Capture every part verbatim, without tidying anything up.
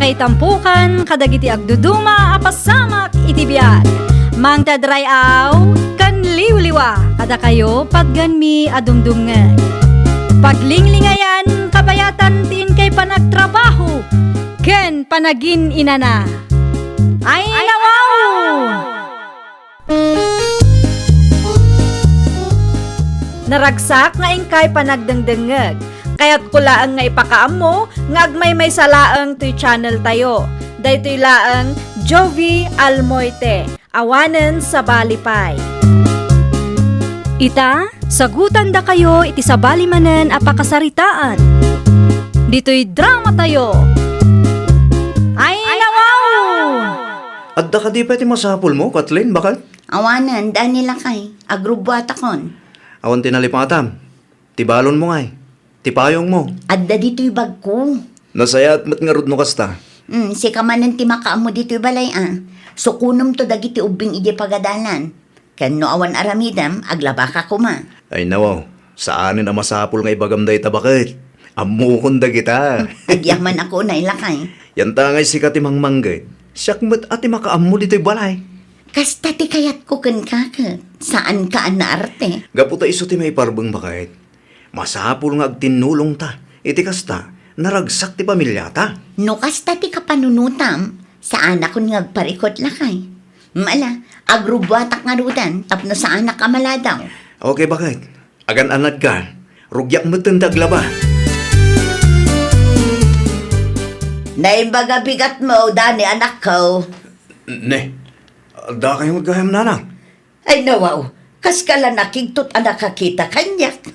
Itampukan kadagiti agduduma a pasamak iti biag. Mangted ray-aw ken liwliwa kadakayo patgenmi a dumdumngeg. Paglinglingayan, kabayatan ti inkay panagtrabaho ken panagin-inana. Ay, nawaw! Naragsak nga inkay panagdengdengngeg. Kayatko laeng nga ipakaammo nga agmaymaysa laeng toy channel tayo. Daytoy laeng Jovie Almoite, awanen sabali pay. Ita, sagutandakayo iti sabali manen a pakasaritaan. Ditoy drama tayo. Ay, nawaw! Adda kadi pay ti masapulmo, Kathleen, baket? Awanen, Dani lakay, agrubbuatakon. Awan ti nalipatam. Ti balonmo ngay, ti payongmo. Adda ditoy bagko. Nasayaat met ngarud no kasta. Hmm, sika manen ti makaammo ditoy balay a. Sukonemto dagiti ubbing idiay pagadalan. Ken no awan aramidem, aglabaka koma. Ay nawaw, saanen a masapul nga ibagam dayta baket. Ammokon dagita. Agyamanak unay lakay. Yanta ngay sika ti mangmangged. Siak met a ti makaammo ditoy balay. Kasta ti kayatko kenka ket, saanka a naarte. Gapu ta isu ti maiparbeng baket. Masapul nga agtinnulongta. Iti kasta, naragsak ti pamiliata. No kasta ti kapanunotam, saanakon nga agparikut lakay. Mala, agrubbuatak ngaruden tapno saanak a maladaw. Okay, baket. Agan-anadka, rugiak metten ti aglaba. Naimbag a bigatmo, Dani, anakko. Ne, adda kayo gayam, nanang? Ay, nawaw, kaska la nakigtot a nakakita kaniak.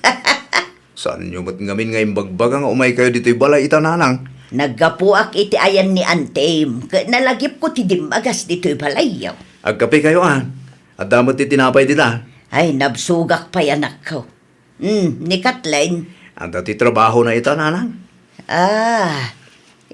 Saanyo met ngamin nga imbagbaga nga umaykayo ditoy balay ita, nanang? Naggapuak iti ayan ni Antem, ket nalagipko ti dimmagas ditoy balayyo. Agkapekayo a. Adda met ti tinapay dita. Ay, nabsogak pay, anakko. Hmm, ni Kathleen? Adda ti trabahona ita, nanang. Ah,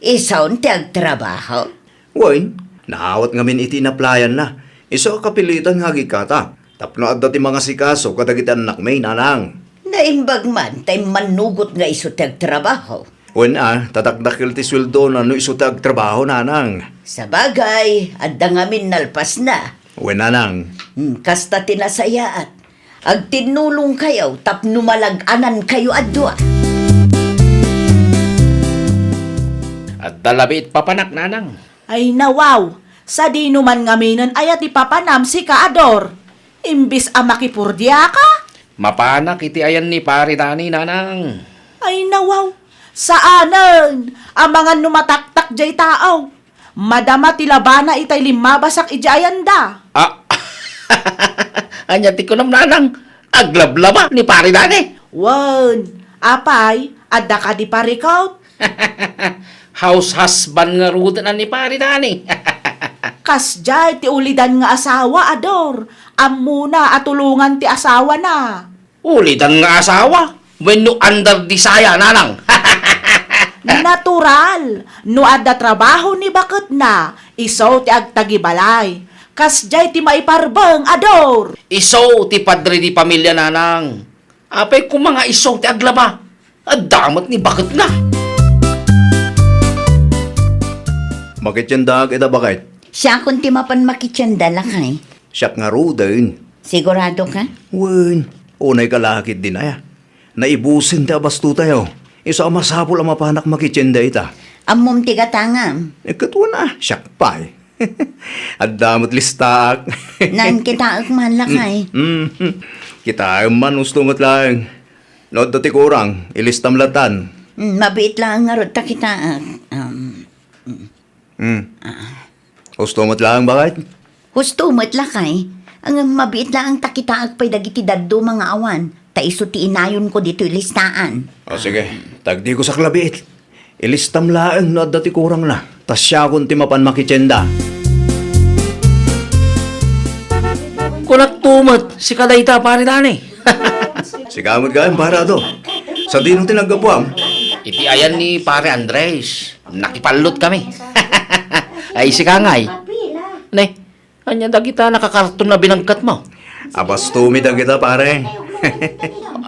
isun ti agtrabaho? Wen, naawat ngamin iti inaplayanna. Isu a kapilitan nga agikkatak. Tapno adda ti mangasikaso kadagiti annakmi, nanang. Naimbag man ta immannugot nga isu ti agtrabaho. Wen a, ta dakdakkel ti sueldona no isu ti agtrabaho, nanang. Sabagay, adda ngamin nalpasna. Wen, nanang. Hmm, kasta ti nasayaat. Agtinnulongkayo tapno malag-anankayo a dua. Adda labi it papanak, nanang. Ay, nawaw, sadino man ngaminen aya ti papanam, sika a Dor? Imbis a makipurdiaka? Mapanak iti ayan ni Pare Dani, nanang. Ay, nawaw, saanen, amangan no mataktak jay tao. Madama ti labana itay limmabasak idiay ayanda. Ah, ania ti kunam, nanang? Aglablaba ni Pare Dani? Wen, apay, adda kadi parikut? House husband ngaruden a ni Pare Dani. Kasdiay ti ulidan nga asawa, a Dor. Ammona a tulongan ti asawana. Ulidan nga asawa wenno under the saya, nanang? Natural, no adda trabaho ni baketna, isu ti agtagibalay. Kasdiay ti maiparbeng, a Dor. Isu ti padre di pamilia, nanang. Apay koma nga isu ti aglaba? Adda met ni baketna. Makitiendaak ita, baket. Siakon ti mapan makitienda, lakay. Siak ngaruden. Sigurado ka? Wen, unay ka la ketdin aya. Naibusen ti abastotayo. Isu a masapul a mapanak makitienda ita. Ammom ti gatangam? Eh, ket wen a, siak pay. Adda met listaak. Naan kitaek man, lakay. Mm, mm. Kitaem man, husto met laeng. No adda ti kurang, ilistam lattan. Mm, mabiit laeng ngarud ta kitaek. Um, mm. Mm. Ah. Husto met laeng, baket? Husto met, lakay. Ngem mabiit laeng ta kitaek pay dagiti dadduma nga awan, ta isu ti inayonko ditoy listaan. O, sige. Tagdiko sa labiit. Ilistam laeng no adda ti kurangna, ta siakon ti mapan makitienda. Kunakto met, sika dayta, Pare Dani. Sika met gayam, Pare Ado. Sadino ti naggapuam? Iti ayan ni Pare Andres. Nakipallot kami. Ay, sika ngay. Ne, ania dagita nakakarton a binagkat mo? Abastomi dagita, pare.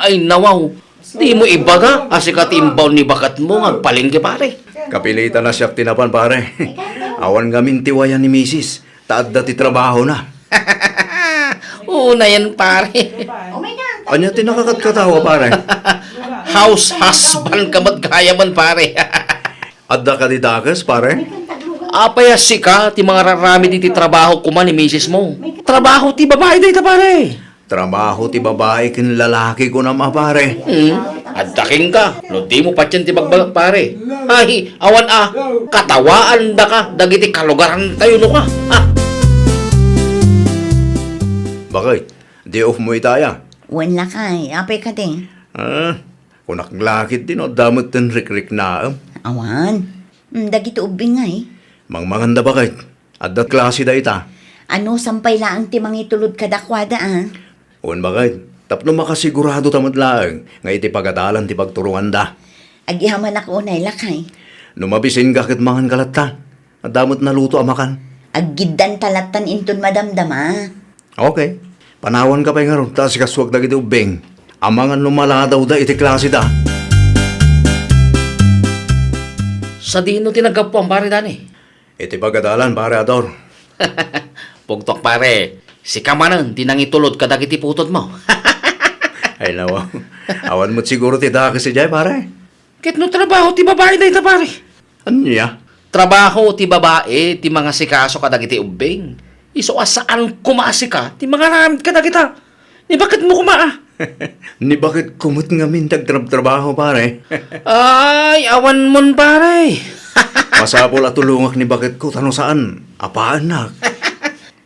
Ay, nawaw. Dimo ibaga a sika ti imbaon ni baketmo nga agpalengke, pare. Kapilitan a siak ti napan, pare. Awan ngamin ti wayan ni misis, ta adda ti trabahona. Unayen, pare. Ania ti nakakatkatawa, pare? House husband ka met gayamen, pare. Adda kadi dakes, pare? Apay a sika ti mangararamid iti trabaho koma ni misismo? Trabaho ti babai dayta, pare. Trabaho ti babai ken lalaki, kunam a, pare. Hmm, adda kenka, no dimo patien ti bagbagak, pare. Ay, awan a, katawaandaka dagiti kalugarantayo no ka. Ah. Bakit? Day off mo ita aya? Wen lakay, apay kadi? Ah, kunak lakit din, no, adda met ten rikriknaem. Awan. Hmm, dagiti ubbing ngay? Mangmanganda, bakit? Adda klase dayta. Anusan pay laeng ti mangitulod kadakuada, a? Wen, bakit? Tapno makasigurado ta met laeng nga iti pagadalan ti pagturonganda. Agyamanak unay, lakay. No mabisinka ket manganka latta. Adda met naluto a makan. Aggiddanta lattan inton madamdama. Okay. Panawanka pay ngarud ta asikasuak dagiti ubbing. Amangan no maladawda iti klaseda. Sadino ti naggapuam, pare Dani? Iti pagadalan, pare Ador. Pugtok, pare. Sika manen ti nangitulod kadagiti putodmo. Ay, nawaw. Awan met siguro ti dakes idiay, pare. Ket no trabaho ti babai dayta, pare? Ania? Trabaho ti babai ti mangasikaso kadagiti ubbing. Isu a saan koma a sika ti mangaramid kadagita. Ni baketmo koma, a? Ni baketko met ngamin ti agtrabtrabaho, pare. Ay, awan mon, pare. Masapul a tulongak ni baketko ta no saan, apaannak.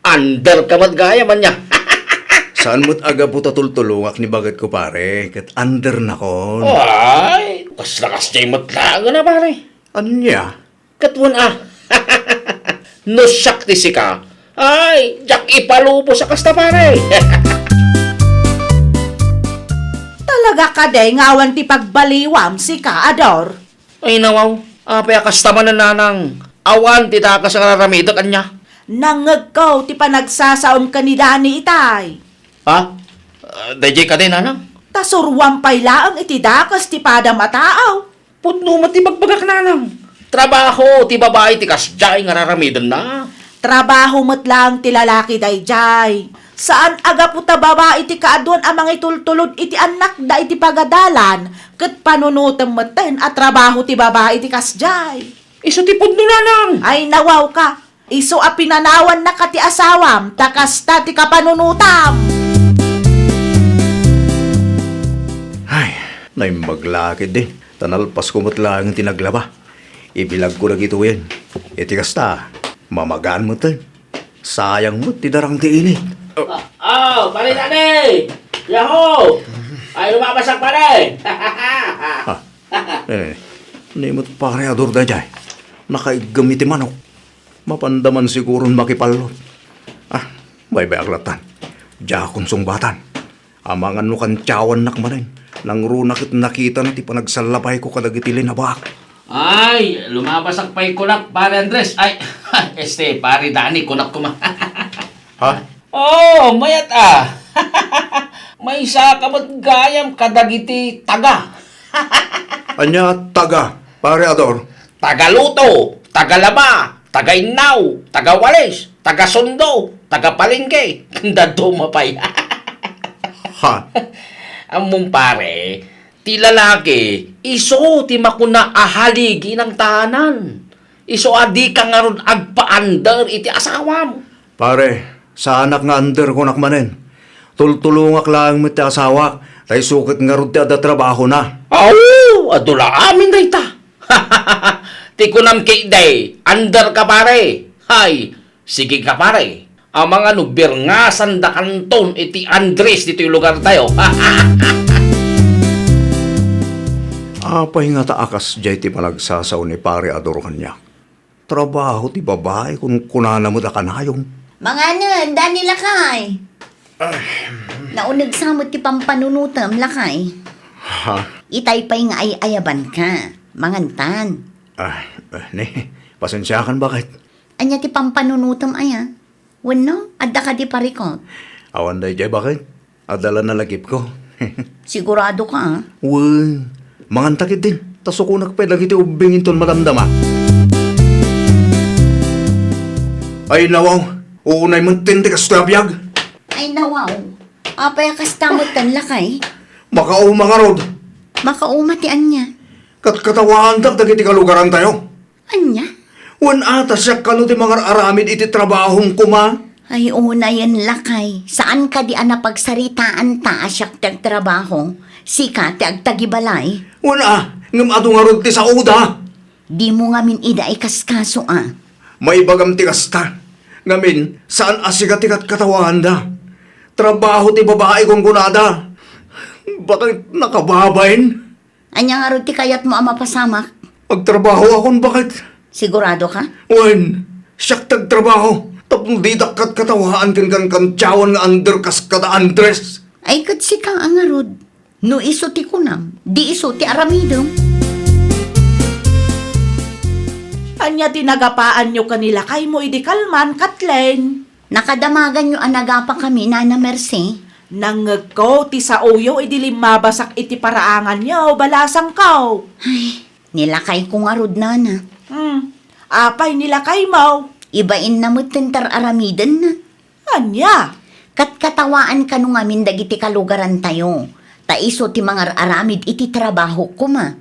Under ka met gayam ania. Saan met a gapu ta tultulongak ni baketko, pare, ket undernakon. Ay, kasla kasdiay met laeng a, pare. Ania? Ket wen a. No siak ti sika, ay, diak ipalubos a kasta, pare. Talaga kadi nga awan ti pagbaliwam, sika, Ador? Ay, nawaw, apay a kasta manen, nanang? Awan ti dakes nga raramidek, ania? Nangngegko ti panagsasaom ken ni Dani itay. Ha? Ah, daydiay kadi, nanang? Ta suroam pay laeng iti dakes ti padam a tao. Pudno met ti bagbagak, nanang. Trabaho ti babai ti kasdiay nga raramidenna. Trabaho met laeng ti lalaki daydiay. Saan a gapu ta babai ti kaaduan a mangitultulod iti annakda iti pagadalan, ket panunotem metten a trabaho ti babai ti kasdiay. Isu ti pudno, nanang. Ay, nawawka. Isu a pinanawannaka ti asawam, ta kasta ti kapanunotam. Ay, naimbag la ketdi, ta nalpasko met laeng ti naglaba. Ibilagko dagitoyen. Iti kasta, mamagaan met. Sayang met ti darang ti init. Oh, pare Dani! Yahoo! Ay, lumabasak, pare! Ah, eh, ni met pare Ador daydiay. Nakaiggem iti manok. Mapanda man siguron makipallot. Ah, baybay-ak lattan. Diakon sungbatan. Amangan no kantiawannak manen. Nangruna ket nakitana ti panagsallapayko kadagiti linabaak. Ay, lumabasak pay kunak, Pare Andres. Ay, este, Pare Dani, kunak koma. Ha? Oh, mayat a. Maysa ka met gayam kadagiti taga. Ania taga, Pare Ador? Tagaluto, tagalaba, tagainnaw, tagawalis, tagasundo, tagapalengke, ken dadduma pay. Ha? Ammom, pare, ti lalaki, isu ti makuna a haligi nangtanan. Isu a dika ngarud agpa-under iti asawam. Pare, saanak nga under kunak manen. Tultulongak laeng met ti asawak, ta isu ket ngarud ti adda trabahona. Aw, adu la amin dayta. Ti kunam ketdi, under ka, pare. Hay, sige ka, pare. Amangan no birngasandakanton iti Andres ditoy lugartayo. Apay ngata a kasdiay ti panagsasao ni Pare Ador kaniak? Trabaho ti babai, kunkunana met a kanayon. Manganen, Dani lakay. Nauneg sa met ti pampanunotem, lakay. Ha? Itay pay nga ay-ayabanka. Mangantan. Ah, eh, ne, pasensiakan, bakit? Ania ti pampanunotem aya? Wenno, adda kadi parikot? Awan daydiay, bakit? Adda la nalagipko. Sigurado ka, ah? Wen, manganta ketdin. Ta sukonak pay dagiti ubbing inton madamdama. Ay, nawaw. Unay met ti kasta a biag. Ay, nawaw. Apay a kasta met tan lakay? Makauma ngarud. Makauma ti ania? Katkatawaandak dagiti kalugarantayo. Ania? Wen a, ta siak kano ti mangar-aramid iti trabahom koma? Ay, unayen lakay. Saan kadi a napagsaritaanta a siak ti agtrabaho, sika ti agtagibalay? Wen a, ngem adu ngarud ti saoda. Dimo ngamin ida ikaskaso a. Maibagam ti kasta. Ngamin, saan a sika ti katkatawaanda. Trabaho ti babai, kunkunada. Bakit nakababain? Ania ngarud ti kayatmo a mapasamak? Agtrabahoakon, baket. Sigurado ka? Wen, siak ti agtrabaho. Tapno didak katkatawaan ken kankantsawan nga under kas kada Andres. Ay, ket sika a ngarud. No isu ti kunam, di isu ti aramidem. Ania ti nagapaanyo ken ni lakaymo idi kalman, Kathleen? Nakadamaganyo a nagapakami, Nana Mercy? Nangngegko ti saoyo idi limmabasak iti paraanganyo, balasangko. Ay, ni lakayko ngarud, Nana. Hmm, apay ni lakaymo? Ibainna met ti ar-aramidenna. Ania? Katkatawaan kano ngamin dagiti kalugarantayo, ta isu ti mangar-aramid iti trabaho koma.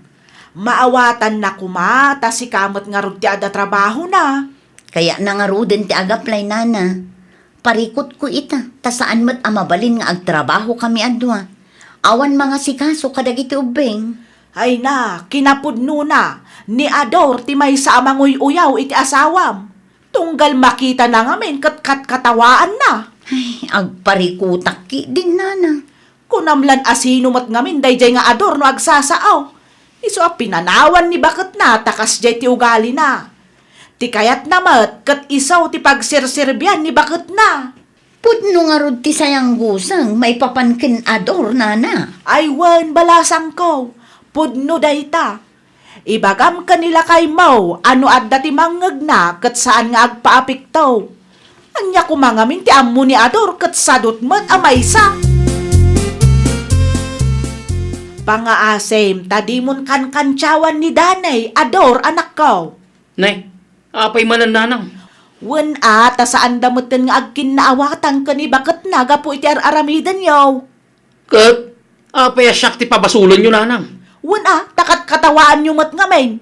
Maawatanna koma, ta sika met ngarud ti adda trabahona. Kayatna ngaruden ti agaplay, Nana. Parikutko ita, ta saan met a mabalin nga agtrabahokami a dua. Awan mangasikaso kadagiti ubbing. Ay na, kinapudnona, ni Ador ti maysa a manguy-uyaw iti asawam. Tunggal makitana ngamin ket katkatawaanna. Ay, agparikutak ketdin, Nana. Kunam lan a sino met ngamin daydiay nga Ador no agsasao. Isu a pinanawan ni baketna ta kasdiay ti ugalina. Ti kayatna met ket isu ti pagserserbian ni baketna. Pudno ngarud ti sayangguseng maipapan ken Ador, Nana. Ay wen, balasangko, pudno dayta. Ibagam ken ni lakaymo a no adda ti mangngegna ket saan nga agpaapekto. Ania koma ngamin ti ammo ni Ador ket sadut met a maysa? Pangngaasim ta dimon kankantsawan ni Danay, Ador, anakko. Ne, apay manen, Nanang? Wen a, ta saanda metten nga agkinnaawatan ken ni baketna gapu iti ar-aramidenyo. Ket apay a siak ti pabasolenyo, Nanang? Wen a, ta katkatawaanyo met ngamin.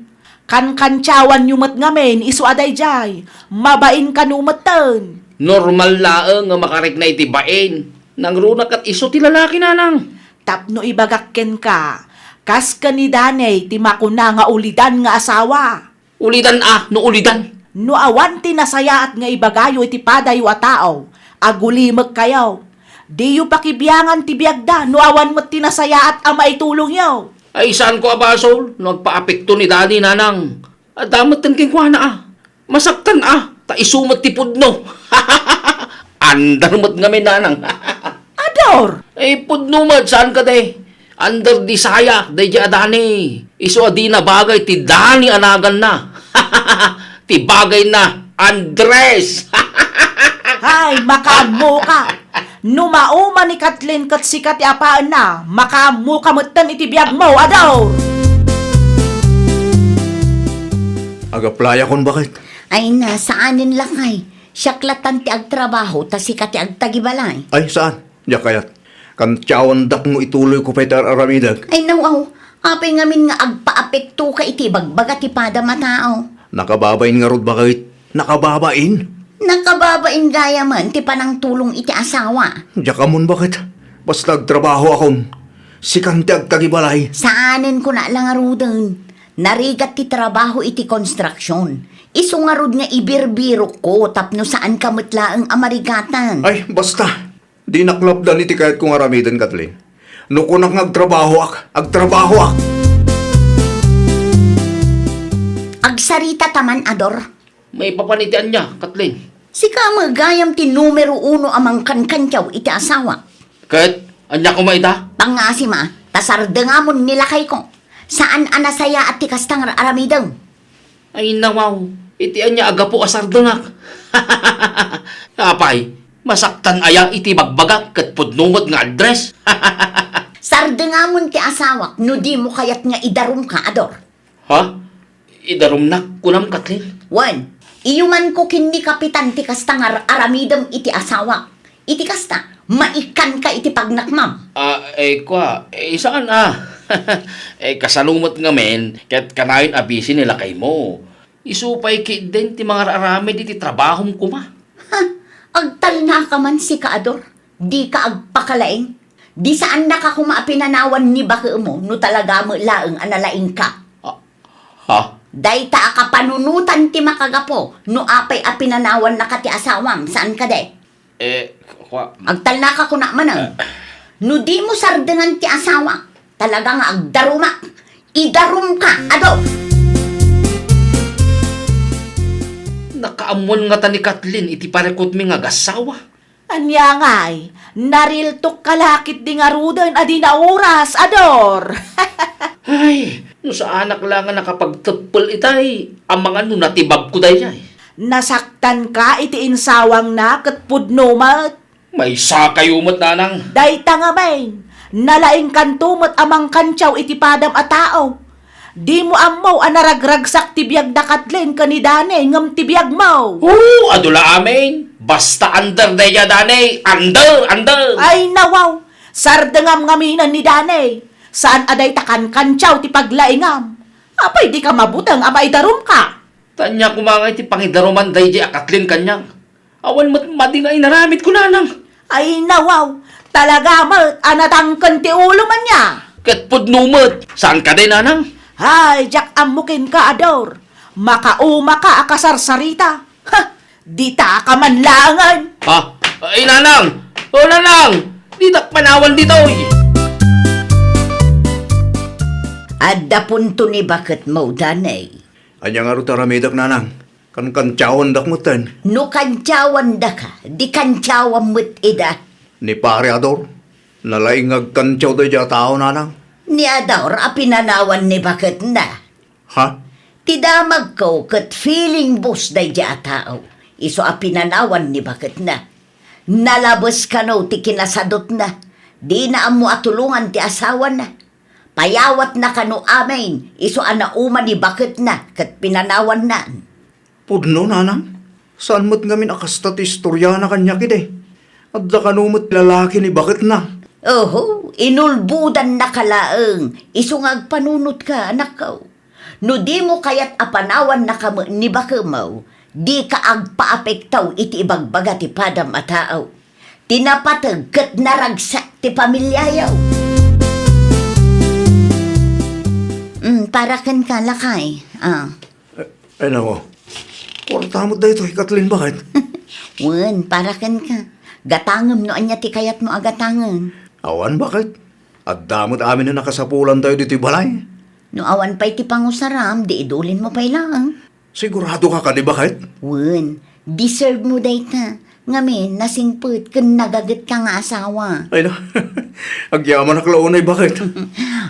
Kankantsawanyo met ngamin, isu a daydiay. Mabain kano metten. Normal laeng nga makarikna iti bain. Nangruna ket isu ti lalaki, Nanang. Tapno ibagak kenka, kas ken ni Danay ti makuna nga ulidan nga asawa. Ulidan a no ulidan. No awan ti nasayaat nga ibagayo iti padayyo a tao, agulimekkayo. Diyo pakibiangan ti biagda no awan met ti nasayaat a maitulongyo. Ay, saanko a basol no agpaapekto ni Dani, Nanang. Adda metten kenkuana a. Masaktan a, ta isu met ti pudno. Andar met ngamin, Nanang. Ador! Eh, pudno met, saan kadi? Under the saya, daydiay a Dani. Isu a dina bagay ti Dani a naganna. Ti bagayna, Andres. Hay, makaammoka. No mauma ni Kathleen ket sika ti apaenna, makaammoka metten iti biagmo, Ador. Agaplayakon, baket? Ay na, saanen lakay. Siak latan ti agtrabaho, ta sika ti agtagibalay. Ay, saan? Diak kayat. Kantiawandak no ituloyko pay ti ar-aramidek. Ay, naw, aw. Apay ngamin nga agpaapektoka iti ibagbaga ti padam a tao? Nakababain ngarud, baket? Nakababain? Nakababain gayamen ti panangtulong iti asawa. Diak ammon, baket? Basta agtrabahoakon. Sikan ti agtagibalay. Saanen kuna la ngaruden. Narigat ti trabaho iti konstruksion. Isu ngarud nga ibirbirokko tapno saanka met laeng a marigatan. Ay, basta. Dinak lapdan iti kayatko nga aramiden, Kathleen. No kunak nga agtrabahoak, agtrabahoak! Agsarita ta man, Ador. Maipapan iti ania, Kathleen? Sika met gayam ti numero uno a mangkankantiaw iti asawa. Ket ania koma ita? Pangngaasim a, ta sardengamon ni lakayko. Saan a nasayaat ti kasta nga aramidem. Ay, nawaw, iti ania a gapu a sardengak? Apay, masaktan aya iti bagbagak ket pudno met nga Andres? Dengamon ti asawak no dimo kayat nga idarumka, Ador. Ha? Idarumnak, kunam, Kathleen? Wen, iyumanko ken ni Kapitan ti kasta nga ar-, aramidem iti asawak. Iti kasta, maikkanka iti pagnakmam. Ah, eh, kua, eh, saan a? Eh, kasano met ngamin, ket kanayon a busy ni lakaymo. Isu pay ketdin ti mangar-aramid iti trabahom koma. Ha? Agtalnaka man sika, Ador. Dika agpakalaing. Di saannaka koma a pinanawan ni bakemo no talaga met laeng a nalaingka. Ah, ha? Dayta a kapanunotan ti makagapu no apay a pinanawannaka ti asawam, saan kadi? Eh, kua- Agtalnaka kuna manen. No dimo sardengan ti asawa, talaga nga agdarumak. Idarumka, Ador! Nakaammoan ngata ni Kathleen iti parikutmi nga agassawa. Ania ngay, nariltukka la ketdi ngaruden a di naoras, Ador! Ay, no saanak la nga nakapagteppel itay, amangan no natibabko daydiay. Nasaktanka iti insawangna ket pudno met. Maysakayo met, nanang. Dayta ngamin, nalaingkanto met a mangkantiaw iti padam a tao. Dimo ammo a naragragsak ti biag da Kathleen ken ni Danny ngem ti biagmo. Oo, adu la amin. Basta under daydiay, Danny. Under, under. Ay, nawaw. Sardengam ngaminen ni Danny. Saan a dayta kankantiaw ti paglaingam. Apay dika mabuteng a maidarumka? Ania koma ngay ti pangidaruman daydiay a Kathleen kaniak? Awan met madi nga inaramidko, nanang. Ay, nawaw! Talaga met a natangken ti ulo man ya! Ket pudno met, saan kadi, nanang? Ay, diak ammo kenka, Ador. Makaumaka a kasarsarita. Ha! Ditaka man laengen! Ha? Ay, nanang! O, nanang! Ditak panawan ditoy! Adda punto ni baketmo, Danny. Ania ngarud ti aramidek, nanang? Kankantiawandak metten. No kantiawandaka, di kantiawam met ida. Ni Pare Ador, nalaing nga agkantiaw daydiay a tao, nanang. Ni Ador a pinanawan ni baketna. Ha? Ti damagko ket feeling boss daydiay a tao. Isu a pinanawan ni baketna. Nalabes kano ti kinasadutna. Dina ammo a tulongan ti asawana. Payawatna kano amin, isu a nauma ni baketna ket pinanawanna. Pudno, nanang. Saan met ngamin a kasta ti istoriana kaniak idi? Adda kano met ti lalaki ni baketna? Oho, inulbodannaka laeng, isu nga agpanunotka, anakko. No dimo kayat a panawannaka met ni bakemo, dika agpaapekto iti ibagbaga ti padam a tao. Ti napateg ket naragsak ti pamiliayo. Mm, para kenka, lakay. Ah. Eh, ay, nako. Kuarta met daytoy, Kathleen, baket? Wen, para kenka. Gatangem no ania ti kayatmo a gatangen. Awan, baket? Adda met amin a nakasapulantayo ditoy balay. No awan pay ti pangusaram, di idulinmo pay laeng. Siguradoka kadi, baket? Wen, deserve mo dayta. Ngamin, nasingpet ken nagagetka nga asawa. Ay na, agyamanak la unay, baket?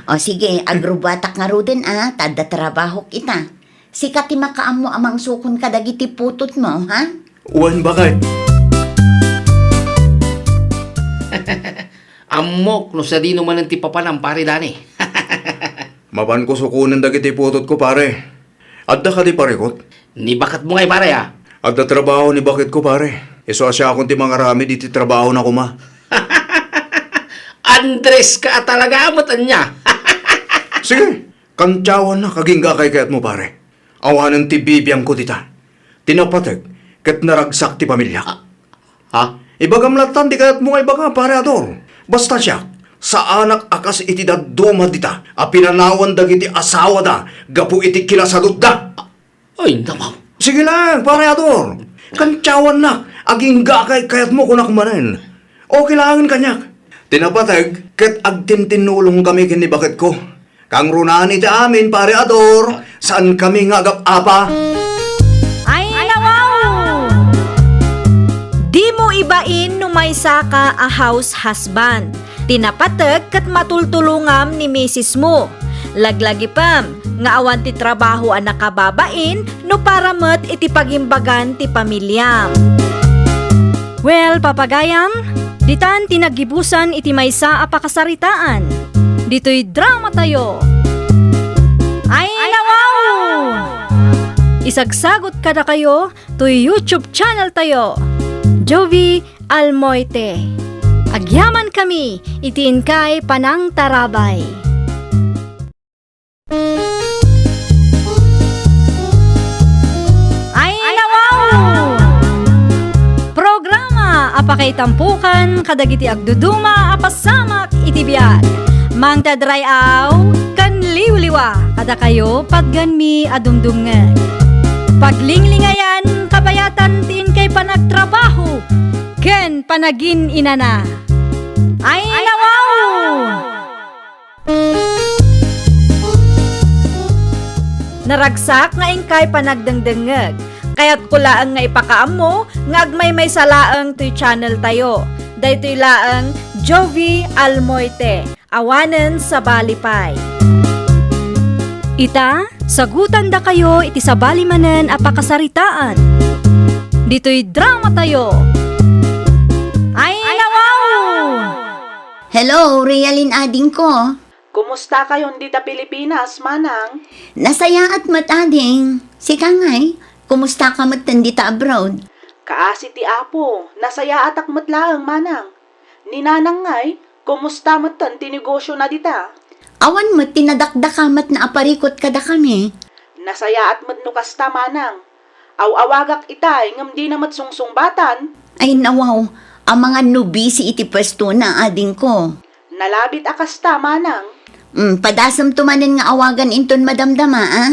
O sige, agrubatak ngaruden a, ta adda trabahok ita. Sika ti makaammo a mangsukon kadagiti putotmo, ha? Wen, baket. Ammok no sadino manen ti papanam, Pare Dani. Mapanko sukonen dagiti putotko, pare. Adda kadi parikut? Ni baketmo ngay, pare, a? Adda trabaho ni baketko, pare. Isu a siakon ti mangaramid iti trabahona koma. Andres ka a talaga met ania. Sige, kantiawannak agingga a kaykayatmo, pare. Awanen ti bibiangko dita. Ti napateg ket naragsak ti pamiliak. Ha? Ibagam lattan ti kayatmo nga ibaga, Pare Ador. Basta siak, saanak a kas iti dadduma dita a pinanawan dagiti asawada gapu iti kinasadutda. Ay, namaw. Sige lang, Pare Ador. Kantiawannak, agingga a kaykayatmo, kunak manen. Okay laengen kaniak. Ti napateg ket agtintinnulongkami ken ni baketko. Kangrunaan iti amin, Pare Ador, saankami nga agap-apa. Ay, nawaw! Dimo ibain no maysaka a house husband. Ti napateg ket matultulongam ni misismo. Laglagipem nga awan ti trabaho a nakababain no para met iti pagimbagan ti pamiliam. Well, papagayam, ditan ti naggibusan iti maysa a pakasaritaan. ditoy dramatayo. Ay, nawaw! Isagsagot kadakayo toy YouTube channeltayo, Jovie Almoite. Agyamankami iti inkay panangtarabay. Ay, nawaw! Programa a pakaitampokan kadagiti agduduma a pasamak iti biag. Mangted ray-aw ken liwliwa kadakayo patgenmi a dumdumngeg. Paglinglingayan, kabayatan ti inkay panagtrabaho ken panagin-inana. Ay, nawaw! Naragsak nga inkay panagdengdengngeg. Kayatko laeng nga ipakaammo nga agmaymaysa laeng toy channeltayo. Daytoy laeng Jovie Almoite, awanen sabali pay. Ita, sagutandakayo iti sabali manen a pakasaritaan. Ditoy dramatayo. Ay, nawaw! Hello, Realin adingko. Kumusta kayon dita Pilipinas, manang? Nasayaat met, ading. Sika ngay, kumusta ka metten dita abroad? Kaasi ti Apo, nasayaatak met laeng, manang. Ni nanang ngay, kumusta metten ti negosyona dita? Awan met ti nadakdakamatna a parikut kadakami. Nasayaat met no kasta, manang. Aw-awagak itay ngem dina met sungsungbatan. Ay, nawaw, amangan no busy iti puestona, adingko. Nalabit a kasta, manang. Mm, padasemto manen nga awagan inton madamdama, a?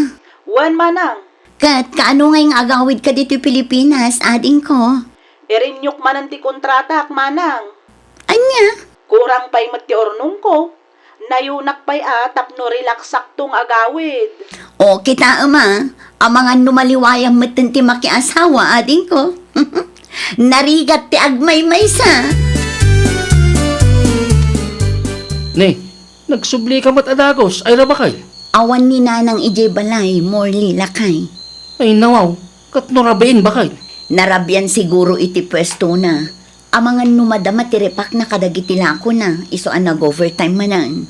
Wen, manang. Ket kaano ngay nga agawidka ditoy Pilipinas, adingko? Irenew-k manen ti kontratak, manang. Ania? Kurang pay met ti urnongko. Nayunak pay a tapno relaxakto nga agawid. O, kitaem a, amangan no maliwayam metten ti makiasawa, adingko. Narigat ti agmaymaysa. Ni, nagsublika met a dagus, Ira, bakay? Awan ni nanang idiay balay, Morley, lakay. Ay, nawaw, ket no rabiin, bakay? Narabian siguro iti puestona. Amangan no madama ti repakna kadagiti lakona, isu a nag-overtime manen.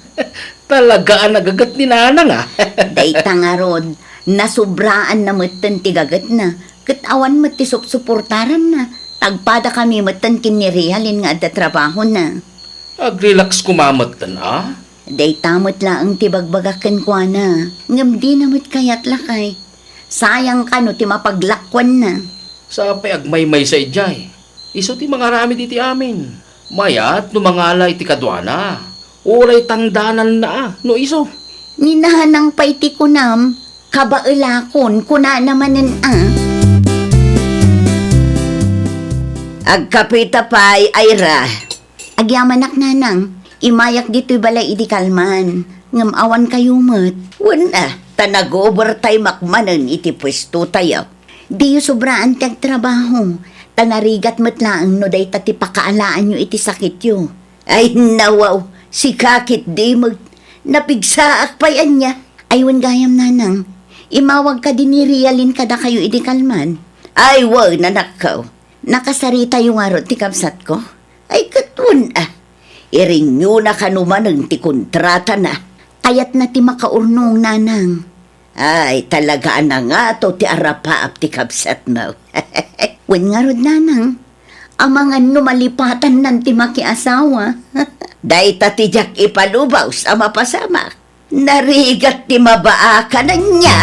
Talaga a nagaget ni nanang, a. Dayta ngarud, nasubraanna metten ti gagetna, ket awan met ti supsuportaranna. Tagpadakami metten ken ni Realin nga adda trabahona. Agrelax koma metten, a? Dayta met laeng ti bagbagak kenkuana, ngem dina met kayat, lakay. Sayang kano ti mapaglakuanna. Sapay agmaymaysa idiay. Isu ti mangaramid iti amin. Mayat no mangala iti kaduana. Uray tangdananna a no isu. Ni nanang pay ti kunam, kabaelakon, kunana manen a. Agkapita pay, Ira. Agyamanak, nanang. Imayak ditoy balay idi kalman. Ngem awan kayo met. Wen a, ta nag-overtime-ak manen iti puestotayo. Diyo sobraan ti agtrabaho, ta narigat met laeng no dayta ti pakaalaanyo iti sakityo. Ay, nawaw, sika ketdi met. Napigsaak pay ania. Ay, wen gayam, nanang. Imawag kadi ni Realin kadakayo idi kalman. Ay, wen, anakko. Nakasaritayo ngarud ti kabsatko? Ay, ket wen a. Irenew-na kano manen ti kontratana. Kayatna ti makaurnong, nanang. Ay, talaga a nangato ti arapaap ti kabsatmo. Wen ngarud, nanang. Amangan no malipatannan ti makiasawa. Dayta ti diak ipalubos a mapasamak. Narigat ti mabaakan ania.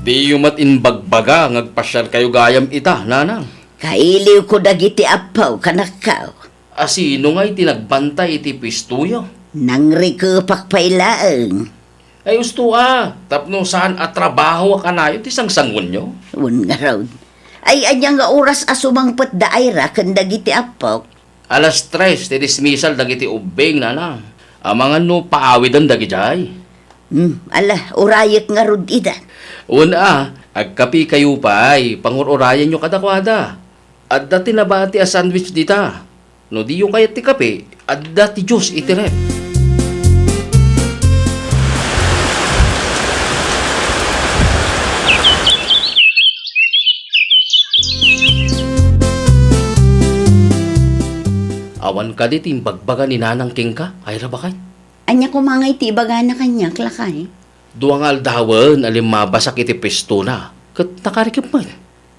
Diyo met imbagbaga nga agpasiarkayo gayam ita, nanang. Kailiwko dagiti appaw, kanakkaw. A sino ngay ti nagbantay iti puestoyo? Nangrikepak pay laeng. Ay, usto a, tapno saan a trabaho a kanayon ti sangsangonyo? Wen ngarud. Ay, ania nga oras a sumangpet da Ira ken dagiti appok? Alas tres ti dismissal dagiti ubbing, nanang. Amangan no paawiden dagidiay. Hmm, ala, urayek ngarud ida. Wen a, agkapikayo pay, pangur-urayenyo kadakuada. Adda ti nabati a sandwich dita. No diyo kayat ti kape, adda ti juice iti ref. Awan kadi ti imbagbaga ni Nanang kenka, Ira, baket? Ania koma ngay ti ibagana kaniak, lakay? Dua nga aldawen a limmabasak iti puestona, ket nakarikep met.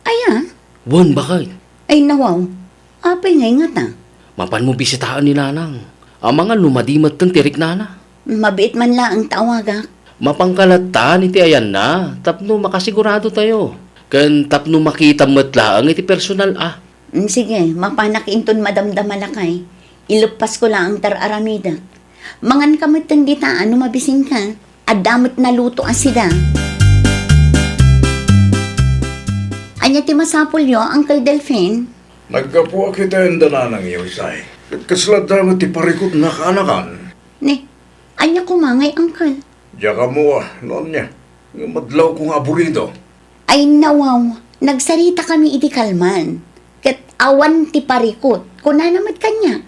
Aya? Wen, baket. Ay, nawaw. Apay ngay ngata? Mapanmo bisitaen ni Nanang. Amangan no madi metten ti riknana. Mabiit man laeng ta awagak. Mapanka latta iti ayanna tapno makasigurado tayo. Ken tapno makitam met laeng iti personal a. Mm, sige, mapanak inton madamdama, lakay. Ileppasko laeng ti ar-aramidek. Manganka metten dita no mabisinka. Adda met naluto a sida. Ania ti masapulyo, Uncle Delfin? Naggapuak iti ayan da nanangyo, Isay. Ket kasla adda met ti parikutna kaanakan. Ni, ania koma ngay, Uncle? Diak ammo no ania. Ngem adlawko nga aburido. Ay, nawaw, nagsaritakami idi kalman. Ket awan ti parikut, kunana met kaniak.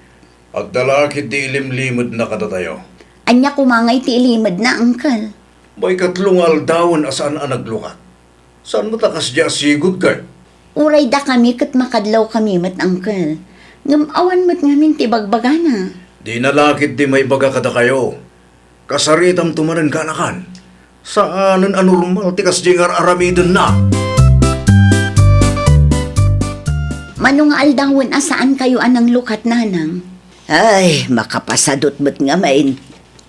Adda la ketdi ilimlimedna kadatayo. Ania koma ngay ti ilimedna, Uncle? Maikatlo nga aldawen a saan a naglukat. Saan met a kasdi a sigud, ket? Uray dakami ket makadlawkami met, Uncle. Ngem awan met ngamin ti ibagbagana. Dina la ketdi maibaga kadakayo. Kasaritamto manen kaanakan. Saanen a normal ti kasdi nga ar-aramidenna. Mano nga aldawen a saankayo a nanglukat, Nanang? Ay, makapasadut met ngamin.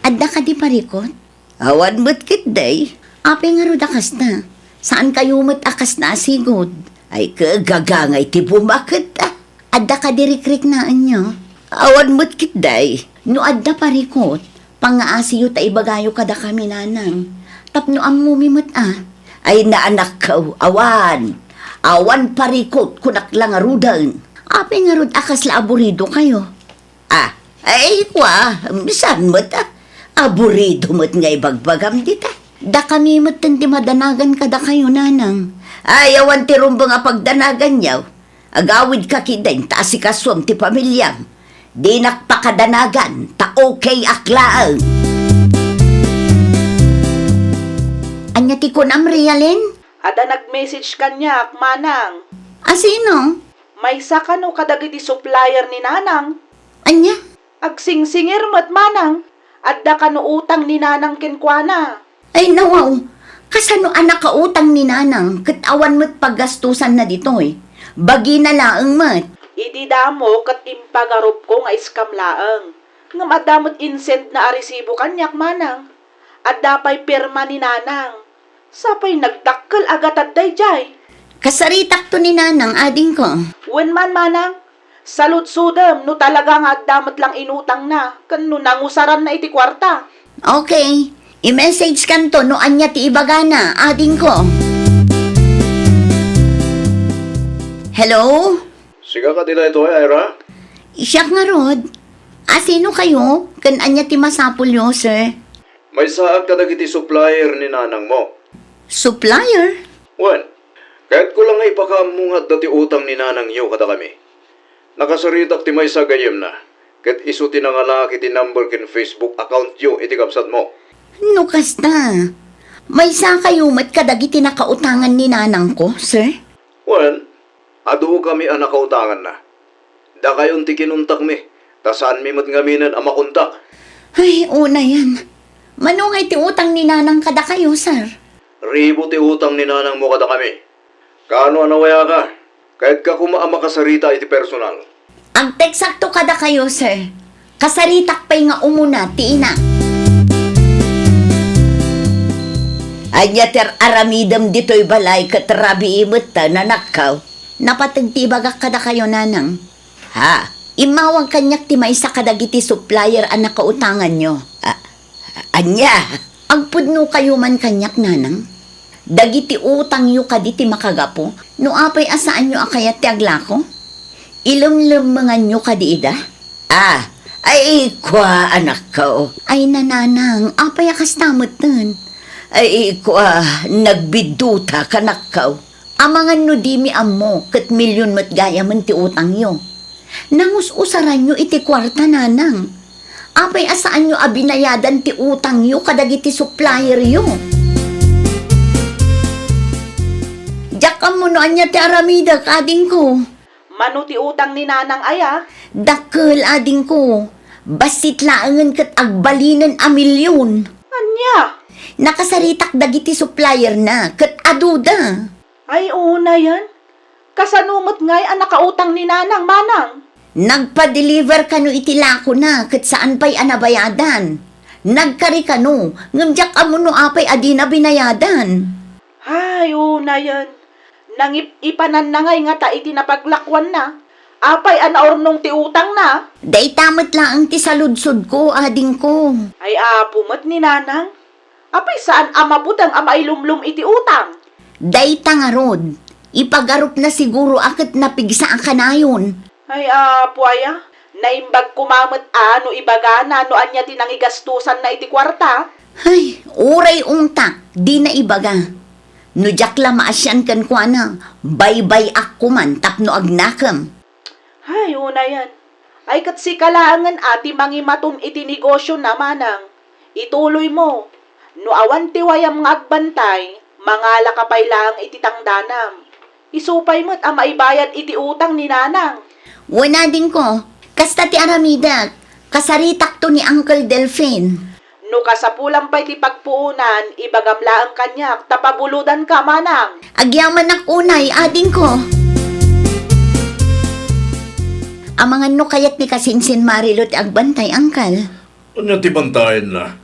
Adda kadi parikut? Awan met ketdi. Apay ngarud a kasta? Saankayo met a kasta a sigud? Ay, kagagangay ti bumaket, a. Adda kadi rikriknaenyo? Awan met ketdi. No adda parikut, pangaasiyo ta ibagayo kadakami, Nanang. Tapno ammomi met a. Ay, naanakko, awan. Awan parikut, kunak la ngaruden. Apay ngarud a kasla aburidokayo? Ah, ay, kua, saan met, a. Aburido met nga ibagbagam dita. Dakami metten ti madanagan kadakayo, Nanang. Ay, awan ti rumbeng a pagdanaganyo. Agawidka ketdin ta asikasuem ti pamiliam. Dinak pakadanagan, ta okay ak laeng. Ania ti kunam, Rialin? Adda nag-message kaniak, Manang. A sino? Maysa kano kadagiti supplier ni Nanang. Ania? Agsingsingir met, Manang. Adda kano utang ni Nanang kenkuana. Ay, nawaw, kasano a nakautang ni Nanang ket awan met paggastusanna ditoy? Bagina laeng met. Idi damo ket impagarupko nga scam laeng. Ngem adda met insendna a resibo kaniak, Manang. Adda pay pirma ni Nanang. Sapay nagdakkel a gatad daydiay. Kasaritakto ni Nanang, adingko. Wen man, Manang. Saludsodem no talaga nga adda met lang inutangna ken no nangusaranna iti kuarta. Okay. I-message kanto no ania ti ibagana, adingko. Hello? Sika kadi daytoy, Ira? Siak ngarud. A, sino kayo? Ken ania ti masapulyo, sir? Maysaak kadagiti supplier ni nanangmo. Supplier? Wen, kayatko la nga ipakaammo nga adda ti utang ni nanangyo kadakami. Nakasaritak ti maysa gayyemna, ket isu ti nangalaak iti number ken Facebook accountyo iti kabsatmo. No kasta, maysakayo met kadagiti nakautangan ni nanangko, sir? Wen, adukami a nakautanganna. Dakayon ti kinuntakmi, ta saanmi met ngaminen a makontak. Ay, unayen. Mano ngay ti utang ni nanang kadakayo, sir? Ribu ti utang ni nanangmo kadakami. Kaano a nawayaka? Kayatka koma a makasarita iti personal. Agteksakto kadakayo, sir. Kasaritak pay nga umuna ti ina. Ania ti ar-aramidem ditoy balay ket rabii met ta nanakkaw? Napateg ti ibagak kadakayo, nanang. Ha? Immawag kaniak ti maysa kadagiti supplier a nakautanganyo. A-, ania? Agpudnokayo man kaniak, nanang. Dagiti utangyo kadi ti makagapu no apay a saanyo a kayat ti aglako? Ilemlemmenganyo kadi ida? Ah, ay, kua, anakko. Ay, nanang, apay a kasta metten? Ay, kua, nagbidduta, kanakko. Amangan no dimi ammo, ket milyon met gayamen ti utangyo. Nangus-usaranyo iti kuarta, nanang. Apay a saanyo a binayadan ti utangyo kadagiti supplieryo? Diak ammo no ania ti aramidek, adingko. Mano ti utang ni nanang aya? Dakkel, adingko. Bassit laengen ket agbalinen a milyon. Ania? Nakasaritak dagiti supplierna ket aduda. Ay, unayen. Kasano met ngay a nakautang ni Nanang, Manang? Nagpa-deliver kano iti lakona ket saan pay a nabayadan. Nagkari kano, ngem diak ammo no apay a dina binayadan. Ay, unayen. Nangip-ipananna ngay ngata iti napaglakuanna. Apay a naurnong ti utangna? Dayta met laeng ti saludsodko, adingko. Ay, apo met ni Nanang. Apay saan a mabuteng a mailumlom iti utang? Dayta ngarud, ipagarupna siguro a ket napigsa a kanayon. Ay, apo aya, naimbag koma met a no ibagana no ania ti nangigastosanna iti kuarta. Ay, uray ungtak, dina ibaga. No diak la maasian kenkuana, baybay-ak koman tapno agnakem. Ay, unayen. Ay, ket sika laengen a ti mangimaton iti negosiona, Manang. Ituloymo. No awan ti wayam nga agbantay, mangalaka pay laeng iti tangdanam. Isu pay met a maibayad iti utang ni Nanang. Wen, adingko, kasta ti aramidek. Kasaritakto ni Uncle Delfin. No kasapulan pay ti pagpuonan, ibagam laeng kaniak ta pabulodanka, Manang. Agyamanak unay, adingko. Amangan no kayat ni kasinsin Marilo ti agbantay, Uncle. Ania ti bantayenna?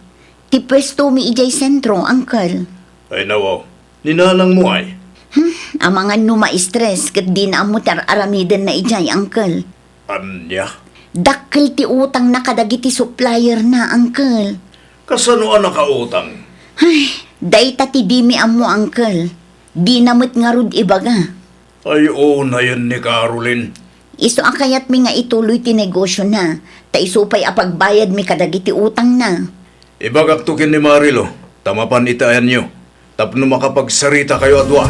Ti pwestomi idiay sentro, Uncle. Ay, nawaw. Ni Nanangmo ay? Hmm, amangan no ma-stress ket dina ammo ti ar-aramidenna idiay, Uncle. Ania? Dakkel ti utangna kadagiti supplierna, Uncle. Kasano a nakautang? Ay, dayta ti dimi ammo, Uncle. Dina met ngarud ibaga. Ay, unayen ni Caroline. Isu a kayatmi nga ituloy ti negosiona, ta isu pay a pagbayadmi kadagiti utangna. Ibagakto ken ni Marilo, ta mapan iti ayanyo, tapno makapagsaritakayo a dua.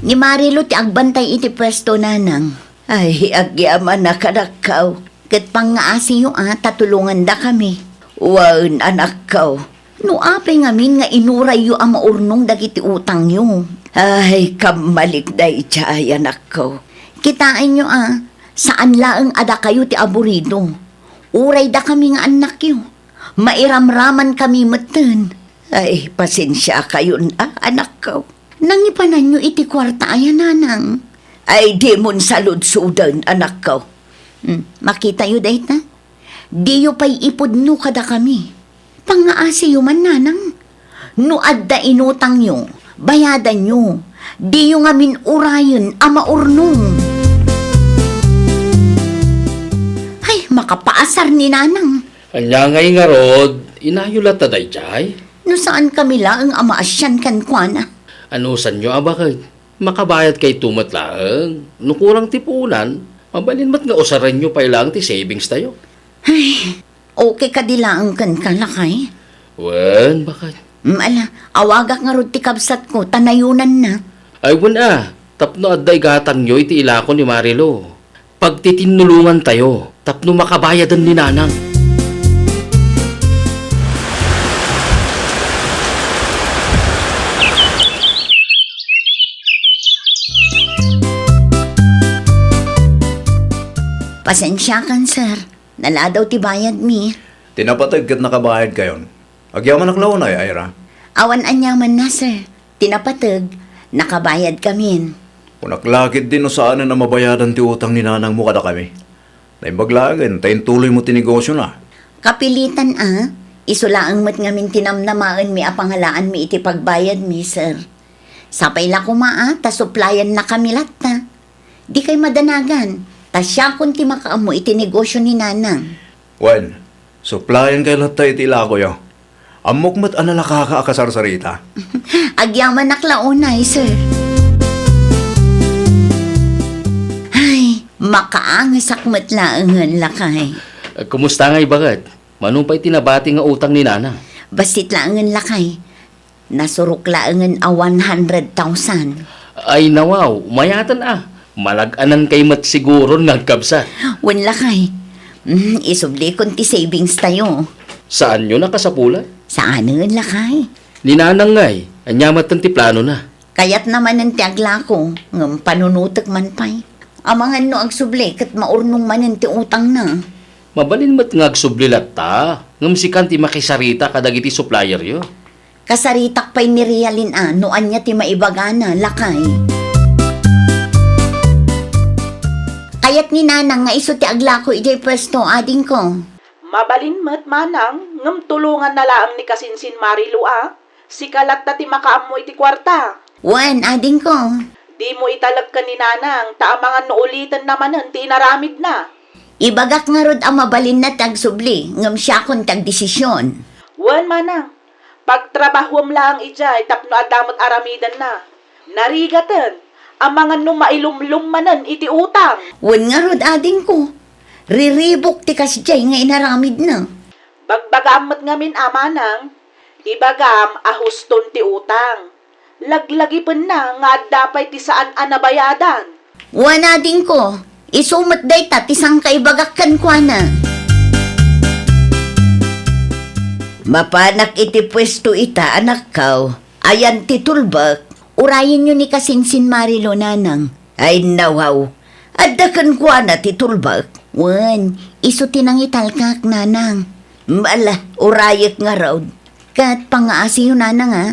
Ni Marilo ti agbantay iti pwesto, Nanang. Ay, agyamanak, anakko. Ket pangngaasiyo a ta tulongandakami. Wen, anakko. No apay ngamin nga inurayyo a maurnong dagiti utangyo? Ay, kammalik daydiay, anakko. Kitaenyo a, saan laeng a dakayo ti aburido. Uray dakami nga annakyo. Mairamramankami metten. Ay, pasensiakayon a, anakko. Nangipananyo iti kuarta aya, Nanang? Ay, dimon saludsoden, anakko. Hmm, makitayo dayta? Diyo pay ipudno kadakami. Pangngaasiyo man, Nanang. No adda inutangyo, bayadanyo. Diyo ngamin urayen a maurnong. Ay, makapaasar ni Nanang. Ania ngay ngarud, inayo latta daydiay? No saankami laeng a maasian kenkuana. Anusanyo a baket? Makabayadkayto met laeng. No kurang ti puonan, mabalin met nga usarenyo pay laeng ti savings tayo. Ay, okay kadi laeng kenka, lakay? Wen, baket. Mm, ala, awagak ngarud ti kabsatko, ta nayonanna. Ay, wen a, tapno adda igatangyo iti ilako ni Marilo. Pagtitinnulongantayo tapno makabayaden ni Nanang. Pasensiakan, sir. Naladaw ti bayadmi. Ti napateg ket nakabayadkayon. Agyamanak la unay, Ira. Awan aniamanna, sir. Ti napateg, nakabayadkamin. Kunak la ketdi no saanen a mabayadan ti utang ni nanangmo kadakami. Naimbag laengen ta intuloymo ti negosiona. Kapilitan a, isu laeng met ngamin ti namnamaenmi a pangalaanmi iti pagbayadmi, sir. Sapay la koma a, ta suppliennakami latta. Dikay madanagan, ta siakon ti makaammo iti negosio ni Nanang. Wen, supplienkay latta iti ilakoyo. Ammok met a nalakaka a kasarsarita. Agyamanak la unay, sir. Ay, makaangesak met laengen, lakay. Kumusta ngay, baket? Mano pay ti nabati nga utang ni Nanang? Bassit laengen, lakay. Nasurok laengen a one hundred thousand. Ay, nawaw, mayaten a. Malag-anankay met siguron nga agkabsat. Wen, lakay. Mm, isublikon ti savings tayo. Saanyo nakasapulan? Saanen, lakay. Ni Nanang ngay, ania metten ti planona? Kayatna manen ti aglako, ngem panunotek man pay. Amangan no agsubli ket maurnong manen ti utangna. Mabalin met nga agsubli latta, ngem sikan ti makisarita kadagiti supplieryo. Kasaritak pay ni Realin a no ania ti maibagana, lakay. Kayat ni Nanang nga isu ti aglako idiay puesto, adingko. Mabalin met, manang, ngem tulonganna laeng ni kasinsin Marilu a. Sika latta ti makaammo iti kuarta. Wen, adingko. Dimo italek ken ni Nanang, ta amangan no ulitenna manen ti inaramidna. Ibagak ngarud a mabalinna ti agsubli, ngem siakon ti agdesision. Wen, manang. Pagtrabahuem laeng idiay tapno adda met aramidenna. Narigaten, amangan no mailumlom manen iti utang. Wen ngarud, adingko. Riribuk ti kasdiay nga inaramidna. Bagbagaam met ngamin a, manang, ibagam a huston ti utang. Laglagipenna nga adda pay ti saan a nabayadan. Wen, adingko, isu met dayta ti sangkaibagak kenkuana. Mapanak iti puesto ita, anakko. Ayan ti tulbek. Urayenyo ni kasinsin Marilu, Nanang. Ay, nawaw. Adda kenkuana ti tulbek. Wen, isu ti nangitalkak, Nanang. Ala, urayek ngarud. Ket pangngaasiyo, Nanang, a.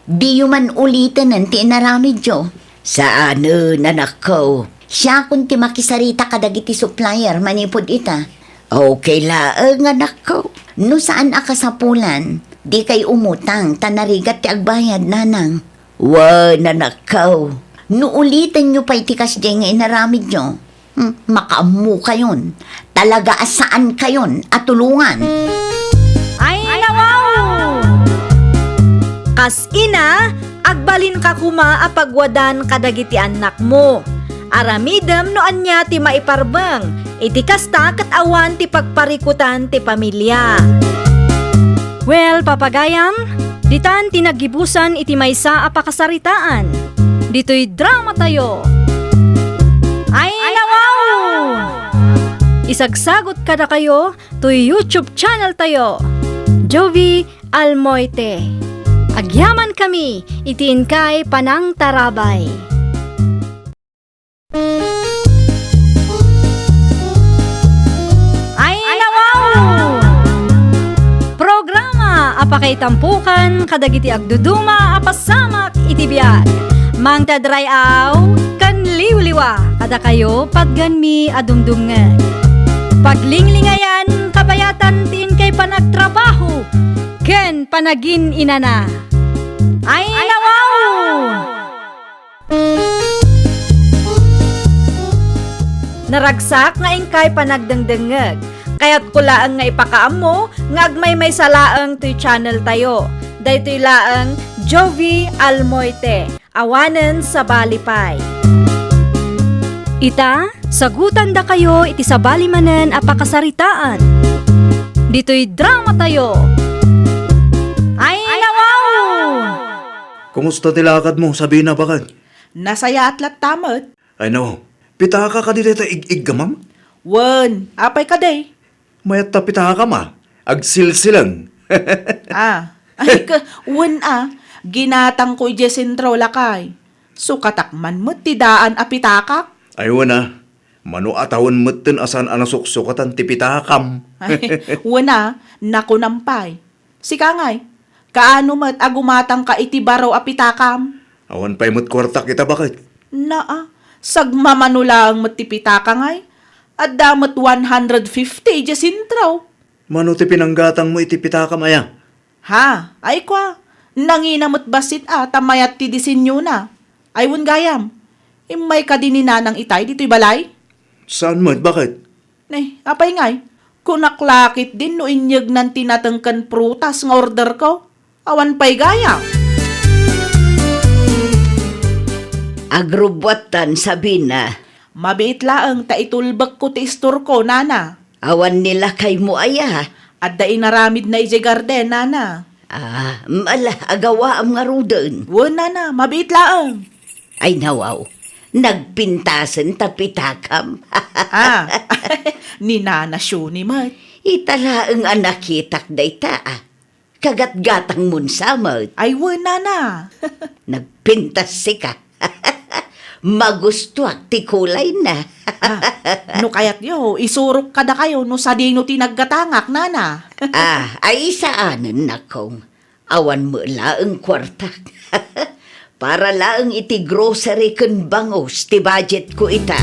Diyo man ulitenen ti inaramidyo. Saanen, anakko. Siakon ti makisarita kadagiti supplier manipud ita. Okay laeng, anakko. No saan a kasapulan, dikay umutang ta narigat ti agbayad, Nanang. Wen, anakko, no ulitenyo pay ti kasdiay nga inaramidyo, hmm, makaammokayon. Talaga a saankayon a tulongan. Ay, nawaw! Kas ina, agbalinka koma a pagwadan kadagiti annakmo. Aramidem no ania ti maiparbeng. Iti kasta ket awan ti pagparikutan ti pamilia. Well, papagayam, ditan ti naggibusan iti maysa a pakasaritaan. Ditoy dramatayo. Ay, nawaw! Isagsagot kadakayo toy YouTube channel tayo, Jovie Almoite. Agyamankami iti inkay panangtarabay. Ay, nawaw! Programa a pakaitampokan kadagiti agduduma a pasamak iti biag. Mangted ray-aw ken liwliwa kadakayo, patgenmi a dumdumngeg. Paglinglingayan, kabayatan ti inkay panagtrabaho ken panagin-inana. Ay, nawaw! Naragsak nga inkay panagdengdengngeg. Kayatko laeng nga ipakaammo nga agmaymaysa laeng toy channel tayo. Daytoy laeng Jovie Almoite. Awanen sabali pay. Ita, sagutandakayo iti sabali manen a pakasaritaan. Ditoy dramatayo. Ay, nawaw! Kumusta ti lakadmo, Sabina, baket? Nasayaat latta met. Ay, no. Pitaka kadi dayta ig-iggamam? Wen, apay kadi? Mayat ta pitakam a. Agsilsilang. Ah. Ay, ka, wen a. Ginatangko idiay sentro, lakay. Sukatak man met ti daan a pitakak. Ay, wen a. Mano a tawen metten a saan a nasuksukatan ti pitakam. Ay, wen a. Nakunam pay. Sika ngay, kaano met a gumatangka iti baro a pitakam? Awan pay met kuartak ita, baket. Naa, sagmamano laeng met ti pitaka ngay. Adda met one hundred fifty idiay sentro. Mano ti pinanggatangmo iti pitakam aya? Ha, ay kua, nangina met bassit a ta mayat ti disenyona. Ay wen gayam, immay kadi ni Nanang itay ditoy balay? Saan met, baket? Ne, apay ngay? Kunak la ketdin no inyegnan ti nateng ken prutas nga orderko. Awan pay gayam. Agrubbuattan, Sabina. Mabiit laeng ta itulbekko ti istorko, nana. Awan ni lakaymo aya? Adda inaramidna idiay garden, nana. Ah, ala, agawaam ngaruden. Wen, nana, mabiit laeng. Ay, nawaw, nagpintasen ta pitakam. Ah, ni Nana Shuni met. Ita laeng a nakitak dayta, ah. Kagatgatangmon sa met. Ay, wen, nana. Nagpintas sika. Magustuak ti kulayna. Ah, no kayatyo, isurok kadakayo no sadino ti naggatangak, nana. Ah, ay saanen, nakong. Awan met laeng kuartak. Para laeng iti grocery ken bangus ti budget ko ita.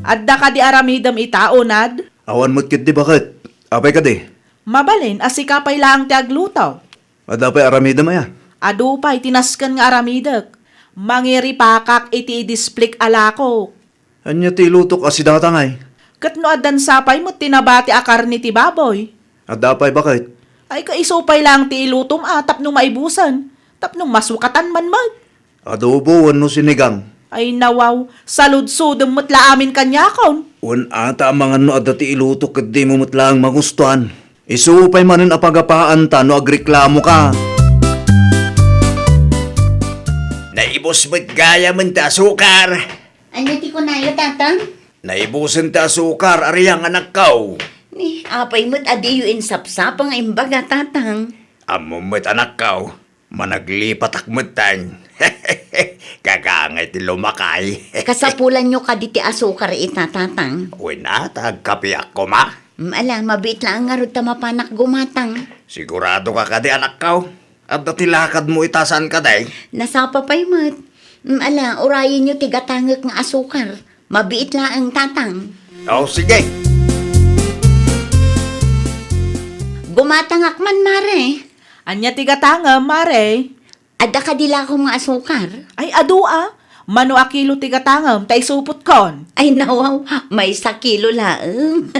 Adda kadi aramidem ita, Unad? Awan met ketdi, baket. Apay kadi? Mabalin a sika pay laeng ti agluto. Adda pay aramidem aya? Adu pay ti nasken nga aramidek. Mangiripakak iti idisplik a lakok. Ania ti ilutok a sidatangay? Ket no addan sapay met ti nabati a karne ti baboy? Adda pay, baket? Ay, kaiso pay laeng ti ilutom a tapno maibusen, tapno masukatan man met. Adobo wenno sinigang? Ay, nawaw, saludsodem met la amin kaniakon. Wen ata amangan no adda ti ilutok ket dimo met laeng magustuan. Isu pay manen a pagapaanta no agreklamoka. Naibus met gayamen ti asukar. Ania ti kunayo, Tatang? Naibusen ti asukar, Ariang, anakko. Ni, apay met a diyo insapsapa nga imbaga, Tatang? Ammom met, anakko, managlipatak metten. Kakangay ti lumakay. Kasapulanyo kadi ti asukar ita, Tatang? Wen a, ta agkapiak koma. Mm, ala, mabiit laeng ngarud ta mapanak gumatang. Sigurado ka kadi, anakko? Adda ti lakadmo ita, saan kadi? Nasapa pay met. Mm, ala, urayenyo ti gatangek nga asukar. Mabiit laeng, Tatang. O, sige. Gumatangak man, Mare. Ania ti gatangem, Mare? Adda kadi lakom nga asukar? Ay, adu a. Mano a kilo ti gatangem, ta isupotkon. Ay, nawaw, maysa kilo laeng.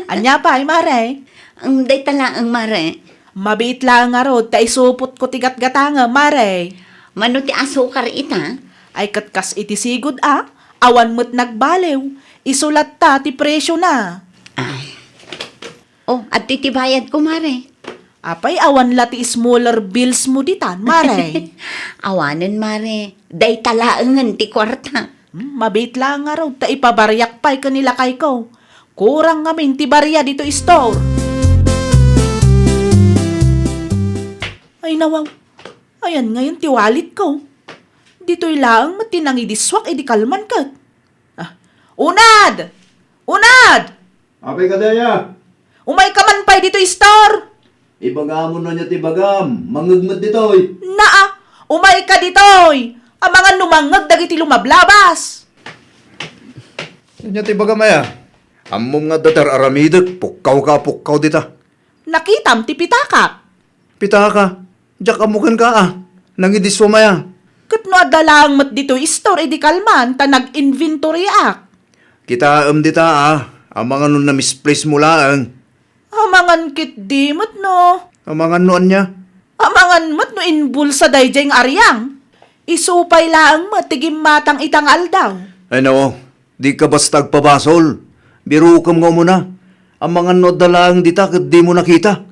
Ania pay, Mare? Ang dayta laeng, Mare. Mabiit laeng ngarud, ta isupotko ti gatgatangem, Mare. Mano ti asukar ita? Ay, ket kas iti sigud a, awan met nagbaliw. Isu latta ti presiona. Ah. O, adtoy ti bayadko, Mare. Apay, awan la ti smaller bills mo ditan, Mare? Awanen, Mare. Dayta laengen ti kuarta. Hmm, mabiit laeng ngarud ta ipabariak pay ken ni lakayko. Kurang ngamin ti baria ditoy store. Ay, nawaw. Ayan ngayon ti walletko. Ditoy laeng met ti nangidisuak idi kalman ket. Ah, Unad! Unad! Apay kadi aya? Umayka man pay ditoy store! Ibagam no ania ti ibagam, mangngeg met ditoy. Naa, umayka ditoy! Amangan no mangngeg dagiti lumablabas! Ania ti ibagam aya? Ammom nga adda ti ar-aramidek, pukkawka a pukkaw dita. Nakitam ti pitakak. Pitaka, diak ammo kenka a, nangidisuam aya. Ket no adda laeng met ditoy store idi kalman ta nag-inventoryak. Kitaem dita a, amangan no na-misplace mo laeng. Amangan ketdi met no. Amangan no ania? Amangan met no inbulsa daydiay nga ariang. Isu pay laeng met ti gimmatang ita nga aldaw. Ay, nao, dika basta agpabasol. Birokem nga umuna. Amangan no adda laeng dita ket dimo nakita.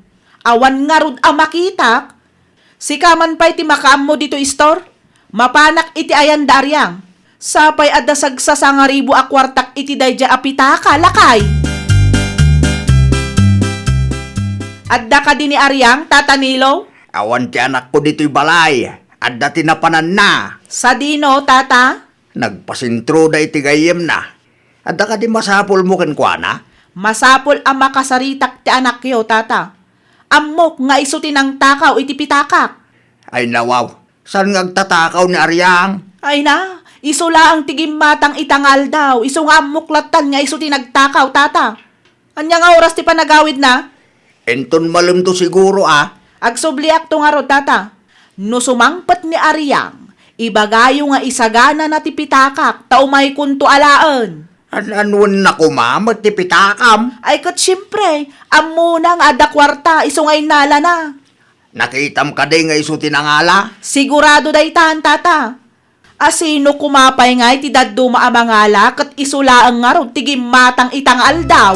Awan ngarud a makitak. Sika man pay ti makaammo ditoy store. Mapanak iti ayan da ariang. Sapay adda sagsasangaribu a kuartak iti daydiay a pitaka, lakay. Adda kadi ni ariang, Tata Nilo? Awan ti anakko ditoy balay. Adda ti napananna. Sadino, Tata? Nagpasentroda iti gayyemna. Adda kadi masapulmo kenkuana? Masapul a makasaritak ti anakyo, Tata. Ammok nga isu ti nangtakaw iti pitakak. Ay, nawaw, saan nga agtatakaw ni Ariang? Ay na, isu laeng ti gimmatang ita nga aldaw, isu nga ammok lattan nga isu ti nagtakaw, Tata. Ania nga oras ti panagawidna? Inton malemto siguro a. Agsubliakto ngarud, Tata. No sumangpet ni Ariang, ibagayo nga isaganana ti pitakak ta umaykonto alaen. An-, anuenna koma met ti pitakam? Ay ket siempre, ammona nga adda kuarta isu nga innalana. Nakitam kadi nga isu ti nangala? Sigurado daytan, Tata. A sino koma pay ngay ti dadduma a mangala ket isu laeng ngarud ti gimmatang ita nga aldaw?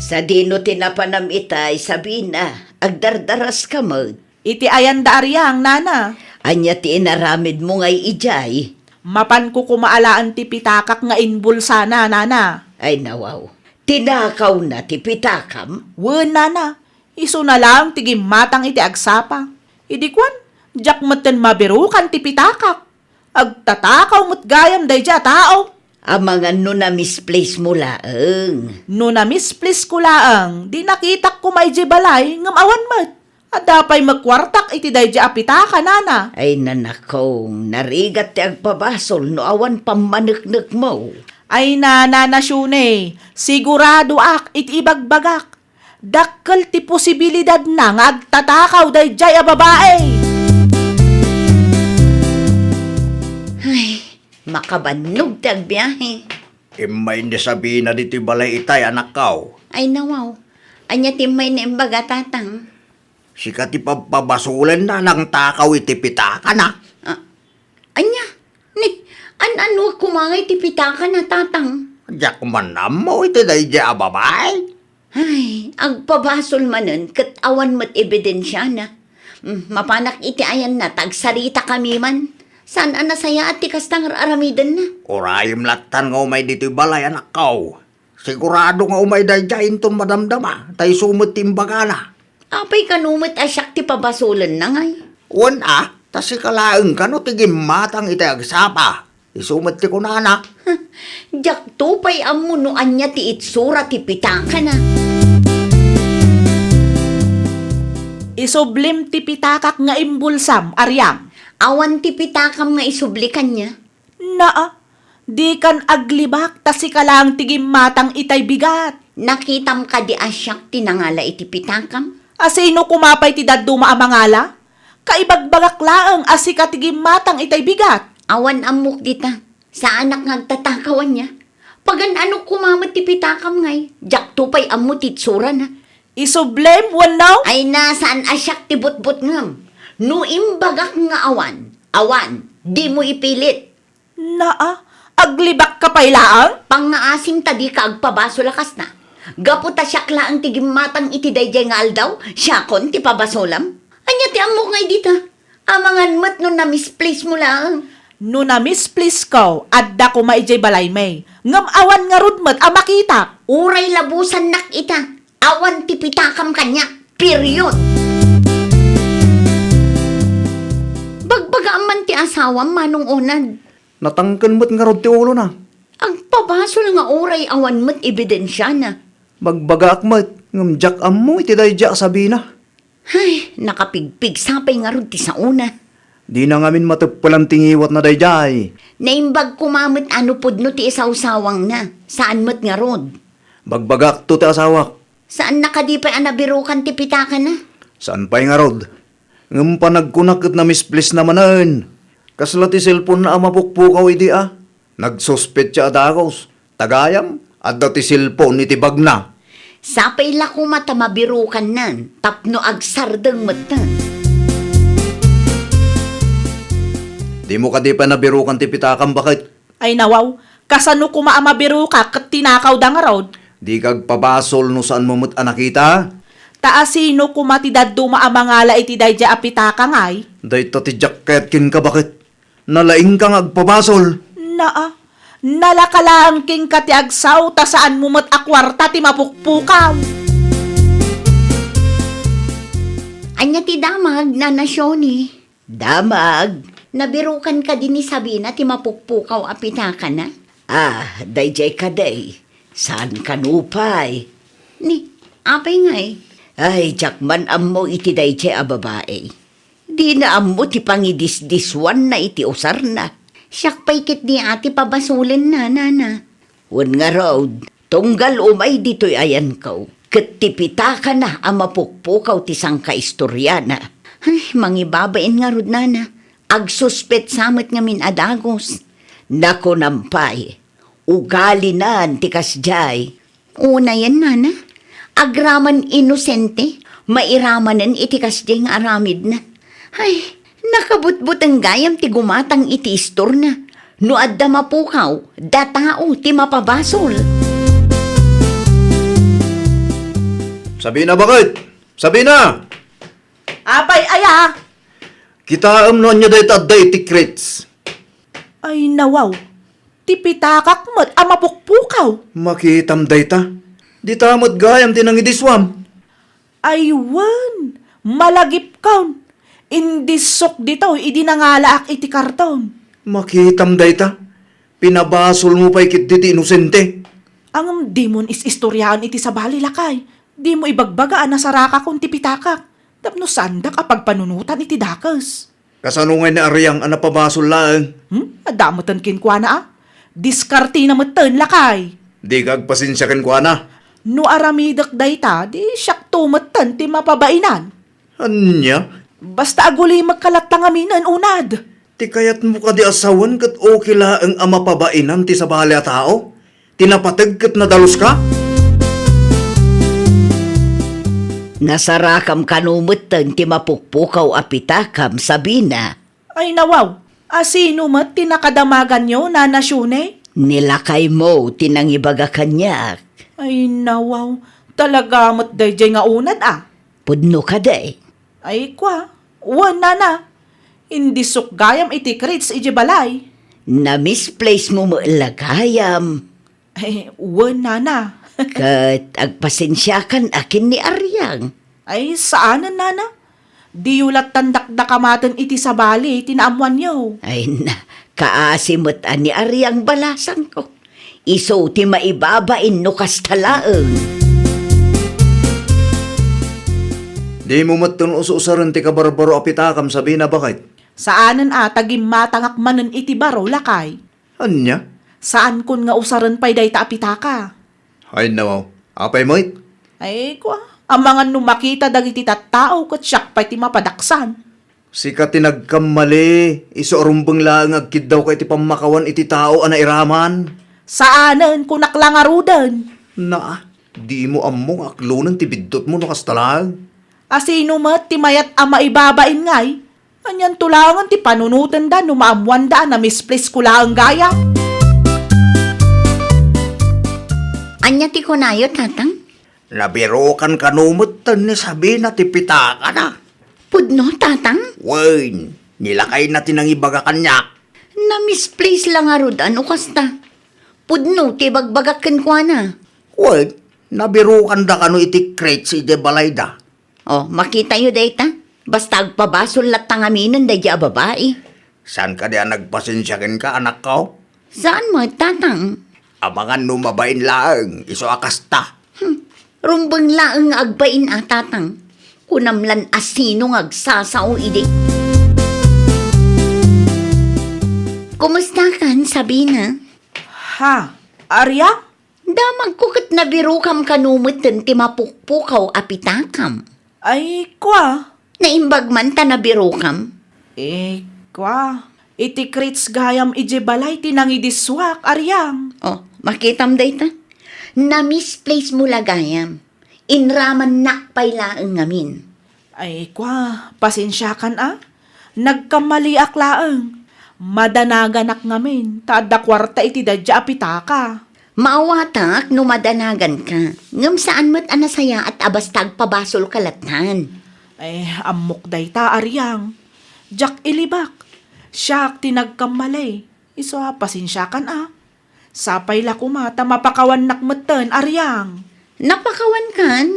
Sadino ti napanam itay, Sabina? Agdardaraska met. Iti ayan da Ariang, nana. Ania ti inaramidmo ngay idiay? Mapanko koma alaen ti pitakak nga inbulsana, nana. Ay, nawaw. Tinakawna ti pitakam? Wen, nana. Isuna laeng ti gimmatang iti agsapa. Idi kuan, diak metten mabirukan ti pitakak. Agtatakaw met gayam daydiay a tao. Amangan no na-misplace mo laeng. No na-misplace ko laeng, di nakitak koma idiay balay ngem awan met. Adda pay met kuartak iti daydiay a pitaka, nana. Ay, nanakong, narigat ti agpabasol no awan pammaneknekmo. Ay, nana, Nasione, siguradoak iti ibagbagak. Dakkel ti posibilidadna nga agtatakaw daydiay a babai. Ay, makabannog ti agbiahe. Immay ni Sabina ditoy balay itay, anakkaw. Ay, nawaw. Ania ti immay na imbaga, tatang? Sika ti pabpabasolenna, nangtakaw iti pitakana. Ah, ania? Ni, an-anuak koma ngay ti pitakana, tatang? Diak man ammo iti daydiay a babai. Ay, agpabasol manen ket awan met ebidensiana. Mm, mapanak iti ayanna ta agsaritakami man. Saan a nasayaat ti kasta nga ar-aramidenna. Urayem lattan nga umay ditoy balay, anakkaw. Sigurado nga umay daydiay inton madamdama, ta isu met ti imbagana. Apay kano met a siak ti pabasolenna ngay? Wen a, ta sika laeng kano ti gimmatang iti agsapa. Isu met ti kunana. Diakto pay ammo no ania ti itsura ti pitakana. Isublim ti pitakak nga imbulsam, Ariang. Awan ti pitakam nga isubli kaniak. Naa, dikan aglibak ta sika laeng ti gimmatang itay bigat. Nakitam kadi a siak ti nangala iti pitakam? A sino koma pay ti dadduma a mangala? Kaibagbagak laeng a sika ti gimmatang itay bigat. Awan ammok dita. Saanak nga agtatakaw ania. Pagan-anok koma met ti pitakam ngay. Diakto pay ammo ti itsurana. Isublim wenno? Ay na, saan a siak ti butbutngem. No imbagak nga awan, awan, dimo ipilit. Naa, aglibakka pay laeng? Pangngaasim ta dika agpabasol a kasta. Gapu ta siak laeng ti gimmatang iti daydiay nga aldaw, siakon ti pabasolam. Ania ti ammok ngay dita? Amangan met no na-misplace mo laeng. No na-misplace-ko, adda koma idiay balaymi. Ngem awan ngarud met a makitak. Uray labusannak ita, awan ti pitakam kaniak. Period. Bagbagaam man ti asawam, Manong Onad. Natangken met ngarud ti ulona. Agpabasol nga uray awan met ebidensiana. Bagbagaak met, ngem diak ammo iti daydiay a Sabina. Ay, nakapigpigsa pay ngarud ti saona. Dina ngamin mateppelan ti ngiwatna daydiay. Naimbag koma met a no pudno ti isawsawangna. Saan met ngarud. Bagbagakto ti asawak. Saanna kadi pay a nabirukan ti pitakana? Saan pay ngarud. Ngem panagkunak ket na-misplace-na manen. Kasla ti cellphone-na a mapukpukaw idi a. Nagsuspetsa a dagus. Ta gayam, adda ti cellphone iti bagna. Sapay la koma ta mabirukannan tapno agsardeng metten. Dimo kadi pay nabirukan ti pitakam, baket? Ay nawaw, kasano koma a mabirukak ket tinakawda ngarud? Dika agpabasol no saanmo met a nakita? Ta asino koma ti dadduma a mangala iti daydiay a pitaka ngay? Dayta ti jacket kenka, baket? Nalaingka nga agpabasol. Naa, nalaka laeng kenka ti agsao ta saanmo met a kuarta ti mapukpukaw. Ania ti damag, Nana Shoni? Damag, nabirukan kadi ni Sabina ti mapukpukaw a pitakana? Ah, daydiay kadi. Saan kano pay? Ni, apay ngay? Ay, diak man ammo iti daydiay a babai. Dina ammo ti pangidisdiswanna iti usarna. Siak pay ketdi a ti pabasolenna, nana. Wen ngarud, tunggal umay ditoy ayanko, ket ti pitakana a mapukpukaw ti sangkaistoriana. Ay, mangibabain ngarud, nana. Agsuspetsa met ngamin a dagus. Nakunam pay, ugalinan ti kasdiay. Unayen, nana, agraman inosente, mairamanen iti kasdiay nga aramidna. Ay, nakabutbuteng gayam ti gumatang iti istorna. No adda mapukaw, datao ti mapabasol. Sabina, baket? Sabina! Apay aya? Kitaem no ania dayta adda iti crates. Ay, nawaw. Ti pitakak met a mapukpukaw. Makitam dayta. Dita met gayam ti nangidiswam. Ay wen, malagipkon. Indissok ditoy idi nangalaak iti karton. Makitam dayta. Pinabasolmo pay ketdi ti inosente. Ngem dimon is-istoriaan iti sabali, lakay. Dimo ibagbaga a nasarakakon ti pitakak tapno saandak a pagpanunotan iti dakes. Kasano ngay ni Ariang a napabasol laeng? Hmm? Adda metten kenkuana a. Diskartena metten, lakay. Dika agpasensia kenkuana. No aramidek dayta, di siakto metten ti mapabainan. Ania? Basta agulimekka latta ngaminen, unad. Ti kayatmo kadi a sawen ket okay laeng a mapabainan ti sabali a tao? Ti napateg ket nadaluska? Nasarakam kano metten ti mapukpukaw a pitakam, Sabina. Ay, nawaw. A sino met ti nakadamaganyo, Nana Shune? Ni lakaymo ti nangibaga kaniak. Ay, nawaw. Talaga met daydiay nga unad a. Pudno kadi? Ay, kua. Wen, nana. Indissok gayam iti crates idiay balay. Na-misplacemo met la gayam. Ay, wen, nana. Ket agpasensiakan a ken ni Ariang. Ay, saanen, nana. Diyo lattan dakdakamaten iti sabali ti naammoanyo. Ay, na, kaasi met a ni Ariang balasangko. Isu ti maibabain no kasta laeng. Dimo metten us-usaren ti kabarbaro a pitakam, Sabina, baket? Saanen a ta gimmatangak manen iti baro, lakay. Ania? Saankon nga usaren pay dayta a pitaka. Ay, nawaw. Apay met? Ay, kua, amangan no makita dagiti tattao ket siak pay ti mapadaksan. Sika ti nagkammali, isu a rumbeng laeng nga agkiddawka iti pammakawan iti tao a nairaman. Saanen, kunak la ngaruden. Naa, dimo ammo nga aklonen ti biddutmo no kasta laeng. A sino met ti mayat a maibabain ngay? Anianto laengen ti panunotenda no maammoanda a na-misplace ko laeng gayam? Ania ti kunayo, Tatang? Nabirukan kano metten ni Sabina ti pitakana. Pudno, Tatang? Wen, ni lakayna ti nangibaga kaniak. Na-misplace la ngarud a no kasta. Pudno ti ibagbagak kenkuana. Wen, nabirukanda kano iti crates idiay balayda. O, makitayo dayta. Basta agpabasol latta ngaminen daydiay a babai. Saan kadi a nagpasensia kenka, anakko? Saan met, Tatang? Amangan no mabain laeng, isu a kasta. Hmm, rumbeng laeng nga agbain a, Tatang. Kunam lan a sino nga agsasao idi. Kumustakan, Sabina? Ha? Ariang? Damagko ket nabirukam kano metten ti mapukpukaw a pitakam. Ay, kua. Naimbag man ta nabirukam. Eh, kua. Iti crates gayam idiay balay ti nangidissuak, Ariang. O, makitam dayta. Na-misplace mo la gayam. Inramannak pay laeng ngamin. Ay, kua, pasensiakan a. Nagkammaliak laeng. Madanaganak ngamin, ta adda kuarta iti daydiay a pitaka. Maawatak no madanaganka, ngem saan met a nasayaat a basta agpabasolka lattan. Ay, ammok dayta, Ariang. Diak ilibak. Siak ti nagkammali. Isu a, pasensiakan a. Sapay la koma ta mapakawannak metten, Ariang. Napakawankan,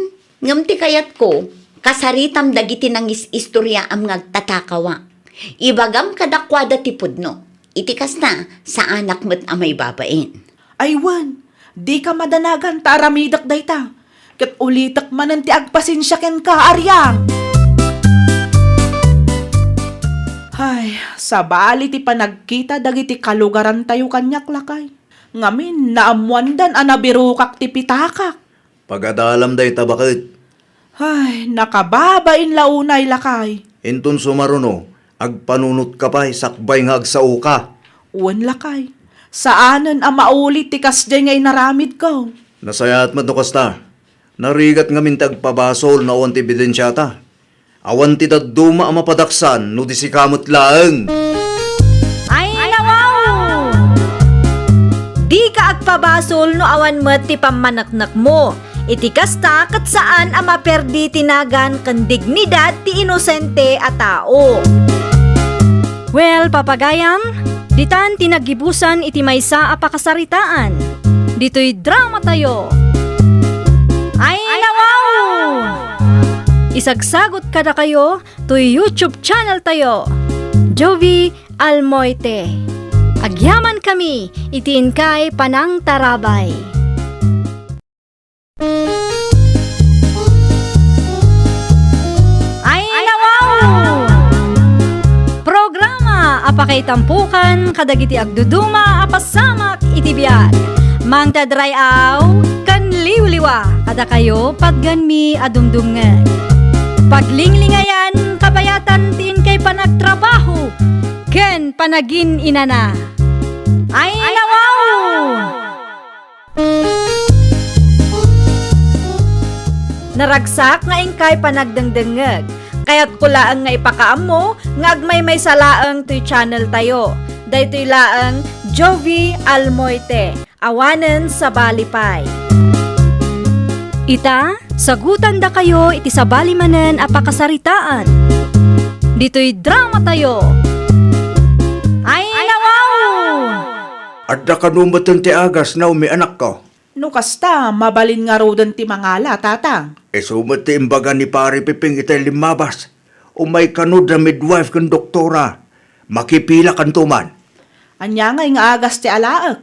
ngem ti kayatko, kasaritam dagiti nangis-istoriaam nga agtatakawa. Ibagam kadakuada ti pudno. Iti kasta, saanak met a maibabain. Ay wen, dika madanagan ta aramidek dayta. Ket ulitek manen ti agpasensia kenka, Ariang. Ay, sabali ti panagkita dagiti kalugarantayo kaniak, lakay. Ngamin, naammoandan a nabirukak ti pitakak. Pagadalam dayta, baket. Ay, nakababain la unay, lakay. Inton sumaruno, agpanunotka pay sakbay nga agsaoka. Wen, lakay. Saanen a mauli ti kasdiay nga inaramidko. Nasayaat met no kasta. Narigat ngamin ti agpabasol no awan ti ebidensiata. Awan ti dadduma a mapadaksan no di sika met laeng. Ay, nawaw! Dika agpabasol no awan met ti pammaneknekmo. Iti kasta, ket saan a maperdi ti nagan ken dignidad ti inosente a tao. Well, papagayam, ditan ti naggibusan iti maysa a pakasaritaan. Ditoy dramatayo. Ay, nawaw! Sagsagut kadakayo toy YouTube channel tayo, Jovie Almoite. Agyamankami iti inkay panangtarabay. Ay, nawaw! Programa a pakaitampukan kadagiti agduduma a pasamak iti biag. Mangted ray-aw ken liwliwa kadakayo patgenmi a dumdumngeg. Paglinglingayan kabayatan ti inkay panagtrabaho ken panagin-inana. Ay, nawaw! Naragsak nga inkay panagdengdengngeg. Kayatko laeng nga ipakaammo nga agmaymaysa laeng toy channel tayo. Daytoy laeng Jovie Almoite, awanen sabali pay. Ita, sagutandakayo iti sabali manen a pakasaritaan. Ditoy drama tayo. Ay, nawaw! Adda kano metten ti agas, Naomi, anakko? No kasta, mabalin ngaruden ti mangala, Tatang. Isu met ti imbaga ni Pari Piping itay limmabas. Umay kano da midwife ken doktora. Makipilakanto man. Ania ngay nga agas ti alaek?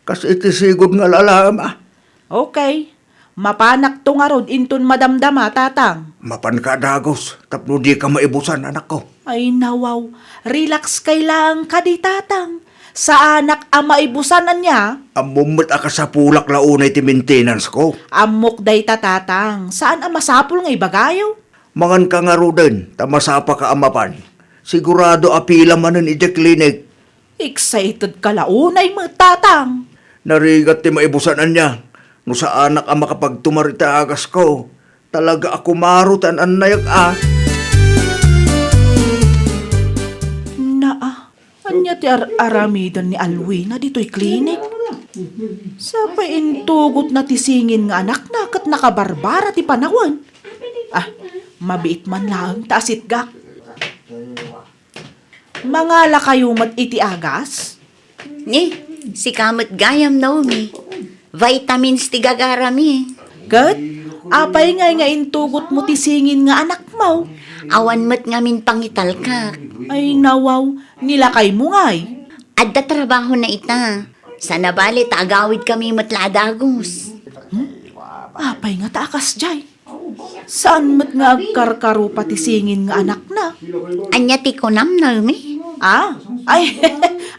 Kas iti sigud nga alaem, a. Okay. Mapanakto ngarud inton madamdama, Tatang. Mapanka a dagus tapno dika maibusan, anakko. Ay, nawaw. Relax kay laeng kadi, Tatang. Saanak a maibusan, ania? Ammom met a kasapulak la unay ti maintenance ko. Ammok dayta, Tatang. Saan a masapul nga ibagayo? Manganka ngaruden, ta masapaka a mapan. Sigurado a pila manen idiay klinik. Excited ka la unay met, Tatang. Narigat ti maibusan, ania. No saanak a makapagtumar iti agasko, talaga a kumaro ti an-annayag, a. Naa, ania ti ar-aramiden ni Alwina ditoy klinik? Sapay intugotna ti singin nga anakna ket nakabarbara ti panawen. Ah, mabiit man laeng ta asitgak. Mangalakayo met iti agas? Ni, sika met gayam, Naomi. Vitamins ti gagarami. Ket, apay ngay nga intugotmo ti singin nga anakmo? Awan met ngamin pangitalkak. Ay, nawaw, ni lakaymo ngay? Adda trabahona ita. Saan a bale ta agawidkami met la a dagus. Hmm? Apay ngata a kasdiay? Saan met nga agkarkarupa ti singin nga anakna? Ania ti kunam, Naomi? Ah? Ay,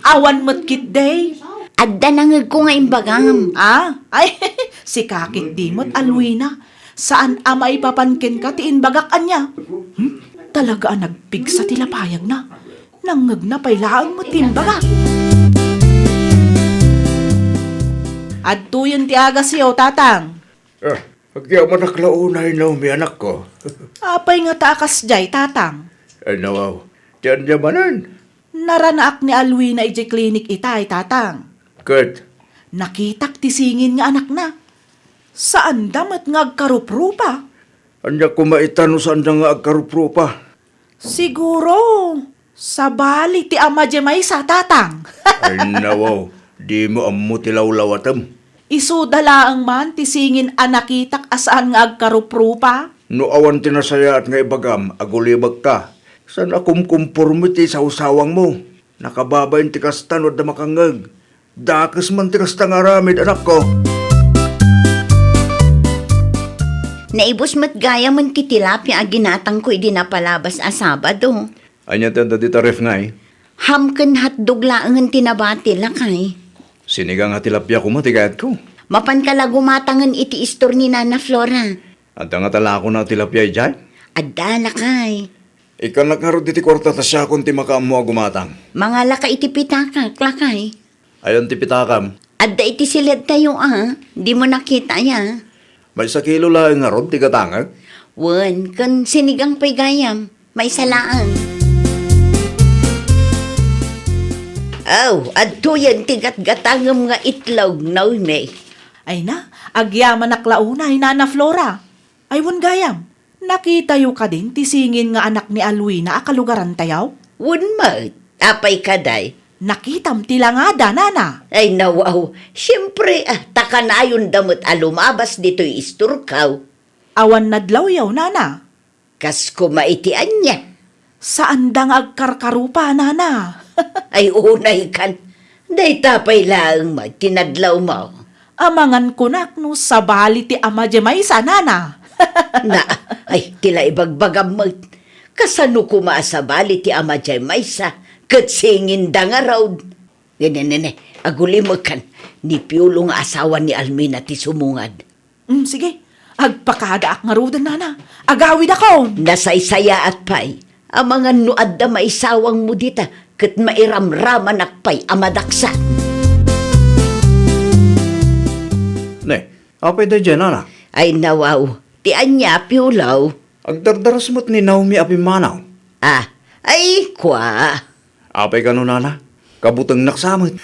awan met ketdi. Adda nangegko nga imbagam. Ah? Ay, sika ketdi met, Alwina. Saan a maipapan kenka ti imbagak, ania? Hmm? Talaga a nagpigsa ti lapayagna. Nangngegna pay laeng met ti imbaga. Adtoyen ti agasyo, Tatang. Ah, agyamanak la unay, Naomi, anakko. Apay ngata a kasdiay, Tatang? Ay, nawaw. Ti ania manen? Naranaak ni Alwina idiay klinik itay, Tatang. Ket? Nakitak ti singin nga anakna. Saanda met nga agkaruprupa. Ania koma ita no saanda nga agkaruprupa? Siguro, sabali ti ama diay maysa, Tatang. Ay, nawaw, dimo ammo ti lawlawatem. Isuda laeng man ti singin a nakitak a saan nga agkaruprupa. No awan ti nasayaat nga ibagam, agulibekka. Saan a kumkumporme ti sawsawangmo. Nakababain ti kasta no adda makangngeg. Dakes man ti kasta nga aramid, anakko. Naibus met gayamen ti tilapia a ginatangko idi napalabas a Sabado. Ania ti adda dita ref ngay? Ham ken hotdog laengen ti nabati, lakay. Sinigang a tilapia koma ti kayatko. Mapanka la gumatangen iti istor ni Nana Flora. Adda ngata lakona a tilapia idiay? Adda, lakay. Ikkanak ngarud iti kuarta ta siakon ti makaammo a gumatang. Mangalaka iti pitakak, lakay. Ayan ti pitakam? Adda iti siledtayo a, dimo nakita aya? Maysa kilo laeng ngarud ti gatangek? Wen, ken sinigang pay gayam, maysa laeng. Aw, adtoyen ti gatgatangem nga itlog, Naomi. Ay na, agyamanak la unay, Nana Flora. Ay wen gayam, nakitayo kadin ti singin nga anak ni Alwina a kalugarantayo? Wen met, apay kadi? Nakitam ti langada, Nana. Ay, nawaw. Siempre, ah, ta kanayonda met a lumabas ditoy istorko. Awan nadlawyo, Nana? Kas kuma iti ania? Saanda nga agkarkarupa, nana. Ay, unaykan. Dayta pay laeng met ti nadlawmo. Amangan kunak no sabali ti ama diay maysa, nana. Na, ay, ti la ibagbagam met. Kasano kuma a sabali ti ama diay maysa, ket singinda ngarud? Nene, nene, agulimekan, ni Piolo nga asawa ni Alwina ti sumungad. Mm, sige. Agpakadaak ngaruden, nana. Agawidakon. Nasaysayaat pay. Amangan no adda maisawangmo dita, ket mairamramanak pay a madaksan. Ne, apay daydiay, nana? Ay, nawaw. Ti ania, Piolo? Agdardaras met ni Naomi a pimmanaw. Ah, ay, kua. Apay kano, nana? Kabutengnak sa met.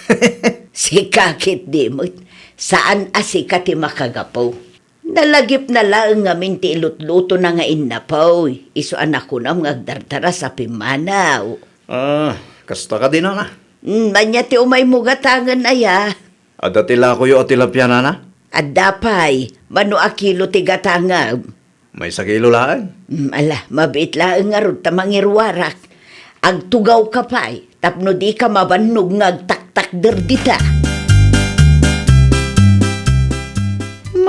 Sika ketdi met. Saan a sika ti makagapu. Nalagipna laeng ngamin ti ilutlutona nga innapuy, isu a nakunam nga agdardaras a pimmanaw. Ah, kasta kadi, nana? Mm, ania ti umaymo gatangen aya? Adda ti lakoyo a tilapia, nana? Adda pay, mano a kilo ti gatangem? Maysa kilo laeng. Mm, ala, mabiit laeng ngarud ta mangiruarak. Agtugawka pay, tapno dika mabannog nga agtaktakder dita.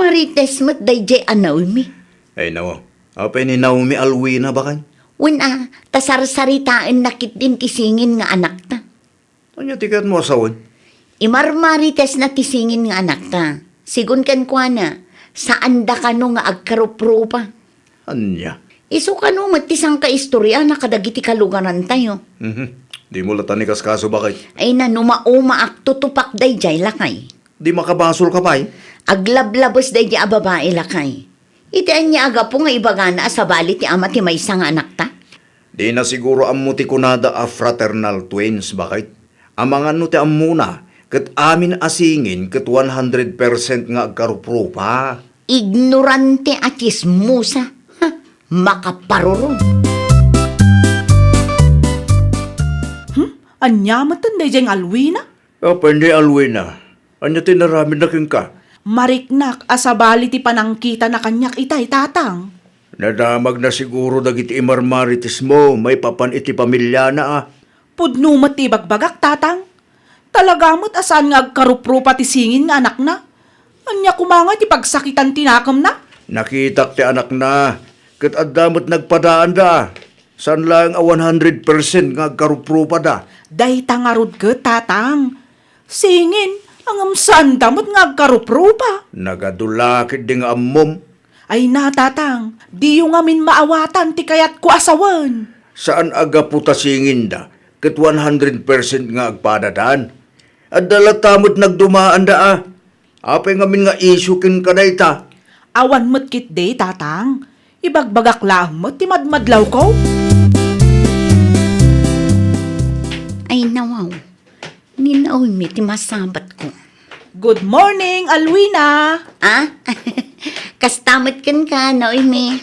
Marites met daydiay a Naomi. Ay, nawaw. Apay ni Naomi Alwina, baket? Wen a, ta sarsaritaenna ketdin ti singin nga anakta. Ania ti kayatmo a sawen? Imarmaritesna ti singin nga anakta. Sigun kenkuana, saanda kano nga agkaruprupa. Ania? Isu kano met ti sangkaistoryana kadagiti kalugarantayo. Mhm. Dimo latta ni kaskaso, baket? Ay, nano, maumaak, tutupak daydiay, lakay. Di makabasolka pay? Aglablabes daydiay a babai, lakay. Iti ania a gapu nga ibagana a sabali ti ama ti maysa nga anakta? Dina siguro ammo ti kunada a fraternal twins, baket? Amangan no ti ammona, ket amin a singin ket one hundred percent nga agkaruprupa. Ignorante a tsismosa. Ha, makaparurod. Hmm? Ania met daydiay nga Alwina? Apay ni Alwina? Ania ti inaramidna kenka? Mariknak a sabali ti panangkitana kaniak itay, Tatang. Nadamagna siguro dagiti imarmaritesmo maipapan iti pamiliana, a. Pudno met ti ibagbagak, Tatang. Talaga met a saan nga agkaruprupa ti singin nga anakna. Ania koma ngay ti pagsakitan ti nakemna? Nakitak ti anakna, ket adda met nagpadaanda. Saan laeng a one hundred percent nga agkaruprupada. Dayta ngarud ket, Tatang. Singin, ngem saanda met nga agkaruprupa. Nagadu la ketdi nga ammom. Ay na, Tatang, diyo ngamin maawatan ti kayatko a sawen. Saan a gapu ta singinda ket one hundred percent nga agpadadan? Adda latta met nagdumaanda, a. Apay ngamin nga isyu kenka dayta? Awan met ketdi, Tatang. Ibagbagak laeng met ti madmadlawko. Ay, nawaw. Ni Naomi ti masabatko. Good morning, Alwina! Ah? Kasta met kenka, Naomi.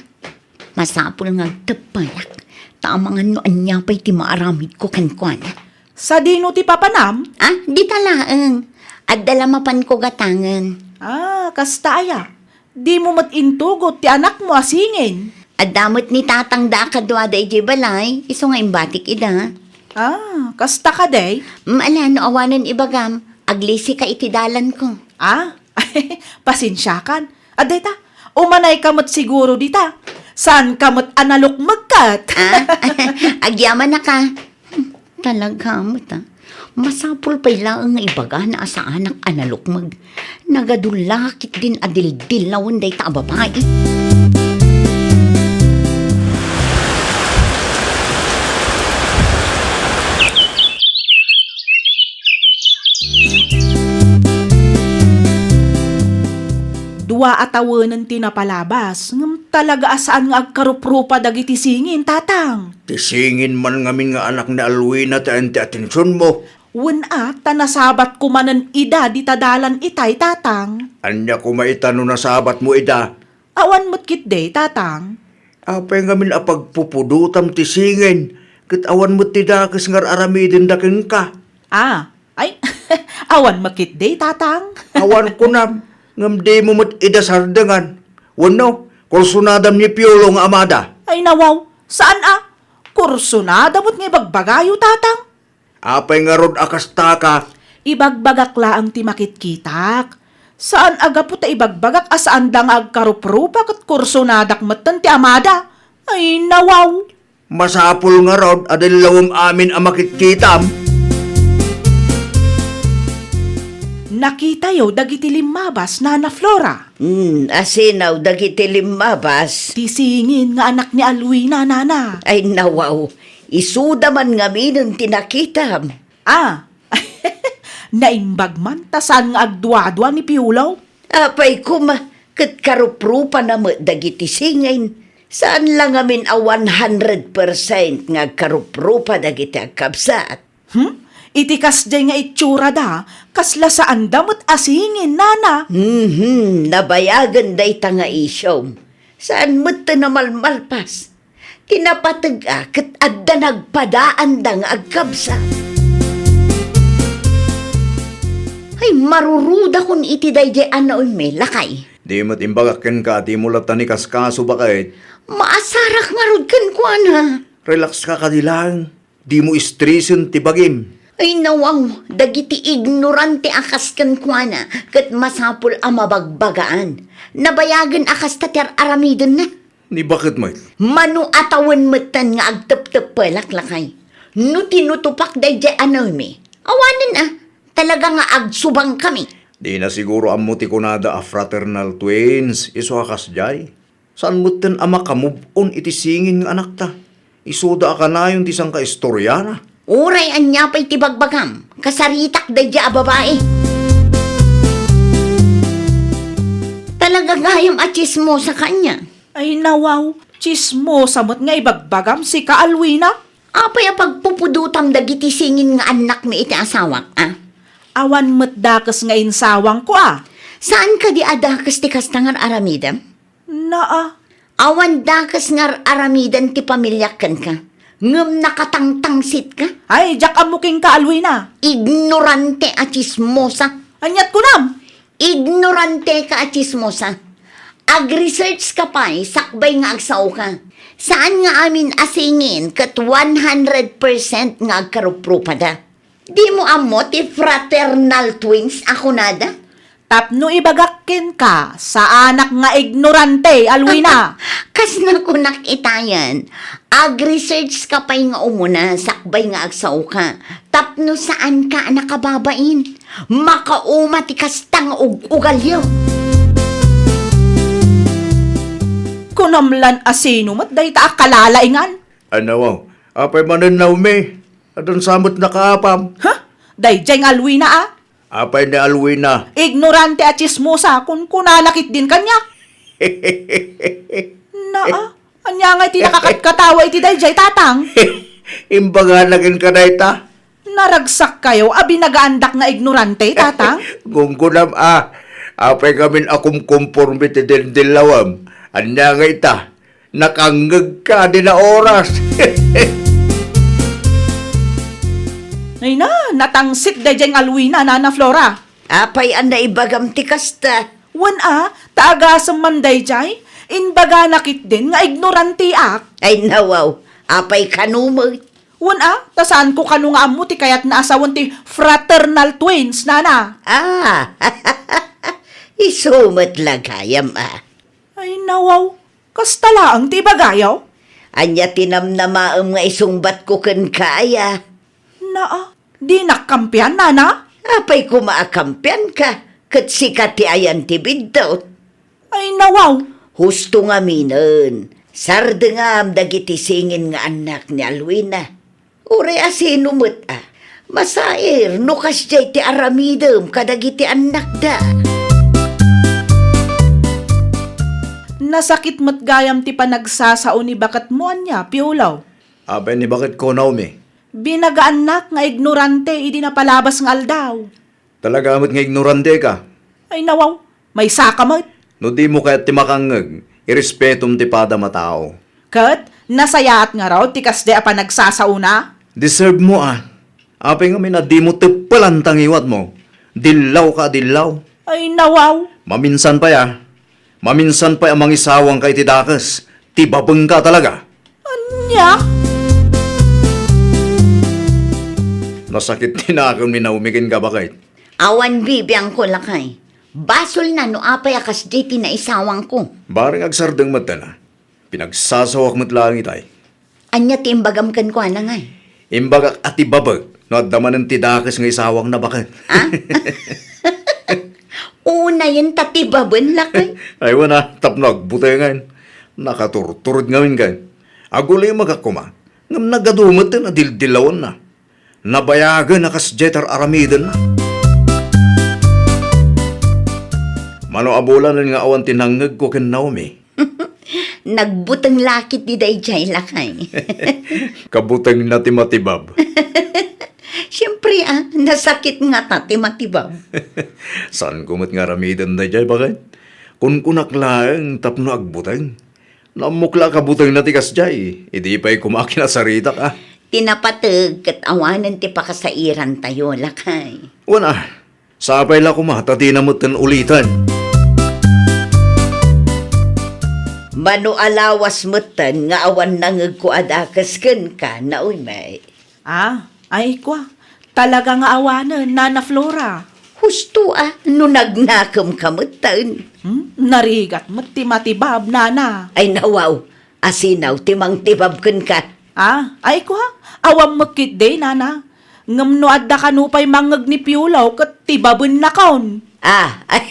Masapul nga agteppayak, ta amangan no ania pay ti maaramidko kenkuana. Sadino ti papanam? Ah, dita laeng. Adda la mapanko gatangen. Ah, kasta aya? Dimo met intugot ti anakmo a singin? Adda met ni tatangda a kaduada idiay balay, isu nga imbatik ida. Ah, kasta kadi? Mm, ala, no awanen ibagam, aglisika iti dalanko. Ah, pasensiakan. Adda ita, umanayka met siguro dita. Saanka met a nalukmeg ket? Ah, agyamanaka. Hmm, talaga met, a. Masapul pay laeng nga ibagana a saanak a nalukmeg. Nagadu la ketdin a dildillawen dayta a babai. Dua a tawenen ti napalabas, ngem talaga a saan nga agkaruprupa dagiti singin, Tatang. Ti singin man ngamin nga anak ni Alwina ti ayan ti atensionmo. Wen a, ta nasabatko manen ida dita dalan itay, Tatang. Ania koma ita no nasabatmo ida? Awan met ketdi, Tatang. Apay ngamin a pagpupudotam ti singin, ket awan met ti dakes nga ar-aramidenda kenka? Ah, ay, awan met ketdi, Tatang. Awan kunam, ngem dimo met ida sardengan. Wenno, kursunadam ni Piolo nga amada. Ay, nawaw, saan a? Kursonada met nga ibagbagayo, Tatang. Apay ngarud a kastaka? Ibagbagak laeng ti makitkitak. Saan a gapu ta ibagbagak a saanda nga agkaruprupa ket kursonadak metten ti amada. Ay, nawaw. Masapul ngarud a dillawem amin a makitkitam. Nakitayo dagiti limmabas, Nana Flora. Hmm, asino dagiti limmabas? Ti singin nga anak ni Alwina, Nana. Ay, nawaw. Isuda man ngaminen ti nakitam. Ah, naimbag man ta saan nga agduadua ni Piolo? Apay koma, ket karuprupana met dagiti singin. Saan la ngamin a one hundred percent nga agkaruprupa dagiti agkabsat. Hmm? Iti kasdiay nga itsurada, kasla saanda met a singin, Nana. Mhm, nabayagen dayta nga isyom. Saan met ti namalmalpas. Ti napateg-a ket adda nagpadaanda nga agkabsat. Ay, marurudakon iti daydiay a Naomi, lakay. Di met imbagak kenka a dimo latta ni kaskaso, baket. Maasarak ngarud kenkuana. Relax ka kadi laeng. Dimo stresen ti bagim. Ay, nawaw, dagiti ignorante a kas kenkuana, ket masapul a mabagbagaan. Nabayagen a kasta ti ar-aramidenna. Ni baket met? Mano a tawen metten nga agtepteppelak, lakay. No tinutupak daydiay a Naomi, awanen a, talaga nga agsubangkami. Dina siguro ammo ti kunada a fraternal twins, isu a kasdiay. Saan metten a makamove-on iti singin nga anakta? Isuda a kanayon ti sangkaistoriana. Uray ania pay ti bagbagam, kasaritak daydiay a babai. Talaga gayam a tsismosa ka ania. Ay, nawaw, tsismosa met nga ibagbagam, sika, Alwina. Apay a pagpupudotam dagiti singin nga annakmi iti asawak, a? Awan met dakes nga insawangko, a? Saan kadi a dakes ti kasta nga ar-aramidem? Naa. Awan dakes nga ar-aramiden ti pamiliak kenka, ngem nakatangtangsitka? Ay, diak ammo kenka, Alwina. Ignorante a tsismosa. Aniat kunam? Ignorante ka a tsismosa. Ag-research ka pay sakbay nga agsaoka. Saan nga amin a singin ket one hundred percent nga agkaruprupada. Dimo ammo ti fraternal twins a kunada? Tapno ibagak kenka, saanak nga ignorante, Alwina. Kasna kunak itayen, ag-research ka pay nga umuna sakbay nga agsaoka. Tapno saanka a nakababain, makauma ti kasta nga ug-ugalyo. Kunam lan a sino met dayta a kalalaingan? Anaw, apay manen, Naomi? Adun sa met nakaapam? Ha? Daydiay nga Alwina, a? Apay ni Alwina? Ignorante a tsismosa, kunkunana ketdin kaniak. Naa, ania nga iti nakakatkatawa iti daydiay, Tatang? Imbagana kenka dayta? Naragsakkayo a binagaandak nga ignorante, Tatang? Gunggunam a, apay ngamin a kumkumporme ti dindillawem? Ania nga ita? Nakangngegka dina oras. Ay na, natangsit daydiay nga Alwina, Nana Flora. Apay a naibagam ti kasta? Wen a, ta agasem man daydiay, imbagana ketdin nga ignoranteak. Ay nawaw, apay kano met? Wen a, ta saanko kano nga ammo ti kayatna a sawen ti fraternal twins, Nana. Ah, isu met la gayam a. Ay nawaw, kasta laeng ti ibagayo? Ania ti namnamaem nga isungbatko kenka, aya? Naa, dinak kampian, Nana? Apay koma a kampianka, ket sika ti ayan ti biddut. Ay nawaw. Husto ngaminen, sardengam dagiti singin nga annak ni Alwina. Uray a sino met a, masair no kasdiay ti aramidem kadagiti annakda. Nasakit met gayam ti panagsasao ni baketmo, ania, Piolo? Apay ni baketko, Naomi? Binagaannak nga ignorante idi napalabas nga aldaw. Talaga met nga ignorante ka. Ay nawaw, maysaka met. No dimo kayat ti makangngeg, irespetom ti padam a tao. Ket nasayaat ngarud ti kasdi a panagsasaona? Deserve mo a. Apay ngamin a dimo teppelan ta ngiwatmo? Dillaw ka a dillaw. Ay nawaw. Maminsan pay a. Maminsan pay a mangisawangka iti dakes. Tibabengka talaga. Ania? Nasakit ti nakem ni Naomi kenka, baket. Awan bibiangko, lakay. Basolna no apay a kasdiay ti naisawangko. Bareng agsardeng met, a. Pinagsasawak met laeng itay. Ania ti imbagam kenkuana ngay? Imbagak a tibabek no adda manen ti dakes nga isawangna, baket. Ah? Unayen ta tibaben, lakay. Ay, wen a, tapno agbutengen. Nakaturturod ngamin ken. Agulimekak koma, ngem nagadu met ti nadildilawenna. Nabayagen a kasdiay ti ar-aramidenna. Mano a bulanen nga awan ti nangngegko ken Naomi. Nagbuteng la ketdi daydiay, lakay. Kabutengna ti matibab. Siempre, a, nasakit ngata ti matibab. Saanko met nga aramiden daydiay, baket. Kunkunak laeng tapno agbuteng. Naammok la a kabutengna ti kasdiay, idi pay koma kinasaritak, a. Ti napateg ket awanen ti pakasairantayo, lakay. Wen a, sapay la koma ta dina metten uliten. Mano a lawas metten nga awan nangngegko a dakes kenka, Naomi. Ah, ay kua, talaga nga awanen, Nana Flora. Husto a, no nagnakemka metten. Hmm? Narigat met ti matibab, Nana. Ay, nawaw, asinaw ti mangtibab kenka. Ah, ay kua, awan met ketdi, Nana. Ngem no adda kano pay mangngeg ni Piolo ket tibabennakon. Ah, ay.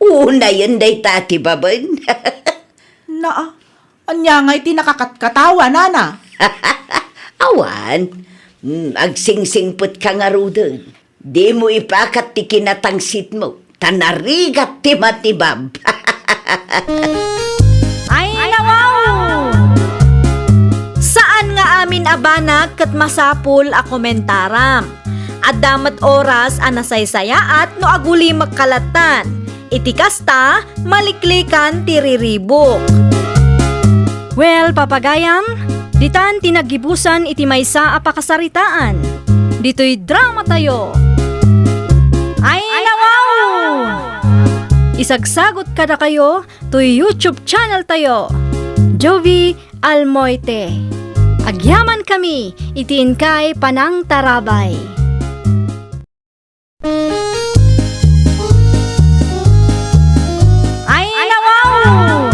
Unayen dayta a tibaben. Naa, ania ngay ti nakakatkatawa, Nana? Awan. Mm, agsingsingpetka ngaruden. Dimo ipakat ti kinatangsitmo, ta narigat ti matibab. Ay, nawaw! Saan nga amin a banag ket masapul a komentaram. Adda met oras a nasaysayaat no agulimek kalatan. Iti kasta, maliklikan ti riribuk. Well, papagayam, ditan ti naggibusan iti maysa a pakasaritaan. Ditoy dramatayo. Ay, nawaw! Isagsagot kadakayo toy YouTube channel tayo, Jovie Almoite. Agyamankami iti inkay panangtarabay. Ay, nawaw!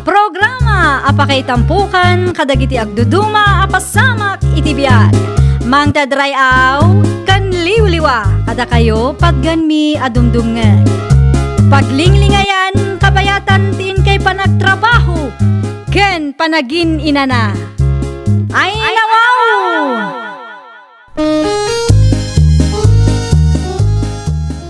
Programa a pakaitampukan kadagiti agduduma a pasamak iti biag. Mangted ray-aw ken liwliwa kadakayo, patganmi a dumdumngeg. Paglinglingayan, kabayatan ti inkay panagtrabaho ken panagin-inana. Ay, nawaw!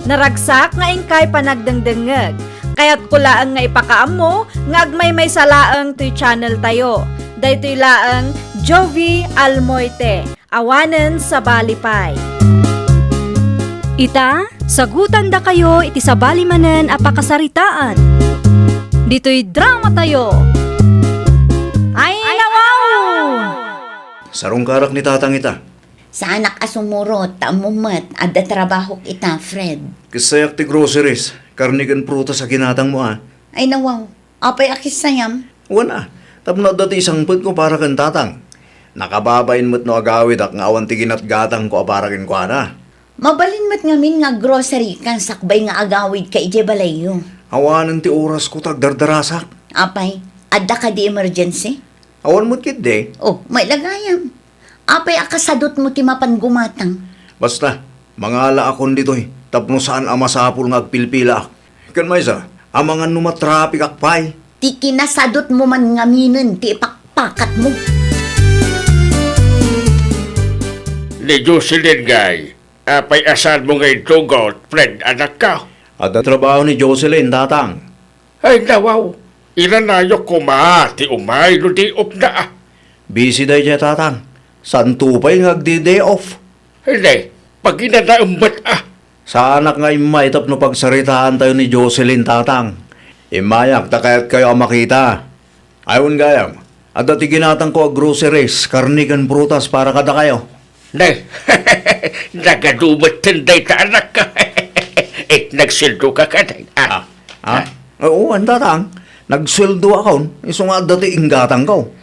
Naragsak nga inkay panagdengdengngeg. Kayatko laeng nga ipakaammo nga agmaymaysa laeng toy channel tayo. Daytoy laeng Jovie Almoite, awanen sabali pay. Ita, sagutandakayo iti sabali manen a pakasaritaan. Ditoy dramatayo. Ay, nawaw! Sarungkarak ni Tatang ita. Saanak a sumurot, ta ammom met, adda trabahok ita, Fred. Kissayak ti groceries, karne ken prutas a ginatangmo, a. Ay, nawaw. Apay a kissayam? Wen a, tapno adda ti isangpetko para ken Tatang. Nakababain met no agawidak nga awan ti ginatgatangko a para kenkuana. Mabalin met ngamin nga aggrocery ka sakbay nga agawidka idiay balayyo. Awanen ti orasko ta agdardarasak. Apay, adda kadi emergency? Awan met ketdi. Oh, mailagayam. Apay a kasadutmo ti mapan gumatang? Basta, mangalaakon ditoy tapno saan a masapul nga agpilpilaak. Ken maysa, amangan no matrapikak pay. Ti kinasadutmo man ngaminen ti ipakpakatmo. Ni Jocelyn ngay, apay a saanmo nga idugot, Fred, anakko? Adda trabaho ni Jocelyn, Tatang. Ay, nawaw, inanayok koma ti umay no day off na, a. Busy daydiay, Tatang. Saanto pay nga agdi-day off. Hindi, pag-inanaem met, a. Saanak nga immay tapno pagsaritaantayo ni Jocelyn, Tatang. Immayak ta kayatkayo a makita. Ay, wen gayam, adda ti ginatangko a groceries, karne ken prutas para kadakayo. Nay, nagadu metten dayta, anakko. Eh, nagsueldoka kadi? Ah. Ah, ah? Ah? Oo, wen, Tatang. Nagsueldoakon, isu nga adda ti inggatangko.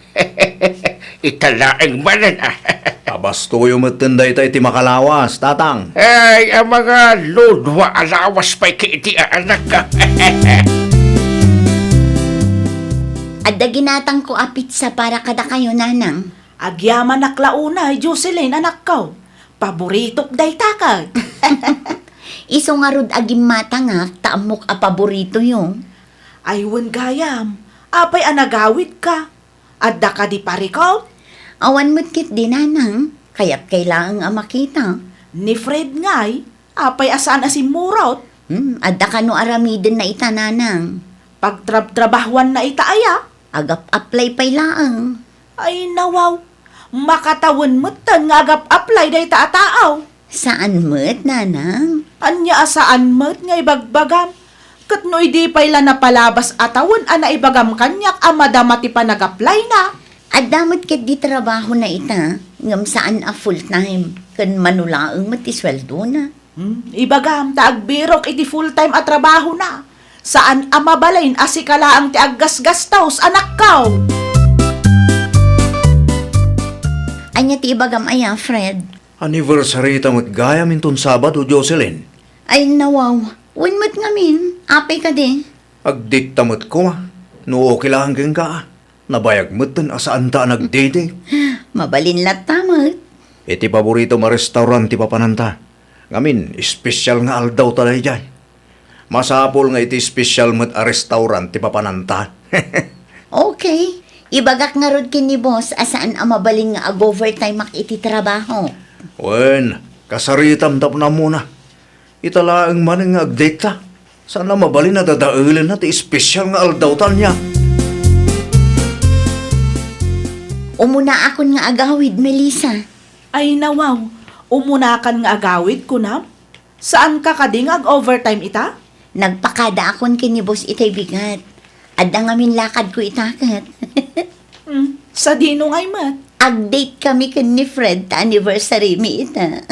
Ita laeng manen, a. Abastoyo metten dayta iti makalawas, Tatang. Ay, a mga ludwa a lawas pay ket iti aanakka. Adda ginatangko a pizza para kadakayo, Nanang. Agyamanak la unay, Jocelyn, anakko. Paboritok dayta ket. Isu ngarud a gimmatangak ta ammok a paboritoyo. Ay, wen gayam, apay a nagawidka? Adda kadi parikut? Awan met ketdi, Nanang. Kayatkay laeng a makita. Ni Fred ngay, apay a saan a simmurot? Hmm, adda kano aramidenna ita, Nanang. Pagtrabtrabahuanna ita aya? Agap-apply pay laeng. Ay, nawaw. Makatawen metten nga agap-apply dayta a tao. Saan met, Nanang? Ania a saan met nga ibagbagam? Ket no idi pay la napalabas a tawen a naibagam kaniak a madama ti panag-apply-na. Adda met ketdi trabahona ita, ngem saan a full-time, ken mano laeng met ti sueldona. Hmm, ibagam ta agbirok iti full-time a trabahona. Saan a mabalin a sika laeng ti aggasgastos, anakko. Ania ti ibagam aya, Fred? Anniversary ta met gayam inton Sabado, Jocelyn. Ay, nawaw. Wen met ngamin, apay kadi? Ag-date ta met koma. No okay laeng kenka, nabayag metten a saanta a nag-date. Mabalin latta met. Iti paboritom a restaurant ti papananta. Ngamin, espesyal nga aldawta daydiay. Masapul nga iti espesyal met a restaurant ti papananta. Okay. Ibagak ngarud ken ni boss a saan a mabalin nga ag-overtime-ak iti trabaho. Wen, kasaritam tapno ammona. Ita laeng manen nga ag-date ta. Saan a mabalin a dadaelenna ti espesyal nga aldawta ania. Umunaakon nga agawid, Melissa. Ay, nawaw. Umunakan nga agawid, kunam? Saanka kadi nga ag-overtime ita? Nagpakadaakon ken ni boss itay bigat. Adda ngamin lakadko ita ket. Hmm, sadino ngay met? Ag-date kami ken ni Fred ta anniversary-mi ita.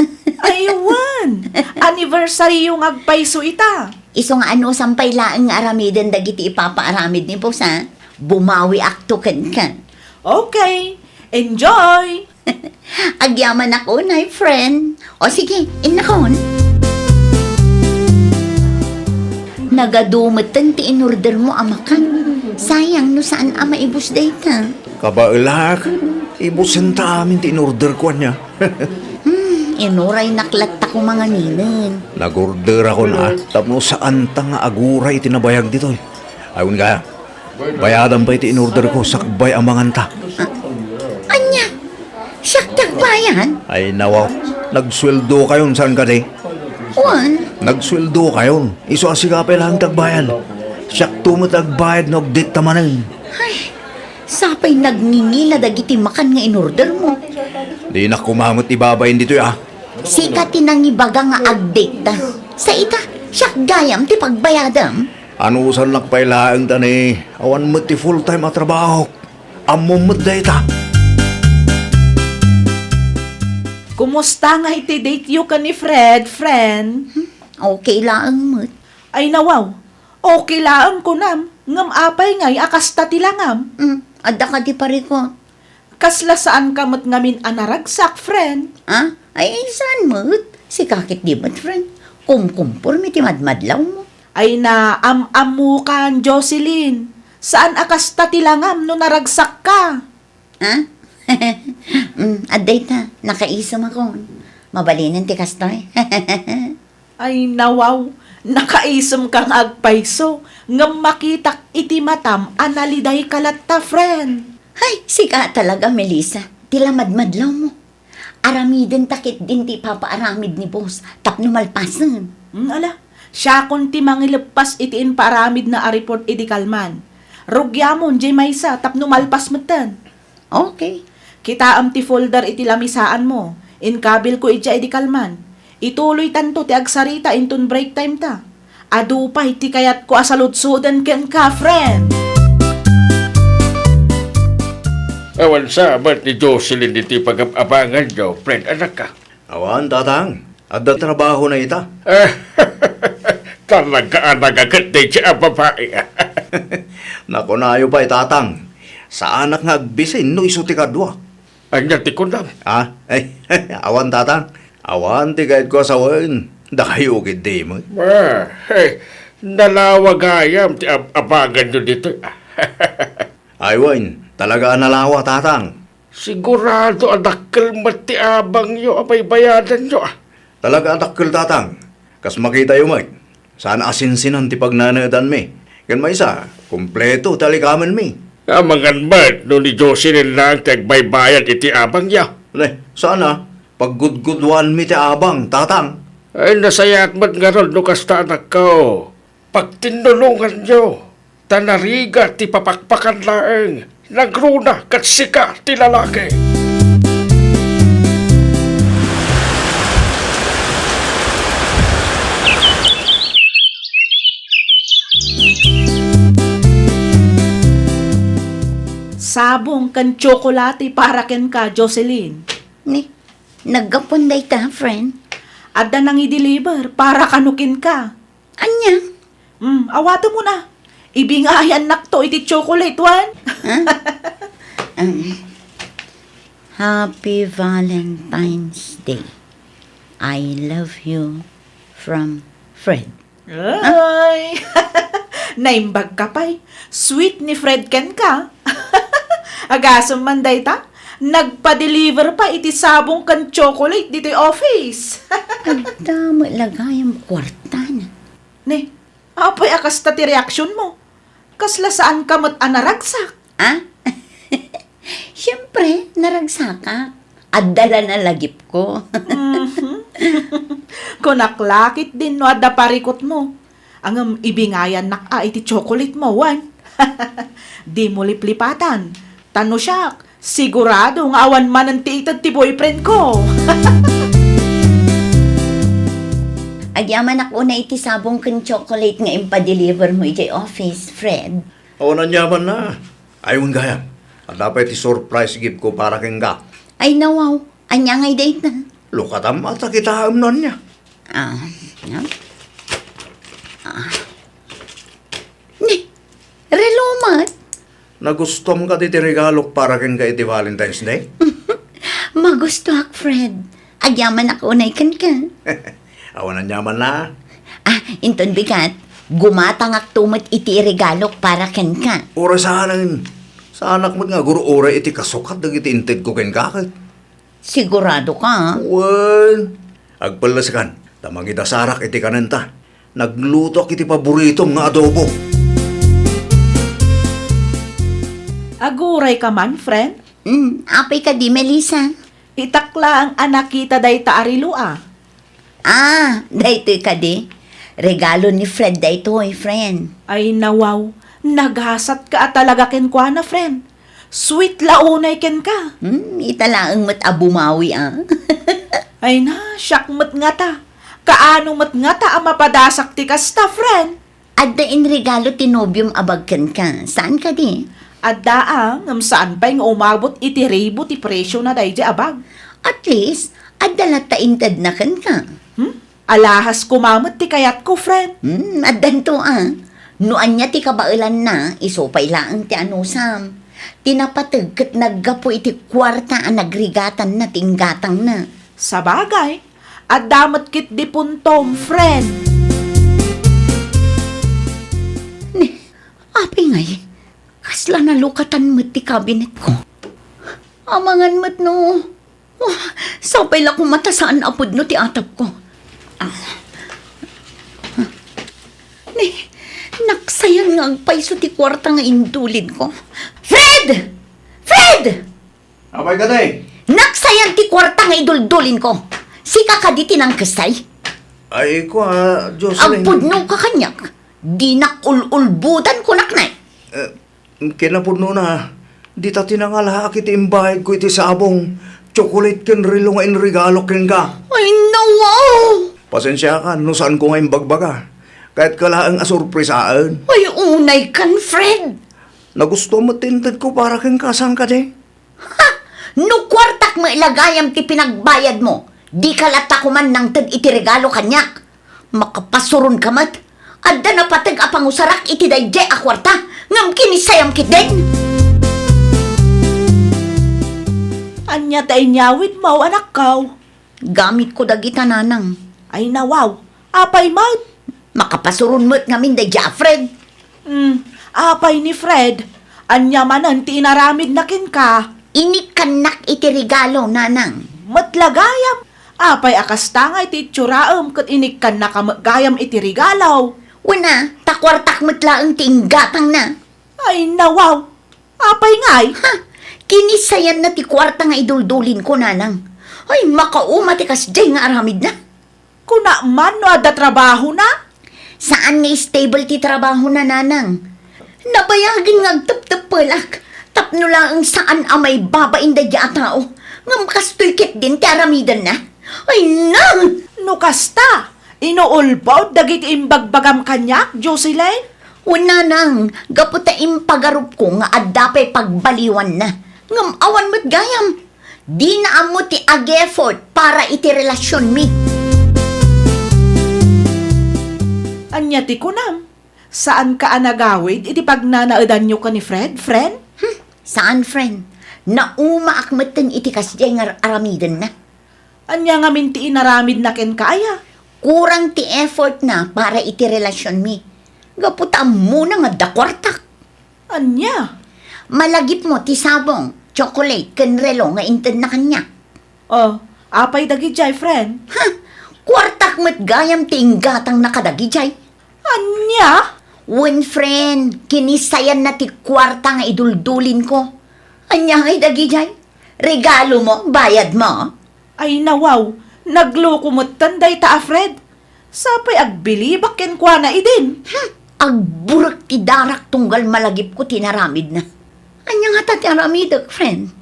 Ay, wen! Anniversary-yo nga agpayso ita. Isu nga anusam pay laeng nga aramiden dagiti ipapaaramid ni boss, a. Bumawiakto kenka. Okay. Enjoy! Agyamanak unay, friend. O sige, innakon. Nagadu metten ti inordermo a makan. Sayang no saan a maibus dayta. Kabaelak, ibusenta amin ti inorderko ania. Hmm, inuraynak latta koma nganinen. Nagorderakon a, tapno saanta nga aguray iti nabayag ditoy. Ay, wen gayam. Bayadam pay ti inorderko sakbay a manganta. Ah, ania? Siak ti agbayad? Ay, nawaw. Nagsueldokayon, saan kadi? Wen. Nagsueldokayon. Isu a sika pay laeng ti agbayad. Siakto met agbayad no agdate ta manen. Ay, sapay nagngingina dagiti makan nga inordermo. Dinak koma met ibabain ditoy, a. Sika ti nangibaga nga agdate ta. Sa ita, siak gayam ti pagbayadam. Anusannak pay laeng ta ni, awan met ti full-time a trabahok. Ammom met dayta. Kumusta ngay ti date-yo ken ni Fred, friend? Hmm, okay laeng met. Ay, nawaw. Okay laeng kunam, ngem apay ngay a kasta ti langam? Hmm, adda kadi parikut? Kasla saanka met ngamin a naragsak, friend? Ah? Ay, saan met? Sika ketdi met, friend. Kumkumporme ti madmadlawmo. Ay, naam-ammokan, Jocelyn. Saan a kasta ti langam no naragsakka? Ah? Mm, adda ita, nakaisemakon. Mabalinen ti kastoy. Ay, nawaw, nakaisemka nga agpayso, ngem makitak iti matam a nalidayka latta, friend. Hay, sika talaga, Melissa, ti lamadmadlawmo. Aramidenta ketdin ti ipapaaramid ni boss tapno malpasen. Hmm, ala, siakon ti mangileppas iti impaaramidna a report idi kalman. Rugiamon diay maysa tapno malpas metten. Okay. Kitaem ti folder iti lamisaanmo. Inkabilko idiay idi kalman. Ituloytanto ti agsarita inton break time ta. Adu pay ti kayatko a saludsoden kenka, friend. Awan sa met ni Jocelyn ditoy pagab-abanganyo, friend, anakka? Awan, tatang. Adda trabahona ita. Talaga a nagaket daydiay a babai. Nakunayo pay, Tatang. Saanak nga agbisin no isu ti kadua. Ania ti kunam? Ah, ay, awan, Tatang. Awan ti kayatko a sawen. Dakayo ketdi met. Ah, eh, nalawa gayam ti ab-abanganyo ditoy. Ay, wen, talaga a nalawa, Tatang. Sigurado a dakkel met ti abangyo a baybayadanyo, ah. Talaga a dakkel, Tatang. Kas makitayo met, saan a sinsinan ti pagnanedanmi. Ken maysa, kompleto ti alikamenmi. Amangan met no ni Jocelyn laeng ti agbaybayad iti abangyo. Ne, saan a, paggudguduanmi ti abang, Tatang. Ay, nasayaat met ngarud no kasta, anakko. Pagtinnulonganyo, ta narigat ti papakpakan laeng, nagruna ket sika ti lalaki. Sabong ken tsokolate para kenka, Jocelyn. Ni, naggapuan dayta, friend? Adda nangi-deliver para kano kenka. Ania? Mm, awatem una. Ibingayannakto iti chocolate, wen? Ah? Um, Happy Valentine's Day. I love you from Fred. Ay! Naimbag ka pay. Sweet ni Fred kenka. Agasem man dayta, nagpa-deliver pa iti sabong ken chocolate ditoy office. Adda met la gayam kuartana. Ne, apay a kasta ti reaksionmo? Kasla saanka met a naragsak? Ah? Siyempre, naragsakak. Adda la nalagipko. Mhm. Kunak la ketdin no adda parikutmo. Ngem ibingayannak a iti chocolate mo, wen? Dimo liplipatan. Ta no siak, sigurado nga awan manen ti ited ti boyfriend ko. Agyamanak unay iti sabong ken chocolate nga impa-deliver mo idiay office, Fred. Awan aniamanna. Ay, wen gayam. Adda pay ti surprise gift ko para kenka. Ay, nawaw. Ania ngay dayta? Lukatam a ta kitaem no ania. Ah, no? Ah. Ni, relo met. Nagustuam kadi ti regalok para kenka iti Valentine's Day? Magustuak, Fred. Agyamanak unay kenka. Awan aniamanna. Ah, inton bigat, gumatangakto met iti iregalok para kenka. Uray saanen. Saanak met nga agur-uray iti kasukat dagiti intedko kenka ket. Sigurado ka? Wen. Agpellesekan, ta mangidasarak iti kanenta. Naglutoak iti paboritom nga adobo. Aguray ka man, friend? Mm, apay kadi, Melissa? Itak laeng a nakita dayta a relo, a. Ah, daytoy kadi. Regalo ni Fred daytoy, friend. Ay, nawaw. Nagasat ka a talaga kenkuana, friend. Sweet la unay kenka. Hmm, ita laeng met a bumawi, ah. Ay na, siak met ngata. Kaano met ngata a mapadasak ti kasta, friend? Adda inregalo ti nobiom a bag kenka, saan kadi? Adda, ah, ngem saan pay nga umabot iti ribu ti presio na daydi a bag. At least, adda latta intedna kenka. Hmm? Alahas koma met ti kayatko, friend. Hmm, addanto, ah. No ania ti kabaelanna, isu pay laeng ti anusam. Ti napateg ket naggapu iti kuarta a nagrigatanna ti inggatangna. Sabagay, adda met ketdi puntom, friend. Ni, apay ngay, kasla nalukatan met ti kabinetko. Amangan met no, oh, sapay la koma ta saan a pudno ti atapko. Ah. Ni, naksayan nga agpayso ti kuarta nga indulinko. Fred! Fred! Apay kadi? Naksayan ti kuarta nga iduldulinko. Sika kadi ti nangkessay? Ay, kua, Jocelyn. Agpudnoka kaniak. Dinak ul-ulbodan, kunak, nay. Eh, kinapudnona, dita ti nangalaak iti imbayadko iti sabong, tsokolit ken relo nga inregalo kenka. Ay, nawaw! Pasensiakan no saanko nga imbagbaga. Kayatka laeng a surprisaen. Ay, unay kan, Fred! Nagustuam met ti intedko para kenka, saan kadi? Ha! No kuartak met la gayam ti pinagbayadmo, dika latta koman nangted iti regalo kaniak. Makapasuronka met. Adda napateg a pangusarak iti daydiay a kuarta, ngem kinissayam ketdin. Ania ta inyawidmo, anakko? Gamitko dagita, nanang. Ay, nawaw. Apay met? Makapasuron met ngamin daydiay a Fred. Hmm, apay ni Fred? Ania manen ti inaramidna kenka? Inikkannak iti regalo, nanang. Met la gayam. Apay a kasta nga iti itsuram ket inikkannaka met gayam iti regalo? Wen a, ta kuartak met laeng ti inggatangna. Ay, nawaw. Apay ngay? Ha? Kinisayanna ti kuarta nga iduldulinko, nanang. Ay, makauma ti kasdiay nga aramidna. Kuna man no adda trabahona? Saan nga stable ti trabahona, nanang. Nabayagen nga agtepteppelak tapno laeng saan a maibabain daydiay a tao. Ngem kastoy ketdin ti aramidenna. Ay, nang! No kasta, inuulbod dagiti imbagbagam kaniak, Jocelyn? Wen, nanang, gapu ta impagarupko nga adda pay pagbaliwanna. Ngem awan met gayam. Dina ammo ti ag-effort para iti relasionmi. Ania ti kunam? Saanka a nagawid iti pagnanaedanyo ken ni Fred, friend? Hmm, saan, friend. Naumaak metten iti kasdiay nga ar-, aramidenna. Ania ngamin ti inaramidna kenka aya? Kurang ti effortna para iti relasionmi. Gapu ta ammona nga adda kuartak. Ania? Malagipmo ti sabong, chocolate, ken relo nga intedna kaniak. Oh, apay dagidiay, friend? Ha? Kuartak met gayam ti inggatangna kadagidiay. Ania? Wen, friend, kinisayanna ti kuarta nga iduldulinko. Ania ngay dagidiay? Regalomo, bayadmo? Ay, nawaw, nagluko metten dayta a Fred. Sapay agbilibak kenkuana idin. Hmm, agburek ti darak tunggal malagipko ti inaramidna. Ania ngata ti aramidek, friend?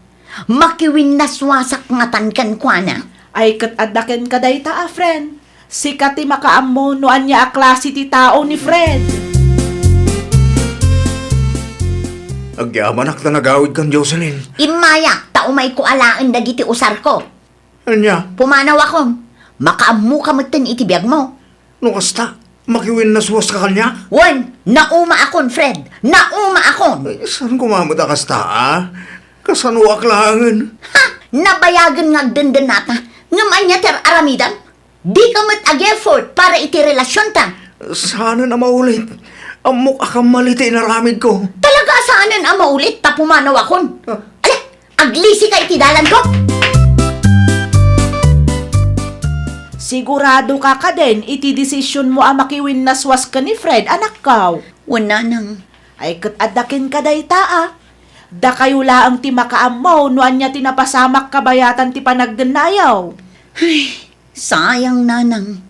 Makiwinnaswasak ngatan kenkuana. Ay, ket adda kenka dayta a friend. Sika ti makaammo no ania a klase ti tao ni Fred. Agyamanak ta nagawidkan, Jocelyn. Immayak ta umayko alaen dagiti usarko. Ania? Pumanawakon. Makaammoka metten iti biagmo. No kasta, makiwinnaswaska kaniak? Wen, naumaakon, Fred. Naumaakon. Ay, saan koma met a kasta, a? Kasanoak laengen? Ha! Nabayagen nga agdendennata. Ngem ania ti ar-aramidem? Dika met ag-effort para iti relasionta. Saanen a maulit. Ammok a kammali ti inaramidko. Talaga a saanen a maulit ta pumanawakon. Ah. Ala, aglisika iti dalanko! Siguradoka kadin iti desisionmo a makiwinnaswas ken ni Fred, anakko? Wen, nanang. Ay, ket adda kenka dayta, a. Dakayo laeng ti makaammo no ania ti napasamak kabayatan ti panagdennayo. Ay, sayang, nanang.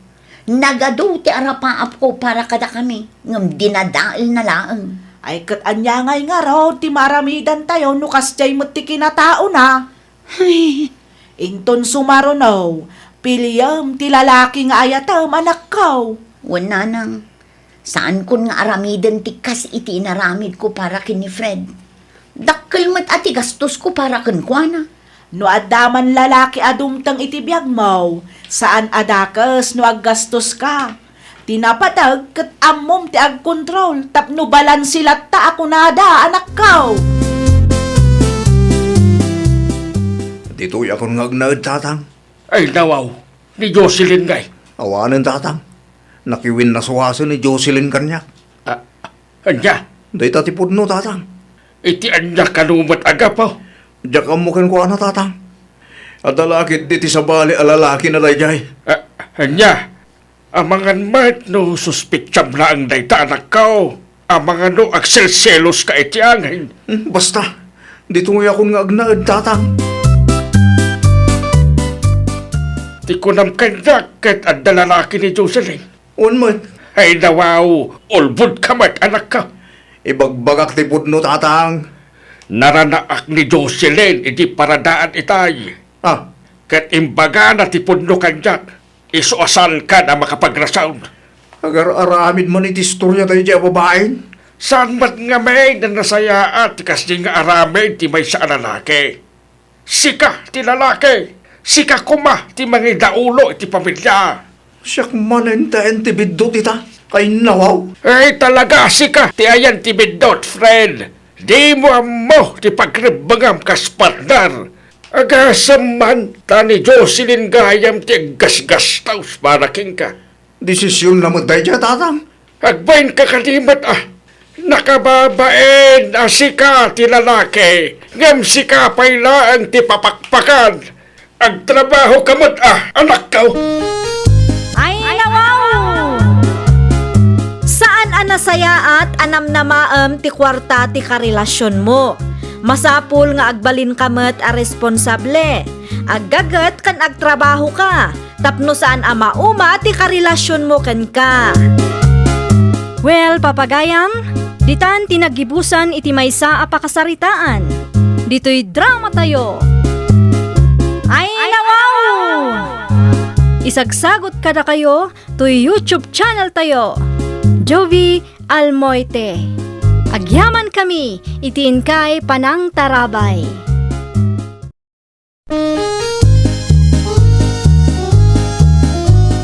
Nagadu ti arapaapko para kadakami, ngem dinadaelna laeng. Ay, ket ania ngay ngarud ti maaramidantayo no kasdiay met ti kinataona? Ay. Inton sumaruno, piliem ti lalaki nga ayatem, anakko. Wen, nanang. Saankon nga aramiden ti kas iti inaramidko para ken ni Fred. Dakkel met a ti gastosko para kenkuana. No adda man lalaki a dumteng iti biagmo, saan a dakes no aggastoska. Ti napateg ket ammom ti agkontrol tapno balanse latta a kunada, anakko. Ditoyakon nga agnaed, tatang. Ay, nawaw, ni Jocelyn ngay? Awanen, tatang. Nakiwinnaswasen ni Jocelyn kaniak. Ah, ania? Dayta ti pudno, tatang. Iti ania kano met a gapu? Diak ammo kenkuana, tatang. Adda la ketdi ti sabali a lalakina daydiay. Ah, ania? Amangan met no suspetsam laeng dayta, anakko. Amangan no agselseloska iti angin. Hmm, basta, ditoyakon nga agnaed, tatang. Ti kunam kaniak ket adda lalaki ni Jocelyn. Wen met. Ay, nawaw, ulbodka met, anakko. Ibagbagak ti pudno, tatang. Naranaak ni Jocelyn iti paradaan itay. Ah. Ket imbagana ti pudno kaniak. Isu a saankan a makapagrason. Agar-aramid man iti istoria daydiay a babaen? Saan met ngamin a nasayaat ti kasdi nga aramid ti maysa a lalaki? Sika ti lalaki! Sika koma ti mangidaulo iti pamilia! Siak manen ti biddut ita. Ay, nawaw. Ay, talaga, sika ti ayan ti biddut, friend. Dimo ammo ti pagrebbengam kas partner. Agasem man, ta ni Jocelyn gayam ti aggasgastos para kenka. Desisyon na met daydiay, Tatang. Agbainka kadi met a. Nakababain a sika ti lalaki, ngem sika pay laeng ti papakpakan. Agtrabahoka met a, anakko. Ay, nawaw! Saan a nasayaat a namnamaem ti kuarta ti karelasionmo. Masapul nga agbalinka met a responsable. Aggaget ken agtrabahoka. Tapno saan a mauma ti karelasionmo kenka. Well, papagayam, ditan ti naggibusan iti maysa a pakasaritaan. Ditoy dramatayo. Ay, nawaw! Isagsagot kadakayo toy YouTube channel tayo, Jovi Almoite. Agyaman kami iti inkay panangtarabay.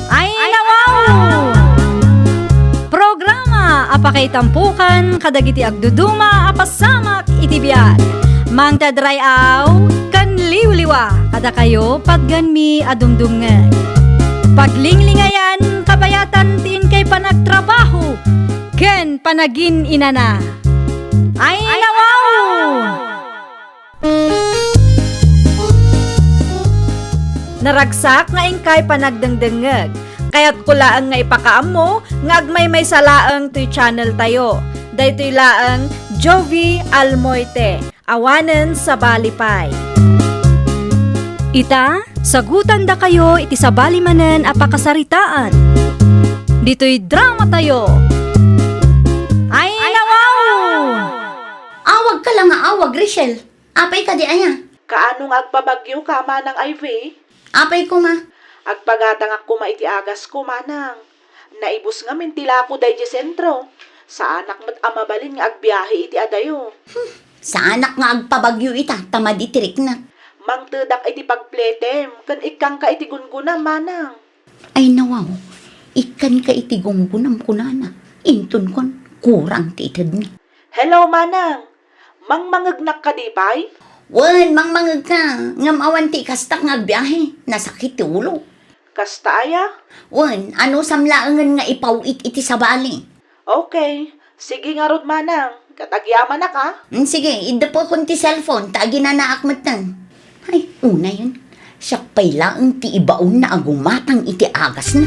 Ay, nawaw! Programa a pakaitampukan kadagiti agduduma a pasamak iti biag. Mangted ray-aw ken liwliwa kadakayo patgenmi a dumdumngeg. Paglinglingayan, kabayatan ti inkay panagtrabaho ken panagin-inana. Ay, nawaw! Naragsak nga inkay panagdengdengngeg. Kayatko laeng nga ipakaammo nga agmaymaysa laeng toy channel tayo. Daytoy laeng Jovi Almoite, awanen sabali pay. Ita, sagutandakayo iti sabali manen a pakasaritaan. Ditoy dramatayo. Ay, nawaw! Awagka la nga awag, Rachel. Apay kadi aya? Kaano nga agpabagyoka, Manang Ivy? Apay koma? Agpagatangak koma iti agasko, Manang. Naibus ngamin ti lako daydiay sentro. Saanak met a mabalin nga agbiahe iti adayo. Hmm, saanak nga agpabagyo ita, ta madi ti riknak. Mangtedak iti pagpletem, ken ikkanka iti gungunam, Manang. Ay, nawaw, ikkanka iti gungunam, kunana. Inton kuan, kurang ti itedna. Hello, Manang. Mangmangegnak kadi pay? Wen, mangmangegka. Ngem awan ti ikastak nga agbiahe. Nasakit ti ulo. Kasta aya? Wen, anusam laengen nga ipaw-it iti sabali. Okay. Sige ngarud, Manang. Ket agyamanak, a? Mm, sige, iddepekon ti cellphone, ta aginanaak metten. Ay, unayen. Siak pay laeng ti ibaonna a gumatang iti agasna.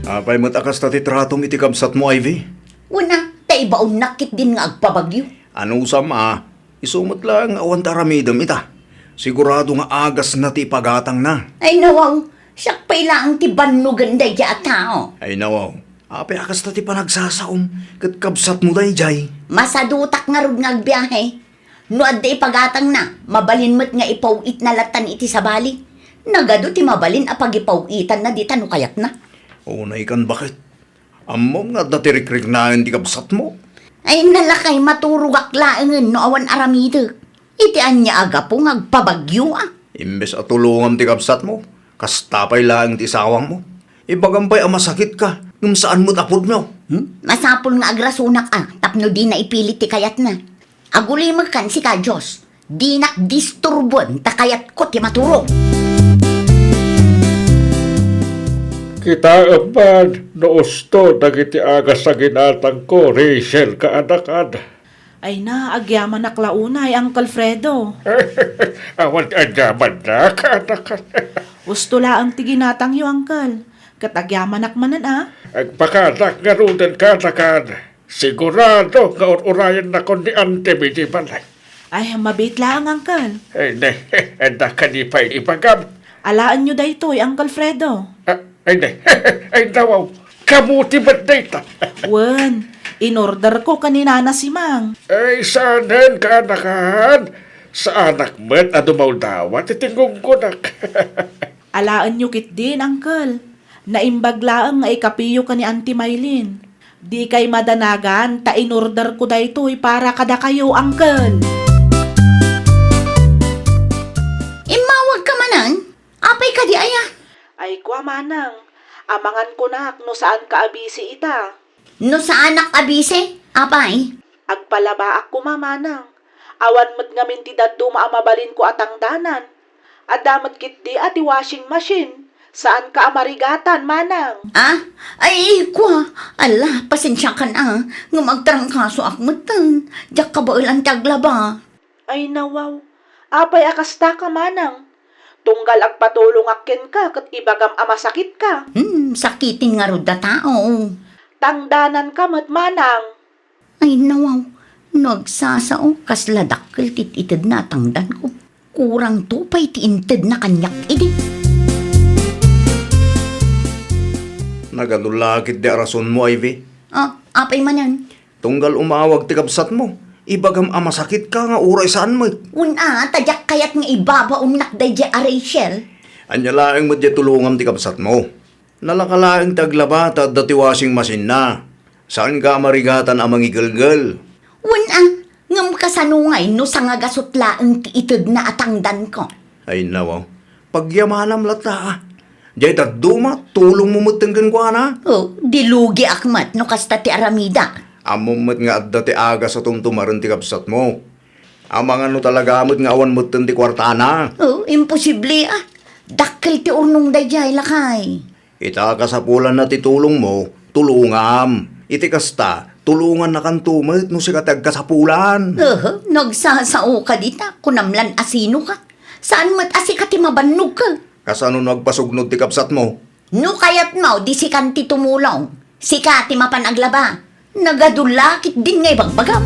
Apay met a kasta ti tratom iti kabsatmo, Ivy? Wen a, ta ibaonnak ketdin nga agpabagyo. Anusam a, isu met laeng nga awan ti aramidem ita. Sigurado nga agasna ti ipagatangna. Ay, nawaw, siak pay laeng ti bannogen daydiay a tao. Ay, nawaw, apay a kasta ti panagsasaom ket kabsatmo daydiay? Masadutak ngarud nga agbiahe. No adda ipagatangna, mabalin met nga ipaw-itna lattan iti sabali. Nagadu ti mabalin a pagipaw-itanna dita no kayatna. Unaykan, baket. Ammom nga adda ti rikriknaen ti kabsatmo. Ay, nalakay, maturogak laengen no awan aramidek. Iti ania a gapu nga agpabagyo a? Imbes a tulongam ti kabsatmo, kasta pay laeng ti isawangmo. Ibagam pay a masakitka, ngem saan met a pudno. Hmm? Masapul nga agrasunak a, tapno dina ipilit ti kayatna. Agulimekan sika, Dios. Dinak disturboen ta kayatko ti maturog. Kitaem man no usto dagiti agas a ginatangko, Rachel, kaanakan. Ay na, agyamanak la unay, Uncle Fredo. Awan ti agyamanna, kaanakan. Usto laeng ti ginatangyo, Uncle. Ket agyamanak manen a. Agpakanak ngaruden, kaanakan. Sigurado nga ur-urayennakon ni Auntie Bidi balay. Ay, mabiit laeng, Uncle. Ay, ne, adda kadi pay ibagam? Alaenyo daytoy, Uncle Fredo. Ah, ay, ne. Ay, nawaw. Kamuti met dayta. Wen, inorderko ken ni Nana Simang. Ay, saanen, kaanakan. Saanak met a dumawdawa ti tingunggonak. Alaenyo ketdin, Uncle. Naimbag laeng nga ikapiyo ken ni Auntie Maylin. Dikay madanagan ta inorderko daytoy para kadakayo, Uncle. Immawagka manen? Apay kadi aya? Ay, kua, Manang. Amangan kunak no saanka a busy ita. No saanak a busy? Apay? Agpalabaak koma, manang. Awan met ngamin ti dadduma a mabalinko a tangdanan. Adda met ketdi a ti washing machine. Saanka a marigatan, manang. Ah? Ay, kua. Ala, pasensiakan a. Ngem agtarangkasoak metten. Diak kabaelan ti aglaba. Ay, nawaw. Apay a kastaka, manang? Tunggal agpatulongak kenka ket ibagam a masakitka. Hmm, sakiten ngarud a tao. Tangdananka met, manang. Ay, nawaw. No agsasao, kasla dakkel ti itedna a tangdanko. Kurang to pay ti intedna kaniak idi. Nagadulla ketdi a rasonmo, Ivy. Ah, apay manen? Tunggal umawag ti kabsatmo, ibagam a masakitka nga uray saan met. Wen a, ta diak kayat nga ibabaonnak daydiay a Rachel. Ania laeng met diay tulongam ti kabsatmo? Nalaka laeng ti aglaba ta adda ti washing machine-na. Saanka a marigatan a mangigelgel. Wen a, ngem kasano ngay no sangagasut laeng ti itedna a tangdanko? Ay, nawaw. Pagyamanam latta, a. Diay dadduma, tulongmo metten kenkuana. Oh, di lugiak met no kasta ti aramida. Ammom met nga adda ti agas a tumtumaren ti kabsatmo. Amangan no talaga met nga awan metten ti kuartana. Oh, imposible, a. Dakkel ti urnong daydiay, lakay. Ita a kasapulanna ti tulongmo, tulongam. Iti kasta, tulongannakanto met no sika ti agkasapulan. Aha, no agsasaoka dita, kunam lan a sinoka. Saan met a sika ti mabannogka. Kasano no agpasugnod ti kabsatmo? No kayatmo, di sikan ti tumulong. Sika ti mapan aglaba. Nagadulla ketdin nga ibagbagam.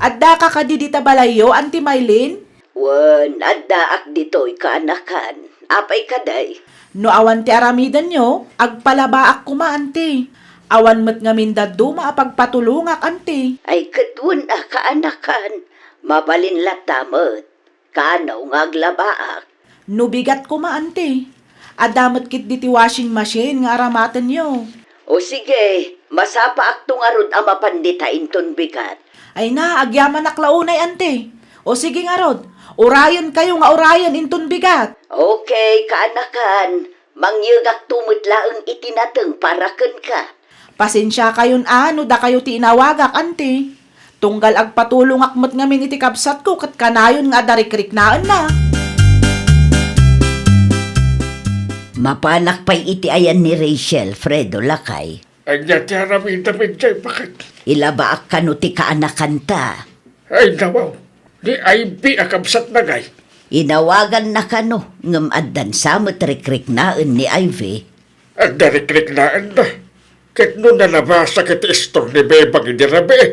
Addaka kadi dita balayyo, Auntie Mylene? Wen, addaak ditoy, kaanakan. Apay kadi? No awan ti aramidenyo, agpalabaak koma, Auntie. Awan met ngamin dadduma a pagpatulongak, Auntie. Ay, ket wen a, kaanakan, mabalin latta met. Kano nga aglabaak? No bigat koma, Auntie. Adda met ketdi ti washing machine nga aramatenyo. O sige, masapaakto ngarud a mapan dita inton bigat. Ay na, agyamanak la unay, Auntie. O sige ngarud, urayenkayo nga urayen inton bigat. Okay, kaanakan, mangyegakto met laeng iti nateng para kenka. Pasensiakayon a no dakayo ti inawagak, Auntie. Tunggal agpatulongak met ngamin iti kabsatko ket kanayon nga adda rikriknaenna. Mapanak pay iti ayan ni Rachel, Fredo, lakay. Ania ti aramidem idiay, baket? Ilabaak kano ti kaanakanta. Ay, nawaw. Ni Ivy a kabsatna ngay? Inawaganna kano, ngem addan sa met rikriknaen ni Ivy. Adda rikriknaenna. Ket no nalabasa ket ti istor ni Bebang idi rabii,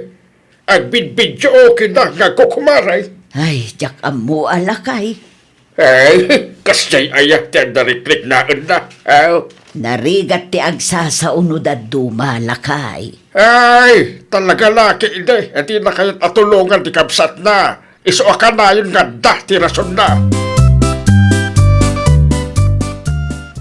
agbidbidyo okayna nga agkukumaray. Ay, diak ammo a, lakay. Ay, kasdiay aya ti adda rikriknaenna? Aw. Narigat ti agsasao no dadduma, lakay. Ay, talaga la ketdi, a dina kayat a tulongan ti kabsatna. Isu a kanayon nga adda ti rasonna.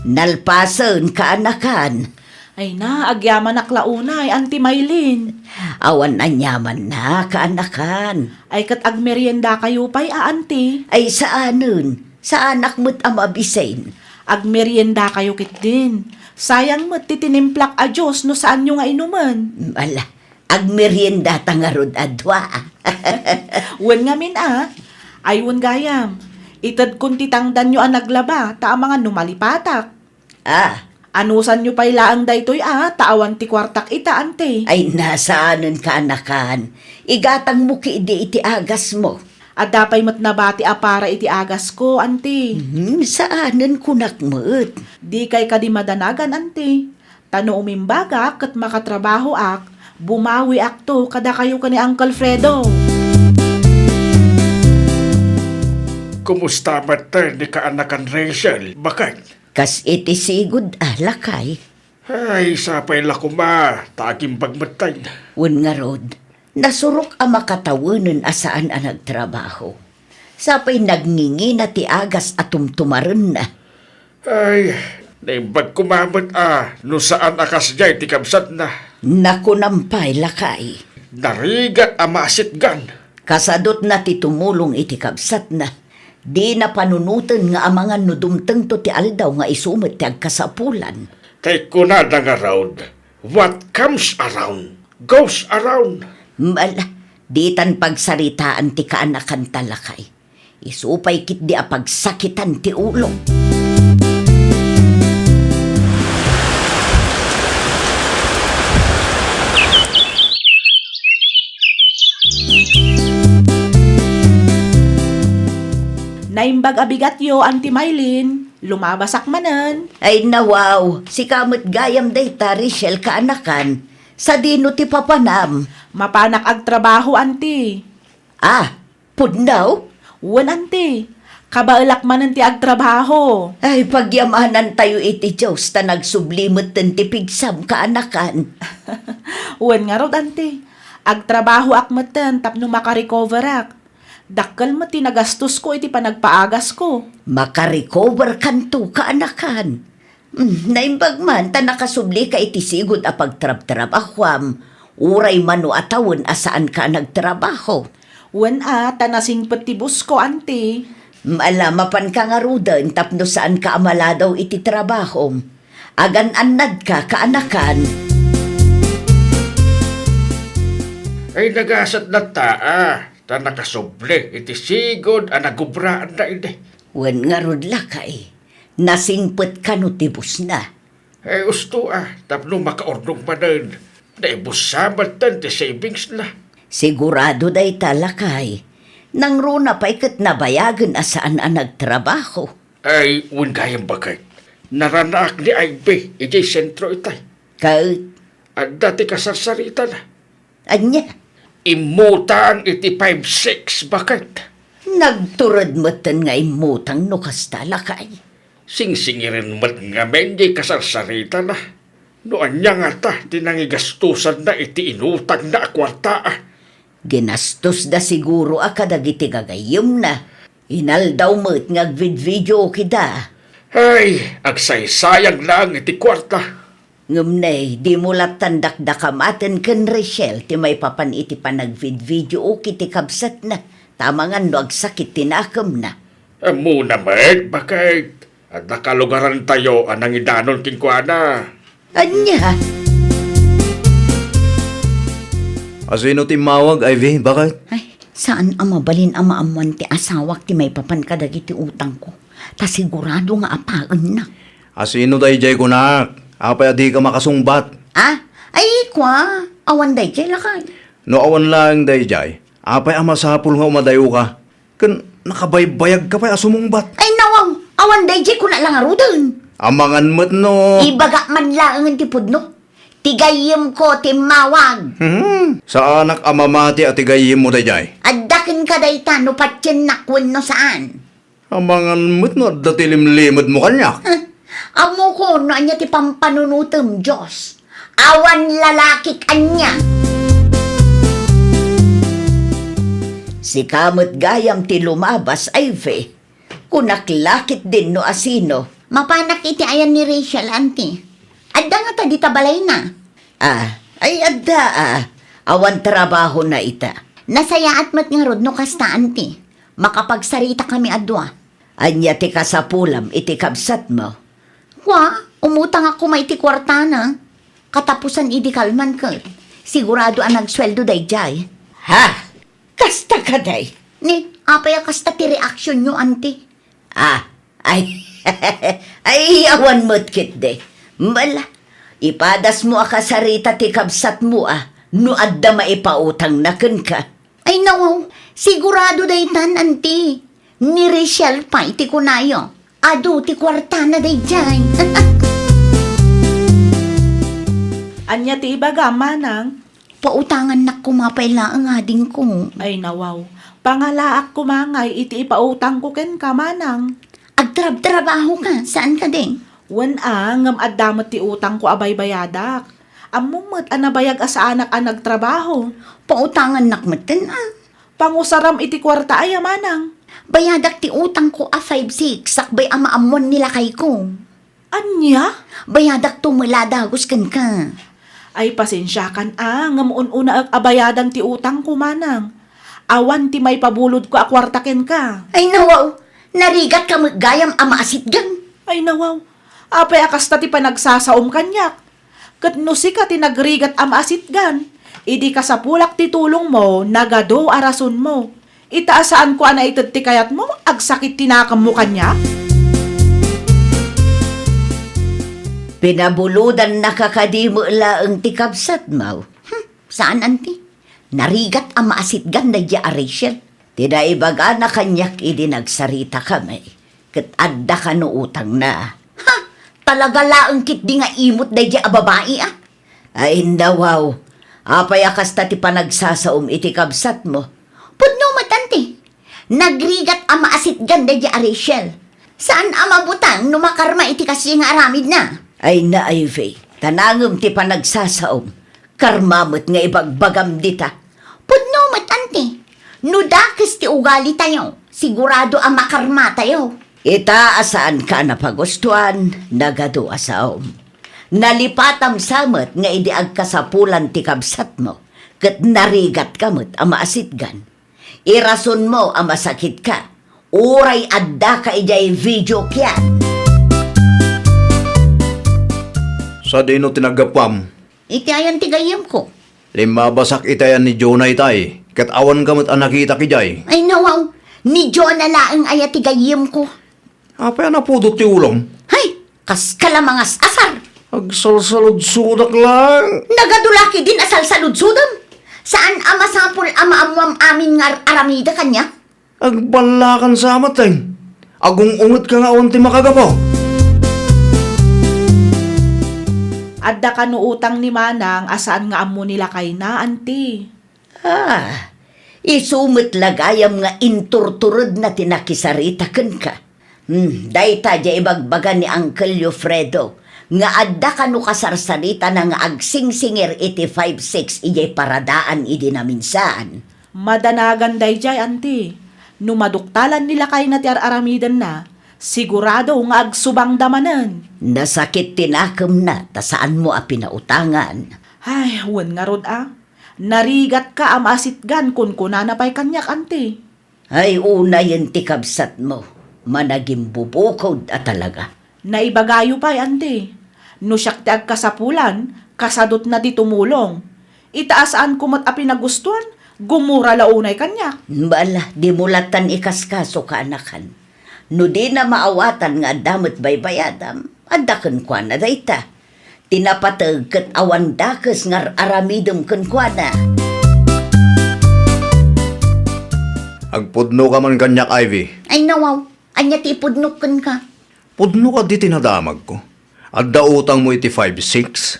Nalpasen, kaanakan. Ay na, agyamanak la unay, Auntie Mylene. Awan aniamanna, kaanakan. Ay ket agmeriendakayo pay a, Auntie. Ay saanen, saanak met a mabisin. Agmeriendakayo ketdin. Sayang met ti tinimplak a juice no saanyo nga inumen. Ala, agmeriendata ngarud a dua. Wen ngamin a. Ay wen gayam. Itedkon ti tangdanyo a naglaba, ta amangan no malipatak. Ah. Anusanyo pay laeng daytoy a, ta awan ti kuartak ita, Auntie. Ay, na saanen, kaanakan. Igatangmo ketdi iti agasmo. Adda pay met nabati a para iti agasko, Auntie. Hmm, saanen, kunak met. Dikay kadi madanagan, Auntie. Ta no umimbagak ket makatrabahoak, bumawiakto kadakayo ken ni Uncle Fredo. Kumusta met ni kaanakan Rachel, baket? Kas iti sigud a, lakay. Ay, sapay la koma, ta agimbag metten. Wen ngarud, nasurok a makatawenen a saan a nagtrabaho. Sapay nagngingina ti agas a tumtumarenna. Ay, naimbag koma met a no saan a kasdiay ti kabsatna. Nakunam pay, lakay. Narigat a maasitgan. Kasadutna ti tumulong iti kabsatna. Dina panunoten nga amangan no dumtengto ti aldaw nga isu met ti agkasapulan. Tay kunada ngarud, "What comes around, goes around." Ala, ditan pagsaritaan ti kaanakanta, lakay. Isu pay ketdi a pagsakitan ti ulo. Naimbag a bigatyo, Auntie Mylene. Lumabasak manen. Ay, nawaw. Sika met gayam dayta, Rachel, kaanakan. Sadino ti papanam? Mapanak agtrabaho, Auntie. Ah, pudno? Wen, Auntie. Kabaelak manen ti agtrabaho. Ay, pagyamanantayo iti Dios ta nagsubli metten ti pigsam, kaanakan. Wen ngarud, Auntie. Agtrabahoak metten tapno makarecoverak. Dakkel met ti nagastosko iti panagpaagasko. Makarecover kanto, kaanakan. Hmm, naimbag man ta nakasublika iti sigud a pagtrabtrabahuam, uray mano a tawen a saanka a nagtrabaho. Wen a, ta nasingpet ti busko, Auntie. Hmm, ala, mapanka ngaruden tapno saanka a maladaw iti trabahom. Agan-annadka, kaanakan. Ay, nagasat latta, a, ta nakasubli iti sigud a nagubraanna idi. Wen ngarud, lakay, nasingpet kano ti busna? Eh, usto a, tapno makaurnong manen, naibussa metten ti savingsna. Sigurado dayta, lakay. Nangruna pay ket nabayagen a saan a nagtrabaho. Ay, wen gayam baket. Naranaak ni Ivy idiay sentro itay. Ket? Adda ti kasarsaritana. Ania? Immutang iti five six, baket. Nagtured metten nga immutang no kasta, lakay. Singsingiren met ngamin diay kasarsaritana. No ania ngata ti nangigastosanna iti inutangna a kuarta, a. Ginastosda siguro a kadagiti gagayyemna. Inaldaw met nga agvidvideokida. Ay, agsaysayang laeng iti kuarta. Ngem ne, dimo lattan dakdakamaten ken Rachel ti maipapan iti panagvidvideoki ti kabsatna, ta amangan no agsakit ti nakemna. Ammona met, baket. Adda kalugarantayo a nangidanon kenkuana. Ania? Asino ti immawag, Ivy? Baket? Ay, saan a mabalin a maammuan ti asawak ti maipapan kadagiti utangko. Ta sigurado nga apaennak. Asino daydiay kunak? Apay a dika makasungbat? Ah? Ay, kua, awan daydiay, lakay. No awan laeng daydiay, apay a masapul nga umadayoka? Ken nakabaybayagka pay a sumungbat. Ay, nawaw! Awan daydiay kuna la ngaruden. Amangan met no. Ibagak man laengen ti pudno. Ti gayyemko ti immawag. Hmm, saanak a mamati a ti gayyemmo daydiay. Adda kenka dayta no patiennak wenno saan. Amangan met no adda ti limlimedmo kaniak. Huh? Ammoko no ania ti pampanunotem, Dios. Awan lalakik ania. Sika met gayam ti lumabas, Ivy. Kunak la ketdin no asino. Mapanak iti ayan ni Rachel, Auntie. Adda ngata dita balayna? Ah, ay adda, ah. Awan trabahona ita. Nasayaat met ngarud no kasta, Auntie. Makapagsaritakami a dua. Ania ti kasapulam iti kabsatmo? Kua, umutangak koma iti kuartana. Katapusan idi kalman ket, sigurado a nagsueldo daydiay. Ha? Kasta kadi? Ni, apay a kasta ti reaksionyo, Auntie? Ah, ay, ay, awan met ketdi. Mala, ipadasmo a kasarita ti kabsatmo a no adda maipautangna kenka. Ay, nawaw, sigurado daytan, Auntie. Ni Rachel pay ti kunayo. Adu ti kuartana daydiay. Ania ti ibagam, Manang? Pautangannak koma pay laeng, adingko. Ay, nawaw. Pangalaak koma ngay iti ipautangko kenka, Manang. Agtrabtrabahoka, saan kadi? Wen a, ngem adda met ti utangko a baybayadak. Ammom met a nabayag a saanak a nagtrabaho. Pautangannak metten a. Pangusaram iti kuarta aya, Manang? Bayadak ti utangko a five six sakbay a maammuan ni lakayko. Ania? Bayadakto met la a dagus kenka. Ay, pasensiakan a, ngem un-unaek a bayadan ti utangko, Manang. Awan ti maipabulodko a kuarta kenka. Ay, nawaw! Narigatka met gayam a maasitgan. Ay, nawaw. Apay a kasta ti panagsasaom kaniak? Ket no sika ti nagrigat a maasitgan, idi kasapulak ti tulongmo, nagadu a rasonmo. Ita a saanko a naited ti kayatmo, agsakit ti nakemmo kaniak? Pinabulodannaka kadi met laeng ti kabsatmo? Hmm, saan, anti. Narigat a maasitgan daydiay a Rachel. Ti naibagana kaniak idi nagsaritakami, ket adda kano utangna. Ha? Talaga laeng ketdi nga imot daydiay a babai, a? Ay, nawaw. Apay a kasta ti panagsasaom iti kabsatmo? Pudno met, anti. Nagrigat a maasitgan daydiay a Rachel. Saan a mabutang no makarma iti kasdiay nga aramidna. Ay na, Ivy, ta nangem ti panagsasaom. Karma met nga ibagbagam dita. Pudno met, anti. No dakes ti ugalitayo, sigurado a makarmatayo. Ita a saanka a napagustuan, nagadu a saom. Nalipatam sa met nga idi agkasapulan ti kabsatmo, ket narigatka met a maasitgan. Irasonmo a masakitka, uray addaka idiay video kian. Sadino ti naggapuam? Iti ayan ti gayyemko. Limmabasak iti ayan ni Jonah itay, ket awanka met a nakitak idiay. Ay, nawaw, ni Jonah laeng aya ti gayyemko. Apay a napudot ti ulom? Hay, kaska la mangas-asar. Agsalsaludsodak lang. Nagadu la ketdin a salsaludsodem. Saan a masapul a maammoam amin nga ar-aramida kaniak? Agballakan sa met, eh. Agung-ungetka nga awan ti makagapu. Adda kano utang ni Manang a saan nga ammo ni lakayna, anti. Ah, isu met la gayam nga inturturedna ti nakisarita kenka. Hmm, dayta diay ibagbaga ni Uncle Alfredo nga adda kano kasarsaritana nga agsingsingir iti five six idiay paradaan idi naminsaan. Madanagan daydiay, anti. No maduktalan ni lakayna ti ar-aramidenna, sigurado nga agsubangda manen. Nasakit ti nakemna ta saanmo a pinautangan. Ay, wen ngarud a. Narigatka a maasitgan, kunkunana pay kaniak, anti. Ay, unayen ti kabsatmo, managimbubukod a talaga. Naibagayo pay, anti. No siak ti agkasapulan, kasadutna ti tumulong. Ita a saanko met a pinagustuan, gumura la unay kaniak. Bala, dimo lattan ikaskaso, kaanakan. No dina maawatan nga adda met baybayadam, adda kenkuana dayta. Ti napateg ket awan dakes nga ar-aramidem kenkuana. Agpudnoka man kaniak, Ivy. Ay, nawaw. Ania ti ipudnok kenka? Pudno kadi ti nadamagko. Adda utangmo iti five six?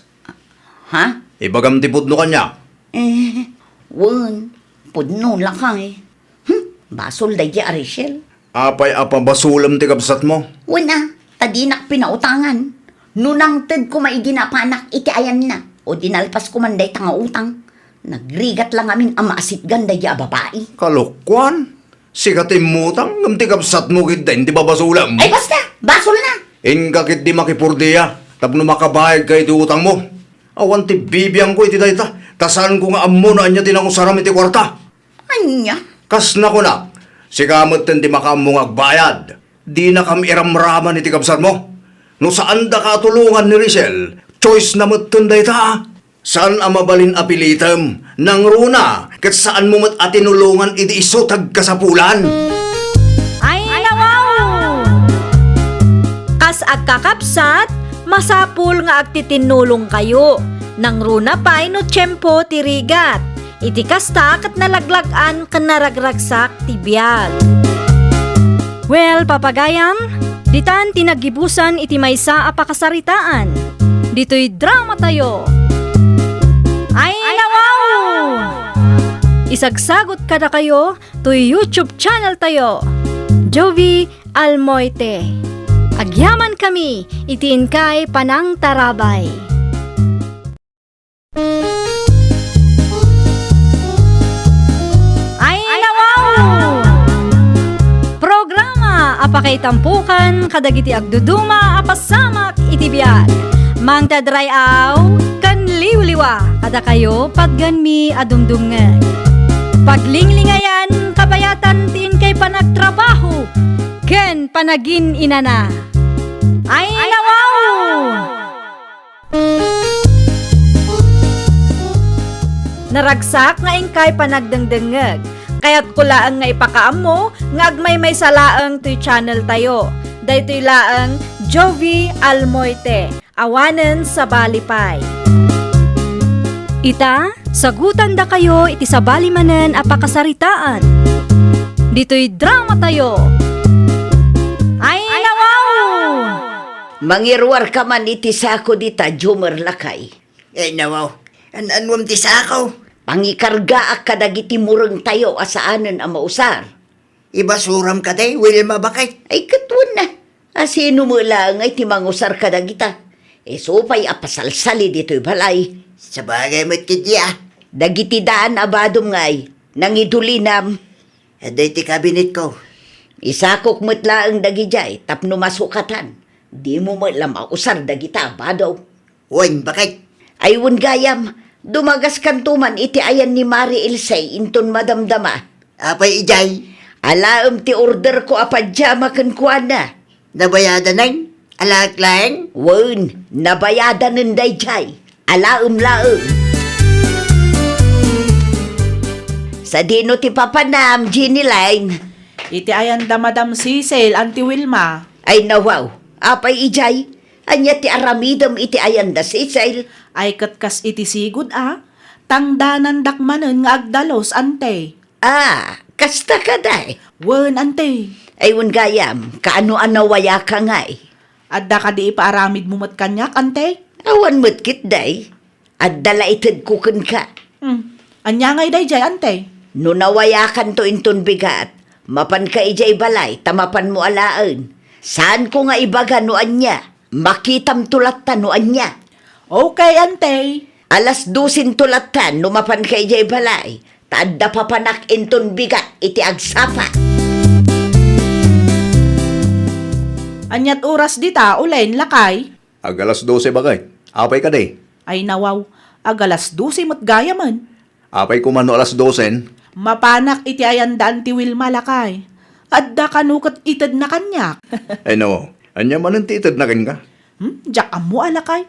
Ha? Ibagam ti pudno kaniak. Eh, wen, pudno lakay. Hmm, basol daydiay a Rachel. Apay a pabasolem ti kabsatmo? Wen a, ta dinak pinautangan. No nangted koma idi napanak iti ayanna, o dinalpas koman dayta nga utang, nagrigat la ngamin a maasitgan daydiay a babai. Kalokuan? Sika ti immutang, ngem ti kabsatmo ketdin ti babasolem. Ay, basta! Basolna! Inka ketdi makipurdia tapno makabayadka iti utangmo. Awan ti bibiangko iti dayta, ta saanko nga ammo no ania ti nangusaram iti kuarta. Ania? Kas nakunak, sika metten ti makaammo nga agbayad. Dinakam iramraman iti kabsatmo. No saandaka a tulongan ni Rachel, choice na metten dayta. Saan a mabalin a pilitem, nangruna, ket saanmo met a tinulongan idi isu ti agkasapulan. Ay, nawaw! Kas agkakabsat, masapul nga agtitinnulongkayo. Nangruna pay no tiempo ti rigat. Iti kasta ket nalaglag-an ken naragragsak ti biag. Well, papagayam, ditan ti naggibusan iti maysa a pakasaritaan. Ditoy dramatayo. Ay, nawaw! Isagsagot kadakayo toy YouTube channeltayo, Jovie Almoite. Agyamankami iti inkay panangtarabay. Ay, nawaw! Programa a pakaitampokan kadagiti agduduma a pasamak iti biag. Mangted ray-aw ken liwliwa kadakayo patgenmi a dumdumngeg. Paglinglingayan, kabayatan ti inkay panagtrabaho ken Panagin-inana. Ay, nawaw! Naragsak nga inkay panagdengdengngeg. Kayatko laeng nga ipakaammo nga agmaymaysa laeng toy channel tayo. Daytoy laeng Jovie Almoite. Awanen sabali pay. Ita, sagutandakayo iti sabali manen a pakasaritaan. Ditoy drama tayo. Ay, nawaw! Mangiruarka man iti sako dita, Jumer, lakay. Ay, nawaw. An-anuam ti sako? Pangikargaak kadagiti mureng tayo a saanen a mausar. Ibasuram kadi, Wilma, baket? Ay, ket wen na. A sino met laeng a ti mangusar kadagita? Isu pay a pasalsali ditoy balay. Sabagay met ketdi a. Dagiti daan a badom ngay, nangidulinam. Adda iti kabinetko. Isakok met laeng dagidiay tapno masukatan. Dimo met la mausar dagita a bado. Wen, baket? Ay, wen gayam, dumagaskanto man iti ayan ni Mari Ilse inton madamdama. Apay idiay? Alaem ti orderko a pajama kenkuana. Nabayadanen? Alaek laeng? Wen, nabayadanen daydiay. Alaem laeng. Sadino ti papanam, Jenny Line? Iti ayan da Madam Cecil, Auntie Wilma. Ay, nawaw. Apay idiay? Ania ti aramidem iti ayan da Cecil? Ay, ket kas iti sigud a, tangdanandak manen nga agdalus, Ante. Ah, kasta kadi? Wen, Ante. Ay, wen gayam, kaano a nawayaka ngay? Adda kadi ipaaramidmo met kaniak, Ante? Awan met ketdi. Adda la itedko kenka. Hmm. Ania ngay daydiay, Ante? No nawayakanto inton bigat, mapanka idiay balay ta mapanmo alaen. Saanko nga ibaga no ania. Makitamto latta no ania. Okay, Ante. Alas dosento latta no mapanka idiay balay, ta adda papanak inton bigat iti agsapa. Aniat oras dita, ulen, lakay? Ag alas dose, baket. Apay kadi? Ay, nawaw. Ag alas dose met gayamen. Apay koma no alas dosen? Mapanak iti ayan da Auntie Wilma, lakay. Adda kano ket itedna kaniak. Ay, nawaw. Ania manen ti itedna kenka? Hmm? Diak ammo a, lakay.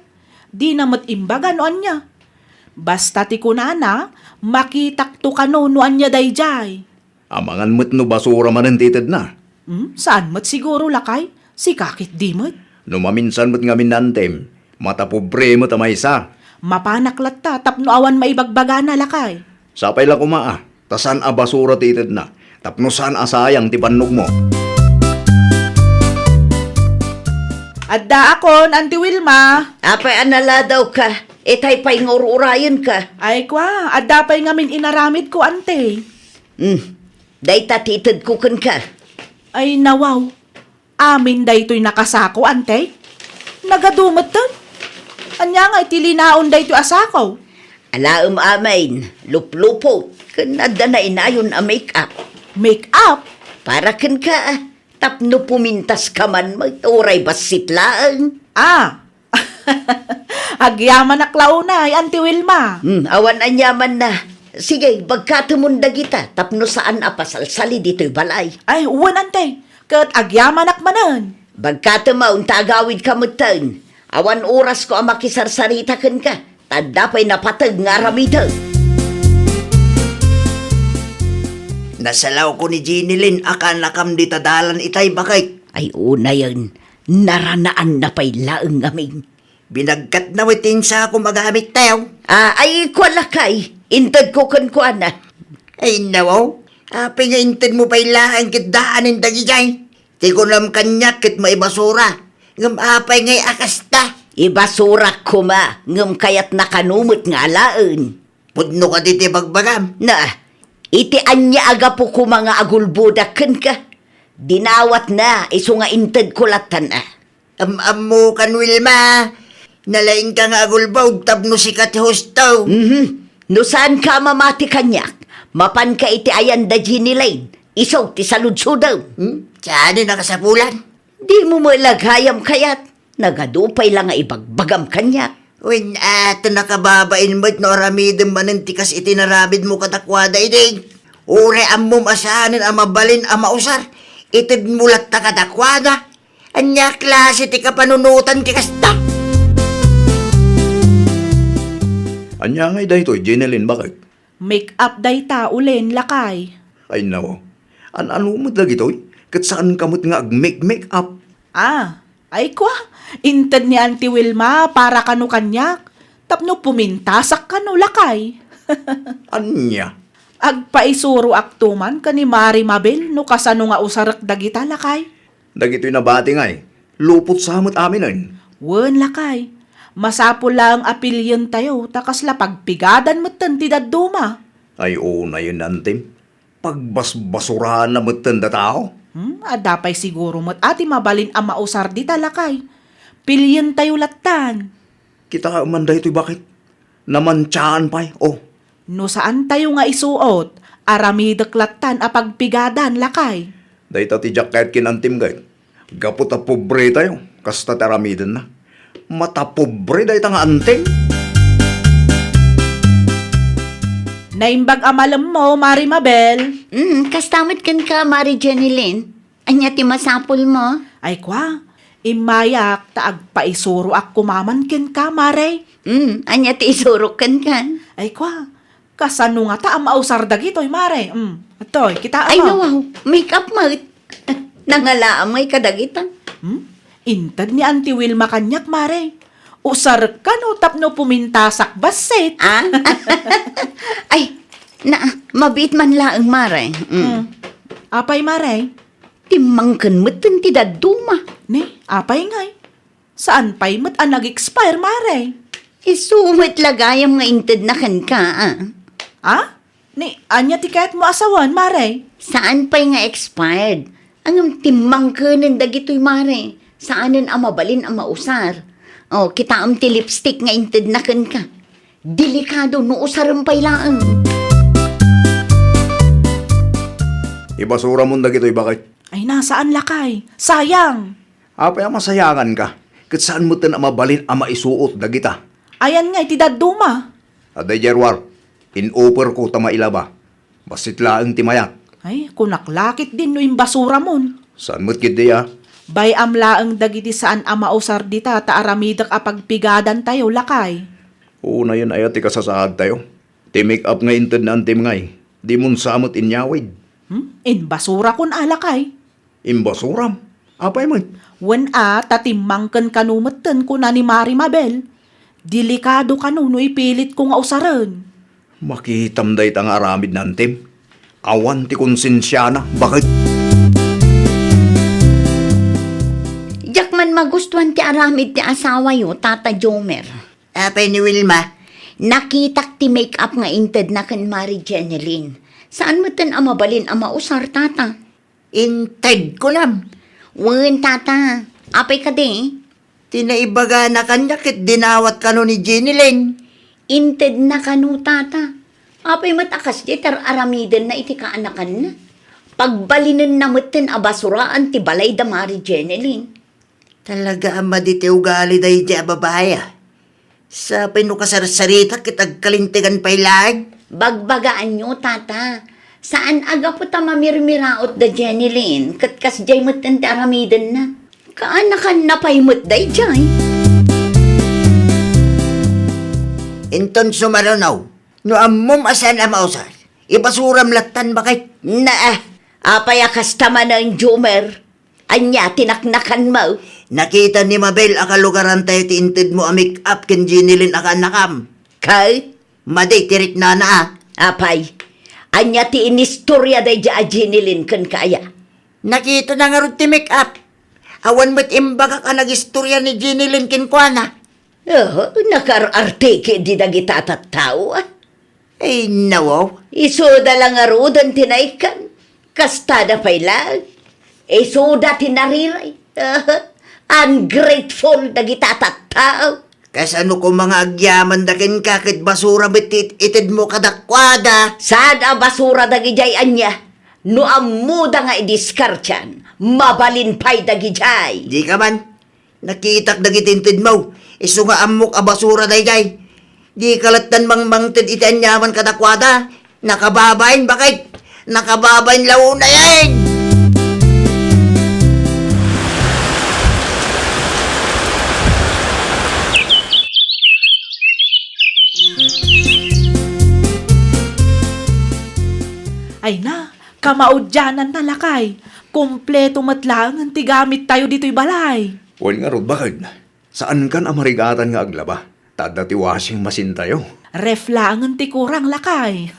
Dina met imbaga no ania. Basta ti kunana, makitakto kano no ania daydiay. Amangan met no basura manen ti itedna. Hmm, saan met siguro, lakay? Sika ketdi met. No maminsan met ngamin naantem, matapobre met a maysa. Mapanak latta tapno awan maibagbagana, lakay. Sapay la koma a, ta saan a basura ti itedna, tapno saan a sayang ti bannogmo. Addaakon, Auntie Wilma. Apay a naladawka, itay pay nga ur-urayenka. Ay, kua, adda pay ngamin inaramidko, Ante. Hmm. Dayta ti itedko kenka. Ay, nawaw. Amin daytoy nakasako, Ante? Nagadu metten? Ania ngay ti linaon daytoy a sako? Alaem amin, luplupot, ken adda nainayon a make-up. Make-up? Para kenka, tapno pumintaska man met, uray bassit laeng. Ah, Agyamanak la unay, Auntie Wilma. Hmm, awan aniamanna. Sige, bagkatemon dagita tapno saan a pasalsali ditoy balay. Ay, wen, Ante. Ket agyamanak manen. Bagkatem a, unta agawidka metten. Awan orasko a makisarsarita kenka. Ta adda pay napateg nga aramidek. Nasalawko ni Jenny Lynn a kaanakam dita dalan itay, baket. Ay, unayen. Naranaanna pay laeng ngamin. Binagkatna met ti insakom a gamit, tew. Ah, ay, kua lakay, intedko kenkuana. Ay, nawaw, apay nga intedmo pay laeng ket daanen dagijay? Ti kunam kaniak ket maibasura, ngem apay ngay a kasta? Ibasurak koma, ngem kayatna kano met nga alaen. Pudno kadi ti bagbagam? Na, iti ania a gapu koma nga agulbodak kenka? Dinawatna isu nga intedko lattan a. Am-ammokan, Wilma. Nalaingka nga agulbod tapno sika ti husto. Mhm. No saanka a mamati kaniak, mapanka iti ayan da Jenny Lane. Isu ti saludsodem. Hmm? Saan a nakasapulan? Dimo met la gayam kayat. Nagadu pay la nga ibagbagam kaniak. Wen, a, ta nakababain met no aramidem manen ti kas iti naramidmo kadakuada idi. Uray ammom a saanen a mabalin a mausar, Itedmo latta kadakuada. Ania klase ti kapanunotan ti kasta? Ania ngay daytoy, Jenilyn, baket? Make up dayta, ulen, lakay. Ay, nao. An-ano met dagitoy? Ket saanka met nga ag-make-make up? Ah, ay kwa, inted ni Auntie Wilma para kano kaniak, tapno pumintasak kano, lakay. Ania? Agpaisuroakto man ken ni Mari Mabel no kasano nga usarek dagita, lakay. Dagitoy nabati ngay, lupot sa met aminen. Wen, lakay. Masapul laeng a pilien tayo ta kasla pagpigadan metten ti dadduma. Ay, unayen, Antim. Pagbasbasuraanna metten da tao. Hmm, adda pay siguro met a ti mabalin a mausar dita, lakay. Pilien tayo lattan. Kitaem man daytoy, baket. Namantiaan pay, oh. No saan tayo nga isuot, aramidek lattan a pagpigadan, lakay. Dayta ti diak kayat ken Antim, gayam. Gapu ta pobre tayo, kasta ti aramidenna. Matapobre dayta nga Antim. Naimbag a malemmo, Mari Mabel. Mm, kasta met kenka, Mari Jenilyn. Ania ti masapulmo? Ay kwa, immayak ta agpaisuroak koma man kenka, Mare. Mm, ania ti isurok kenka? Ay kwa, kasano ngata a mausar dagitoy, Mare? Mm, adtoy, kitaem. Ay, no, wow. Make up met. Nangalaam ngay kadagita. Hmm? Inted ni Auntie Wilma kaniak, Mare. Usarek kano tapno pumintasak bassit. Ah? Ay, na, mabiit man laeng, Mare. Mm. Hmm. Apay, Mare? Timmangken metten ti dadduma. Ni, apay ngay? Saan pay met a nag-expire, Mare? Isu met la gayam nga intedna kenka, ah. Ah? Ni, ania ti kayatmo a sawen, Mare? Saan pay nga expired. Ngem timmangkenen dagitoy, Mare. Saanen a mabalin a mausar. Oh, kitaem ti lipstick nga intedna kenka. Delikado no usarem pay laeng. Ibasuramon dagitoy, baket. Ay, na, saan, lakay? Sayang! Apay a masayanganka? Ket saan metten a mabalin a maisuot dagita. Ayan ngay ti dadduma. Adda idiay ruar, in-offerko ta mailaba. Bassit laeng ti mayak. Ay, kunak la ketdin no imbasuramon. Saan met ketdi a? Bay-am laeng dagiti saan a mausar dita ta aramidek a pagpigadantayo, lakay. Unayen aya ti kasasaadtayo? Ti make-up nga inted ni Antim ngay, dimon sa met inyawid. Hmm? Imbasurakon a, lakay. Imbasuram? Apay met? Wen a, ta timmangken kano metten kuna ni Mari Mabel. Delikado kano no ipilitko nga usaren. Makitam dayta nga aramid ni Antim. Awan ti konsensiana, baket. Diak man magustuan ti aramid ti asawayo, Tata Jomer. Apay ni Wilma? Nakitak ti make-up nga intedna ken Mari Jenilyn. Saan metten a mabalin a mausar, Tata? Inted, kunam? Wen, Tata. Apay kadi? Ti naibagana kaniak ket dinawat kano ni Jenilyn. Intedna kano, Tata. Apay met a kasdiay ti ar-aramidenna iti kaanakanna? Pagbalinenna metten a basuraan ti balay da Mari Jenilyn. Talaga a madi ti ugali daydiay a babai, a. Sapay no kasarsarita ket agkalintegan pay laeng. Bagbagaanyo, Tata. Saan a gapu ta mamirmiraot da Jenilyn ket kasdiay metten ti aramidenna. Kaanakanna pay met daydiay. Inton sumaruno, no ammom a saan a mausar, ibasuram lattan, baket. Naa, apay a kasta manen, Jomer? Ania ti naknakanmo? Nakita ni Mabel a kalugarantayo ti intedmo a make-up ken Jenilyn a kaanakam. Ket? Madi ti riknana, a. Apay, ania ti inistoria daydiay a Jenilyn kenka aya? Nakitana ngarud ti make-up. Awan met imbagak a nagistoria ni Jenilyn kenkuana. Oh, nakaar-arte ketdi dagita a tattao, a. Ay, nawaw. Isuda la ngaruden ti naikkan. Kastada pay laeng. Isuda ti nariray. Ungrateful dagita a tattao. Kasano koma nga agyamanda kenka ket basura met ti it-itedmo kadakuada? Saan a basura dagidiay ania? No ammoda nga idiskartian, mabalin pay dagidiay. Dika man. Nakitak dagiti intedmo, isu nga ammok a basura daydiay. Dika lattan mangmangted iti aniaman kadakuada. Nakababain, baket. Nakababain la unayen. Kamaudiananna, lakay, kompleto met laengen ti gamittayo ditoy balay. Wen ngarud, baked, saankan a marigatan nga aglaba, ta adda ti washing machine-tayo. Ref laengen ti kurang, lakay.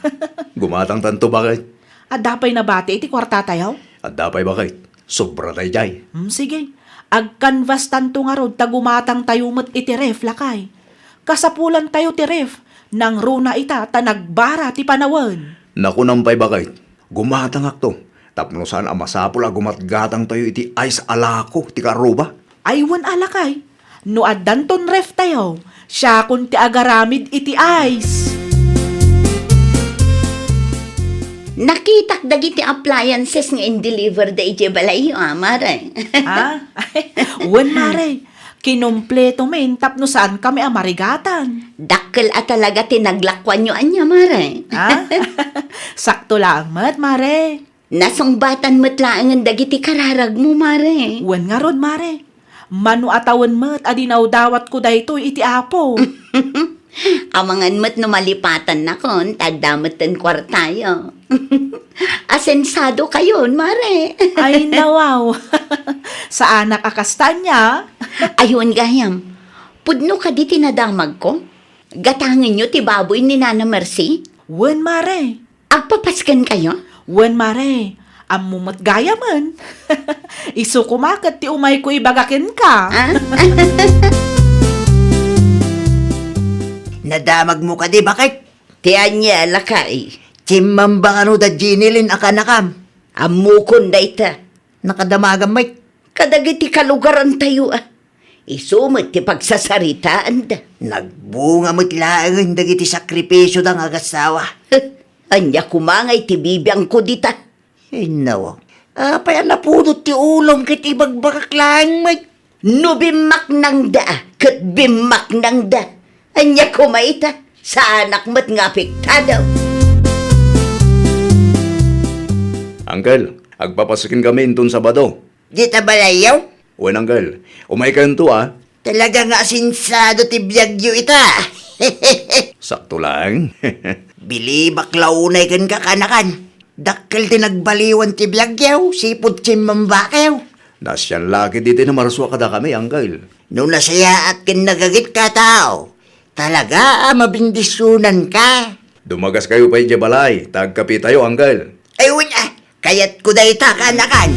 Gumatangtanto, baked. Adda pay nabati iti kuartatayo? Adda pay, baked. Sobra daydiay. Hmm, sige. Agkanvastanto ngarud ta gumatangtayo met iti ref, lakay. Kasapulantayo ti ref, nangruna ita ta nagbara ti panawen. Nakunam pay, baked, gumatangakto tapno saan a masapul a gumatgatangtayo iti ice a lako ti karuba. Ay, wen a, lakay, no addanton reftayo, siakon ti agaramid iti ice. Nakitak dagiti appliances nga in-deliver da idiay balayyo, a, mare. Ha? Wen, mare. Kinompleto men tapno saankami a marigatan. Dakkel a talaga ti naglakuanyo ania, mare. Ha? Sakto laeng met, mare. Nasungbatan met laengen dagiti kararagmo, mare. Wen ngarud, mare. Mano a tawen met a dinawdawatko daytoy iti Apo. Amangan met no malipatannakon, ta adda metten kuartayo. Asensadokayon, mare. Ay, nawaw. Saanak a kasta ania? Ay, wen gayam. Pudno kadi ti nadamagko? Gatangenyo ti baboy ni Nana Mercy? Wen, mare. Agpapaskenkayo? Wen, mare. Ammo met gayamen. Isu koma ket ti umayko ibaga kenka. Ah? Nadamagmo kadi, baked? Ti ania, lakay? Chimmamba kano da Jenny Lynn a kanakam. Ammokon dayta. Nakadamagam met. Kadagiti kalugarantayo, a. Isu met ti pagsasaritaanda. Nagbunga met laengen dagiti sakripisioda nga agassawa. Ania koma ngay ti bibiangko dita? Innaw. Apay a napudot ti ulom ket ibagbagak laeng met? No bimmaknangda, ket bimmaknangda. Ania koma ita? Saanak met nga apektado. Uncle, agpapaskenkami inton Sabado. Dita balayyo? Wen, uncle. Umaykayonto, a. Talaga nga asensado ti biagyo ita. Sakto laeng. Bilibak la unay kenka, kanakan. Dakkel ti nagbaliwan ti biagyo, sipud chimmambakayo. Nasian la ketdi ti namarsua kadakami, uncle. No nasayaat ken nagagit ka tao, talaga a mabendisyonan ka. Dumagaskayo pay idiay balay, ta agkapitayo, uncle. Ay, wen, a, kayatko dayta, kanakan.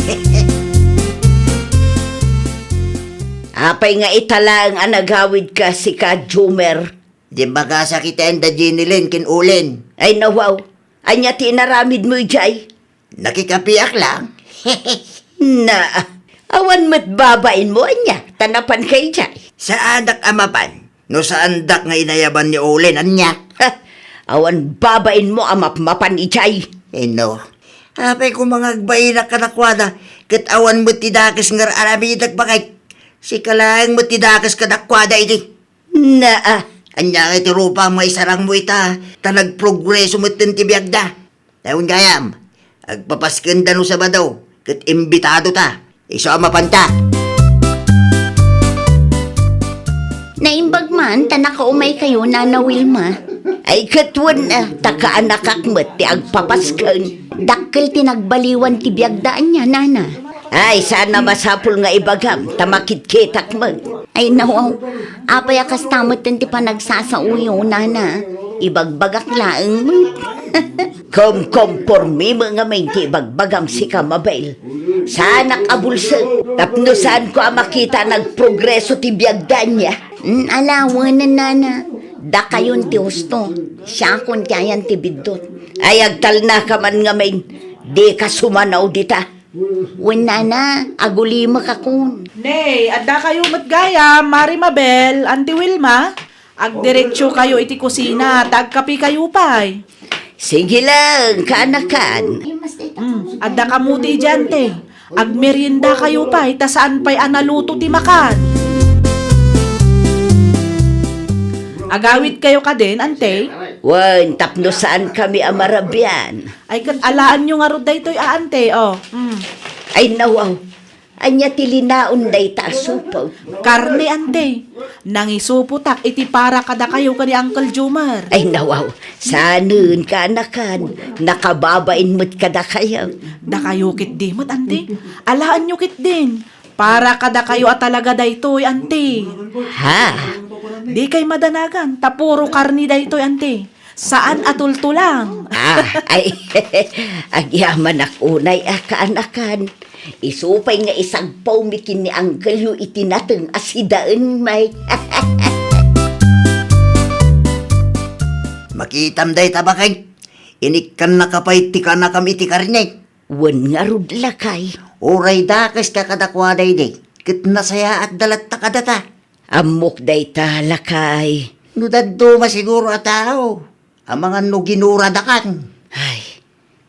Apay nga ita laeng a nagawidka, sika, Jumer? Di makasakiten da Jenny Lynn ken Olen. Ay, nawaw. Ania ti inaramidmo idiay? Nakikapiak lang. Na, awan met babainmo, ania, ta napanka idiay? Saanak a mapan. No saandak nga inayaban ni Olen, ania? Ha! Awan babainmo a mapmapan idiay. Inno. Apay koma nga agbainak kadakuada, ket awan met ti dakes nga ar-aramidek, baked. Sika laeng met ti dakes kadakuada idi. Naa. Ania ngay ti rupam nga isarangmo ita, ta nagprogreso metten ti biagda? Wen gayam, agpapaskenda no Sabado, ket imbitadota. Isu a mapanta. Naimbag man ta nakaumaykayo, Nana Wilma. Ay, ket wen, a, ta kaanakak met ti agpapasken. Dakkel ti nagbaliwan ti biagda ania, Nana. Ay, saan a masapul nga ibagam, ta makitkitak met. Ay, nawaw. Apay a kasta metten ti panagsasaoyo, Nana? Ibagbagak laeng met. Kumkompormi met ngamin ti ibagbagam, sika, Mabel. Saanak a bulsek, tapno saanko a makita a nagprogreso ti biagda ania. Mm, ala, wen, Nana. Dakayon ti husto. Siakon ti ayan ti biddut. Ay, agtalnaka man ngamin. Dika sumanaw dita. Wen, Nana, agulimekakon. Ne, addakayo met gayam, Mari Mabel, Anti Wilma. Agdiretsokayo iti kusina, ta agkapikayo pay. Sige lang, kaanakan. Mm, adda kamuti idiay, Ante. Agmeriendakayo pay, ta saan pay a naluto ti makan. Agawidkayo kadin, Ante? Wen, tapno saankami a marabian. Ay, ket alaanyo ngarud daytoy a, Ante, o. Mm. Ay, nawaw. Ania ti linaon dayta a supot? Karne, ante. Nangisupotak iti para kadakayo ken ni Uncle Jomar. Ay, nawaw. Saanen, kaanakan. Nakababain met kadakayo. Dakayo ketdi met, ante. Alaenyo ketdin. Para kadakayo a talaga daytoy, ante. Ha? Dikay madanagan, ta puro karne daytoy, ante. Saan a tultulang. Ah, ay, agyamanak unay a kaanakan. Isu pay nga isagpawmi ken ni Uncle-yo iti nateng a sidaen, may. Makitam dayta, baket. Inikkannaka pay ti kaanakam iti karne. Wen ngarud, lakay. Uray dakeska kadakuada idi, ket nasayaatda latta kadata. Ammok dayta, lakay. No dadduma siguro a tao, amangan no ginuradakan. Ay,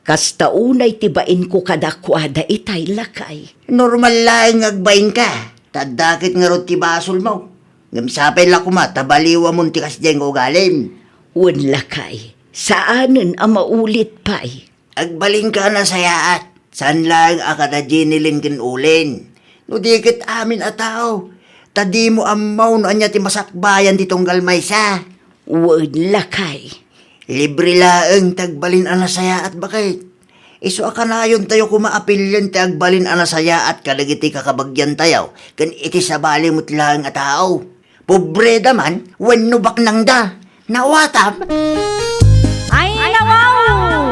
kasta unay ti bainko kadakuada itay, lakay. Normal laeng nga agbainka, ta adda ket ngarud ti basolmo. Ngem sapay la koma ta baliwamon ti kasdiay nga ugalim. Wen, lakay, saanen a maulit pay. Agbalinka a nasayaat, saan laeng a kada Jenilyn ken Olen. No di ket amin a tao, ta dimo ammo no ania ti masakbayan ti tunggal maysa. Wen, lakay. Libre laeng ti agbalin a nasayaat, baket. Isu a kanayontayo koma a pilien ti agbalin a nasayaat kadagiti kakabagyantayo ken iti sabali met laeng a tao. Pobreda man wenno baknangda. Nawatam? Ay, nawaw!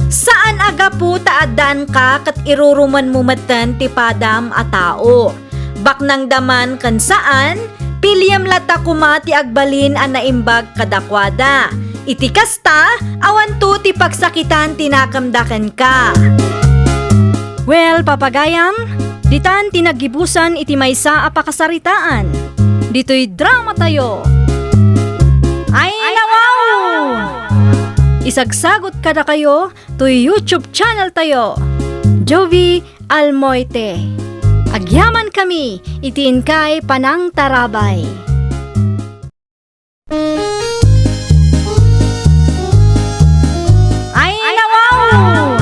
Saan a gapu ta addaanka ket irurumenmo metten ti padam a tao. Baknangda man ken saan, piliem latta koma ti agbalin a naimbag kadakuada. Iti kasta, awanto ti pagsakitan ti nakemda kenka. Well, papagayam, ditan ti naggibusan iti maysa a pakasaritaan. Ditoy dramatayo. Ay, nawaw! Isagsagot kadakayo toy YouTube channel tayo, Jovie Almoite. Agyamankami iti inkay panangtarabay. Ay, nawaw!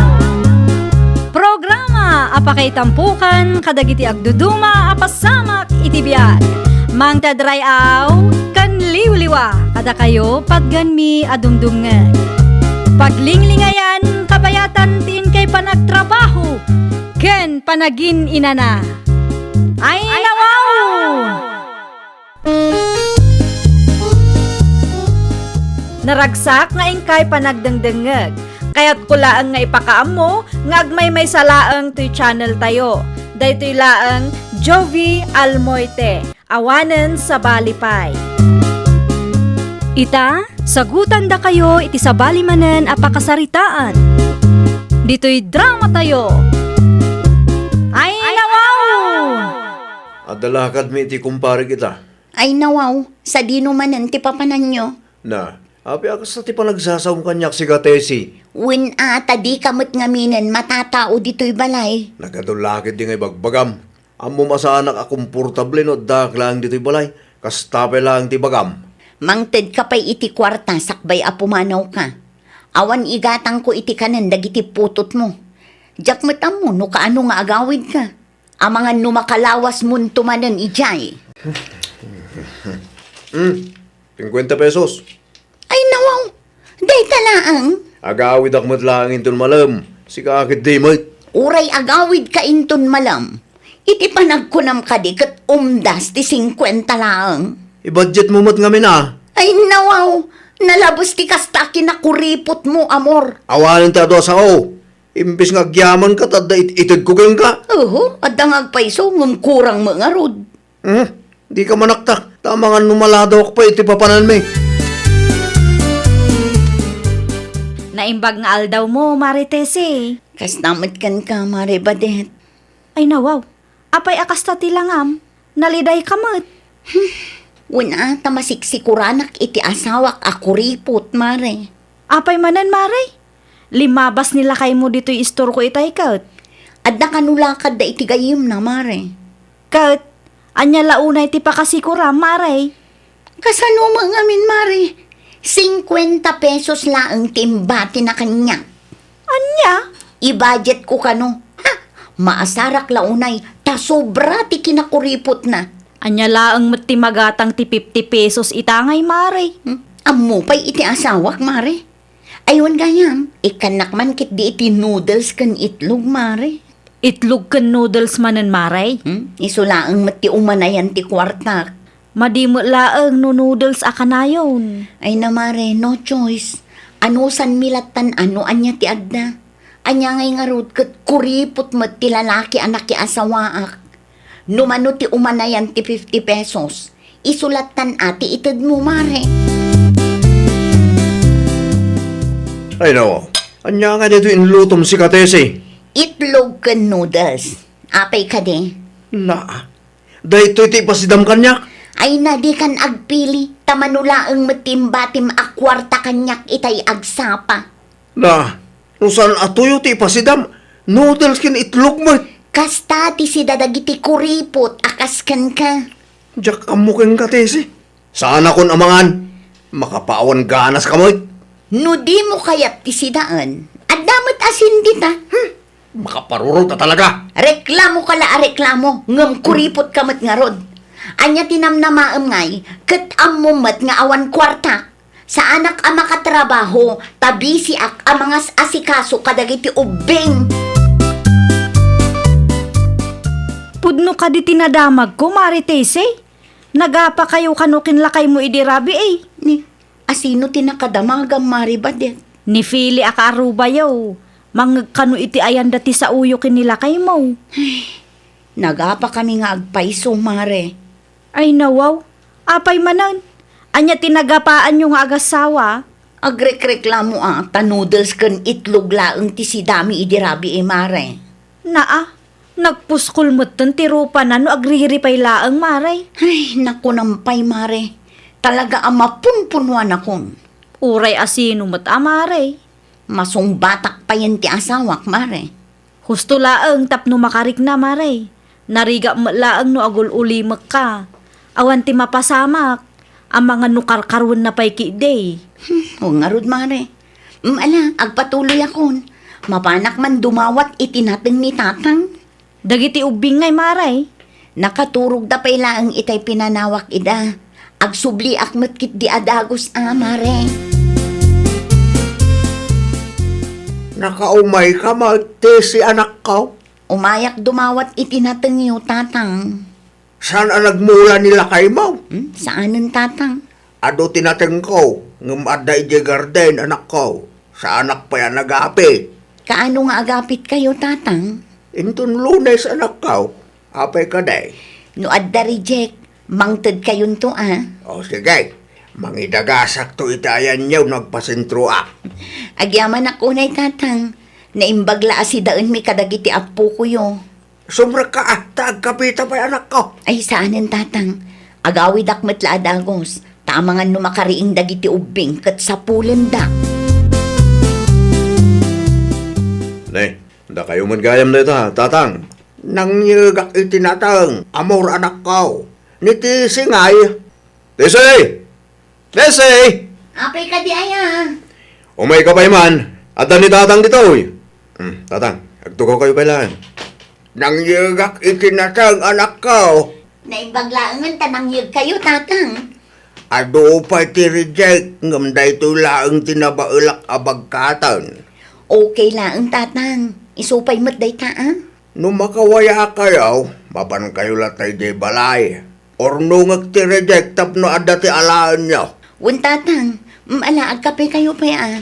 Programa a pakaitampokan kadagiti agduduma a pasamak iti biag. Mangted ray-aw ken liwliwa kadakayo patgenmi a dumdumngeg. Paglinglingayan kabayatan ti inkay panagtrabaho ken panagin-inana. Ay, nawaw! Naragsak nga inkay panagdengdengngeg. Kayatko laeng nga ipakaammo nga agmaymaysa laeng toy channel tayo. Daytoy laeng Jovie Almoite, awanen sabali pay. Ita, sagutandakayo iti sabali manen a pakasaritaan. Ditoy dramatayo. Ay, nawaw! Adda lakadmi iti kumparek ita. Ay, nawaw, sadino manen ti papananyo? Na, apay a kasta ti panagsasaom kaniak, siga Tessie? Wen a, ta dika met ngaminen matatao ditoy balay. Nagadu la ketdi nga ibagbagam. Ammom a saanak a komportable no addaak laeng ditoy balay. Kasta pay laeng ti ibagam. Mangtedka pay iti kuarta sakbay a pumanawka. Awan igatangko iti kanen dagiti putotmo. Diak met ammo no kaano nga agawidka. Amangan no makalawasmonto manen idiay. Hmm, singkuenta pesos. Ay, nawaw, dayta laeng. Agawidak met laeng inton malem, sika ketdi met. Uray agawidka inton malem, iti panagkunam kadi ket umdas ti singkuenta laeng. I-budget mo met ngamin a. Ay, nawaw, nalabes ti kasta a kinakuripotmo, amor. Awanen ti adu a sao. Imbes nga agyamanka, ta adda it-, itedko kenka. Oho, adda nga agpayso, ngem kurang met ngarud. Hmm, dika manaktak, ta amangan no maladawak pay iti papananmi. Naimbag nga aldawmo, Mare Tessie. Kasta met kenka, Mare Badet. Ay, nawaw. Apay a kasta ti langam? Nalidayka met. Hmm, wen a, ta masiksikuranak iti asawak a kuripot, Mare. Apay manen, Mare? Limabas ni lakaymo ditoy istorko itay ket. Adda kano lakadda iti gayyemna, Mare. Ket, ania la unay ti pakasikuram, Mare? Kasano met ngamin, Mare? Singkuenta pesos laeng ti imbatina kaniak. Ania? I-budgetko kano. Ha? Maasarak la unay ta sobra ti kinakuripotna. Ania laeng met ti magatang ti fifty pesos ita ngay, Mare? Hmm? Ammo pay iti asawak, Mare? Ay, wen gayam, ikkannak man ketdi iti noodles ken itlog, Mare. Itlog ken noodles manen, Mare? Hmm? Isu laeng met ti umanayan ti kuartak. Madi met laeng no noodles a kanayon. Ay na, Mare, no choice. Anusanmi lattan a no ania ti adda. Ania ngay ngarud ket kuripot met ti lalaki a nakiasawaak. No mano ti umanayan ti fifty pesos, isu lattan a ti itedmo, Mare. Ay, nawaw. Ania nga daytoy inlutom sika, Tessie? Itlog ken noodles. Apay kadi? Na, daytoy ti ipasidam kaniak? Ay na, dikan agpili, ta mano laeng met ti imbatim a kuarta kaniak itay agsapa. Na, no saan a tuyo ti ipasidam, noodles ken itlog met. Kasta ti sida dagiti kuripot a kas kenka. Diak ammo kenka, Tessie. Saanakon a mangan. Makapaawan ganaska met. No dimo kayat ti sidaen, adda met asin dita. Hmm. Makaparurot a talaga. Reklamoka la a reklamo, ngem kuripotka met ngarud. Ania ti namnamaem ngay, ket ammom met nga awan kuarta. Saanak a makatrabaho, ta bisiak a mangas-asikaso kadagiti ubbing. Pudno kadi ti nadamagko, Mare Tessie? Nagapakayo kano ken lakaymo idi rabii? Ni, asino ti nakadamagam, Mare Badet? Ni Fili a kaarubayo. Mangngeg kano iti ayanda ti saoyo ken ni lakaymo. Nagapakami nga agpayso, Mare. Ay, nawaw. Apay manen? Ania ti nagapaanyo nga agassawa? Agrekreklamo a ta noodles ken itlog laeng ti sidami idi rabii, Mare. Naa, nagpuskol metten ti rupana no agriripay laeng, Mare. Ay, nakunam pay, Mare. Talaga a mapunpunuanakon. Uray asino met a, Mare. Masungbatak payen ti asawak, Mare. Husto laeng tapno makarikna, Mare. Narigak met laeng no agul-ulimekka. Awan ti mapasamak. Amangan no karkaruenna pay ketdi. Hmm, wen ngarud, Mare. Mm, ala, agpatuloyakon. Mapanak man dumawat iti nateng ni Tatang. Dagiti ubbing ngay, Mare. Nakaturogda pay laeng itay pinanawak ida. Agsubliak met ketdi a dagus a, Mare. Nakaumayka met, Tessie, anakko? Umayak dumawat iti natengyo, Tatang. Saan a nagmula ni lakaymo? Hmm, saanen, Tatang. Adu ti natengko, ngem adda idiay garden, anakko. Saanak pay a nagapit. Kaano nga agapitkayo, Tatang? Inton Lunes, anakko. Apay kadi? No adda reject, mangtedkayonto a. O, sige. Mangidagasakto iti ayanyo no agpasentroak. Agyamanak unay, Tatang. Naimbag la a sidaenmi kadagiti appokoyo. Sumrekka a, ta agkapita pay, anakko. Ay, saanen, Tatang. Agawidak met la a dagus, ta amangan no makariing dagiti ubbing ket sapulendak. Ne, dakayo met gayam dayta, Tatang. Nangyegak iti nateng, Amor, anakko. Ni Tessie ngay. Tessie! Tessie! Apay kadi aya? Umayka pay man. Adda ni Tatang ditoy. Hmm, Tatang, agtugaw kayo pay laeng. Nangyegak iti nateng, anakko. Naimbag laengen ta nangyegkayo, Tatang. Adu pay ti reject, ngem daytoy laeng ti nabaelak a bagkaten. Okay laeng, Tatang. Isu pay met dayta a. No makawayaakayo, mapankayo latta idiay balay. Urnongek ti reject tapno adda ti alaenyo. Wen, Tatang, mm, ala, agkapekayo pay a.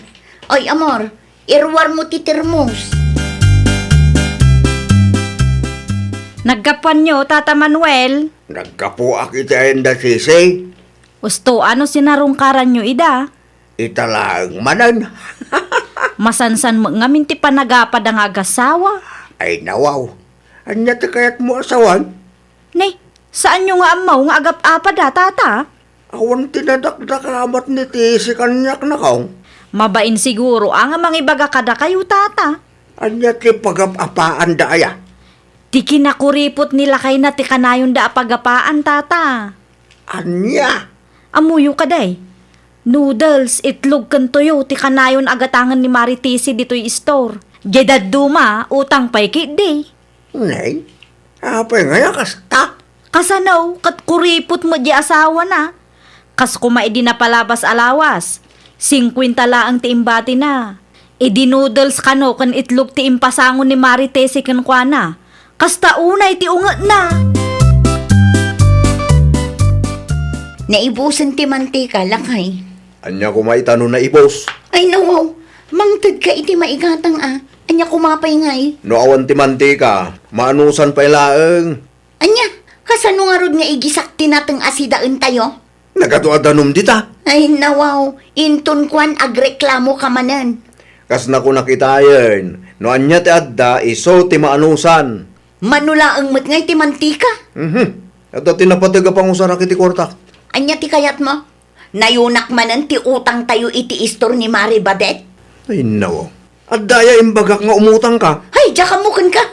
Oy, Amor, iruarmo ti termos. Naggapuanyo, Tata Manuel? Naggapuak iti ayanda, Tessie. Usto, ano sinarungkaranyo ida? Ita laeng manen. Masansan met ngamin ti panagapad a nga agasawa. Ay, nawaw. Ania ti kayatmo a sawen? Ne, saanyo nga ammo nga agap-apad a, Tata? Awan ti nadakdakamat ni Tessie kaniak, nakong. Mabain siguro a nga mangibaga kadakayo, Tata. Ania ti pagap-apaanda aya? Ti kinakuripot ni lakayna ti kanayonda a pagapaan, Tata. Ania? Ammoyo kadi? Noodles, itlog ken toyo ti kanayon a gatangen ni Mare Tessie ditoy istor. Diay dadduma, utang pay ketdi. Nay, apay ngay a kasta? Kasano, ket kuripot met di asawana. Kas koma idi napalabas a lawas, singkuenta laeng ti imbatina. Idi noodles kano ken itlog ti impasango ni Mari Tessie kenkuana, kasta unay ti ungetna. Naibusen ti mantika, lakay. Ania koma ita no naibus? Ay, nawaw. Mangtedka iti maigatang a. Ania koma pay ngay? No awan ti mantika, maanusan pay laeng. Ania, kasano ngarud nga igisak ti nateng a sidaentayo? Nagadu a danum dita. Ay, nawaw. Inton kuan, agreklamoka manen. Kas nakunak itayen, no ania ti adda, isu ti maanusan. Mano laeng met ngay ti mantika? Mhm. Adda ti napateg a pangusarak iti kuartak. Ania ti kayatmo? Nayunak manen ti utangtayo iti istor ni Mari Badet? Ay, nawaw. Adda aya imbagak nga umutangka? Ay, diak ammo kenka.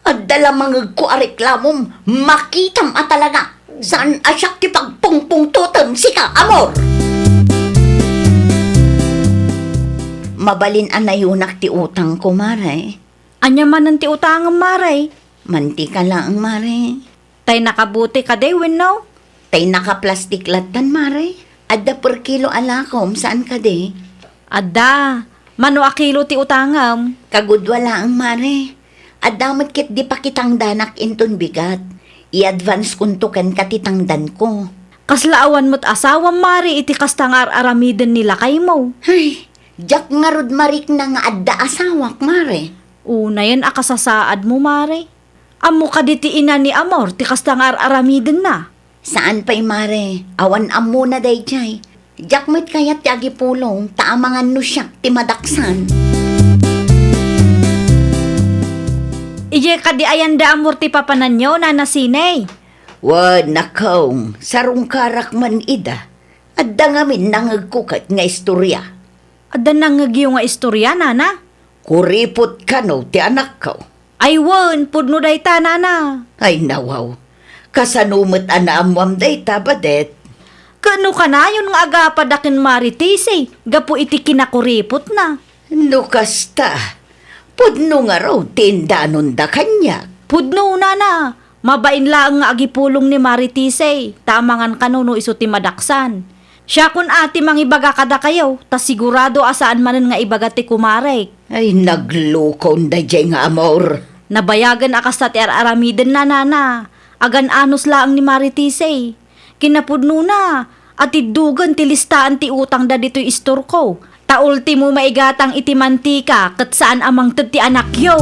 Adda la mangegko a reklamom, makitam a talaga. Saan a siak ti pagpungpungtotem, sika, amor! Mabalin a nayunak ti utangko, Mare. Ania manen ti utangem, Mare? Mantika laeng, Mare. Tay nakabuti kadi wenno? Tay nakaplastik lattan, Mare. Adda per kilo a lakom, saan kadi? Adda. Mano a kilo ti utangem? Kagudua laeng, Mare. Adda met ket di pakitangdanak inton bigat. I-advance konto kenka ti tangdanko. Kasla awan met asawam, Mare, iti kasta nga ar-aramiden ni lakaymo? Ay, diak ngarud marikna nga adda asawak, Mare. Unayen a kasasaadmo, Mare. Ammo kadi ti ina ni Amor ti kasta nga ar-aramidenna? Saan pay, Mare. Awan ammona daydiay. Diak met kayat ti agipulong ta amangan no siak ti madaksan. Idiay kadi ayan da Amor ti papananyo, Nana Sinay? Wen, nakong, sarungkarak man ida. Adda ngamin nangegko ket nga istoria. Adda nangngegyo nga istorya, Nana? Kuripot kano ti anakko? Ay wen, pudno dayta, Nana. Ay nawaw. Kasano met a naammoam dayta, Badet? Ket no kanayon nga agapad a ken Mari Tessie gapu iti kinakuripotna? No kasta, pudno ngarud ti indanonda kaniak. Pudno, Nana. Mabain laeng nga agipulong ni Mari Tessie, ta amangan kano no isu ti madaksan. Siakon a ti mangibaga kadakayo, ta sigurado a saan manen nga ibaga ti kumarek. Ay, naglukaw daydiay nga Amor. Nabayagen a kasta ti ar-aramidenna, Nana. Agan-anos laeng ni Mari Tessie. Kinapudnona, atiddogen ti listaan ti utangda ditoy istorko. Ta ultimo maigatang iti mantika ket saan a mangted ti anakyo.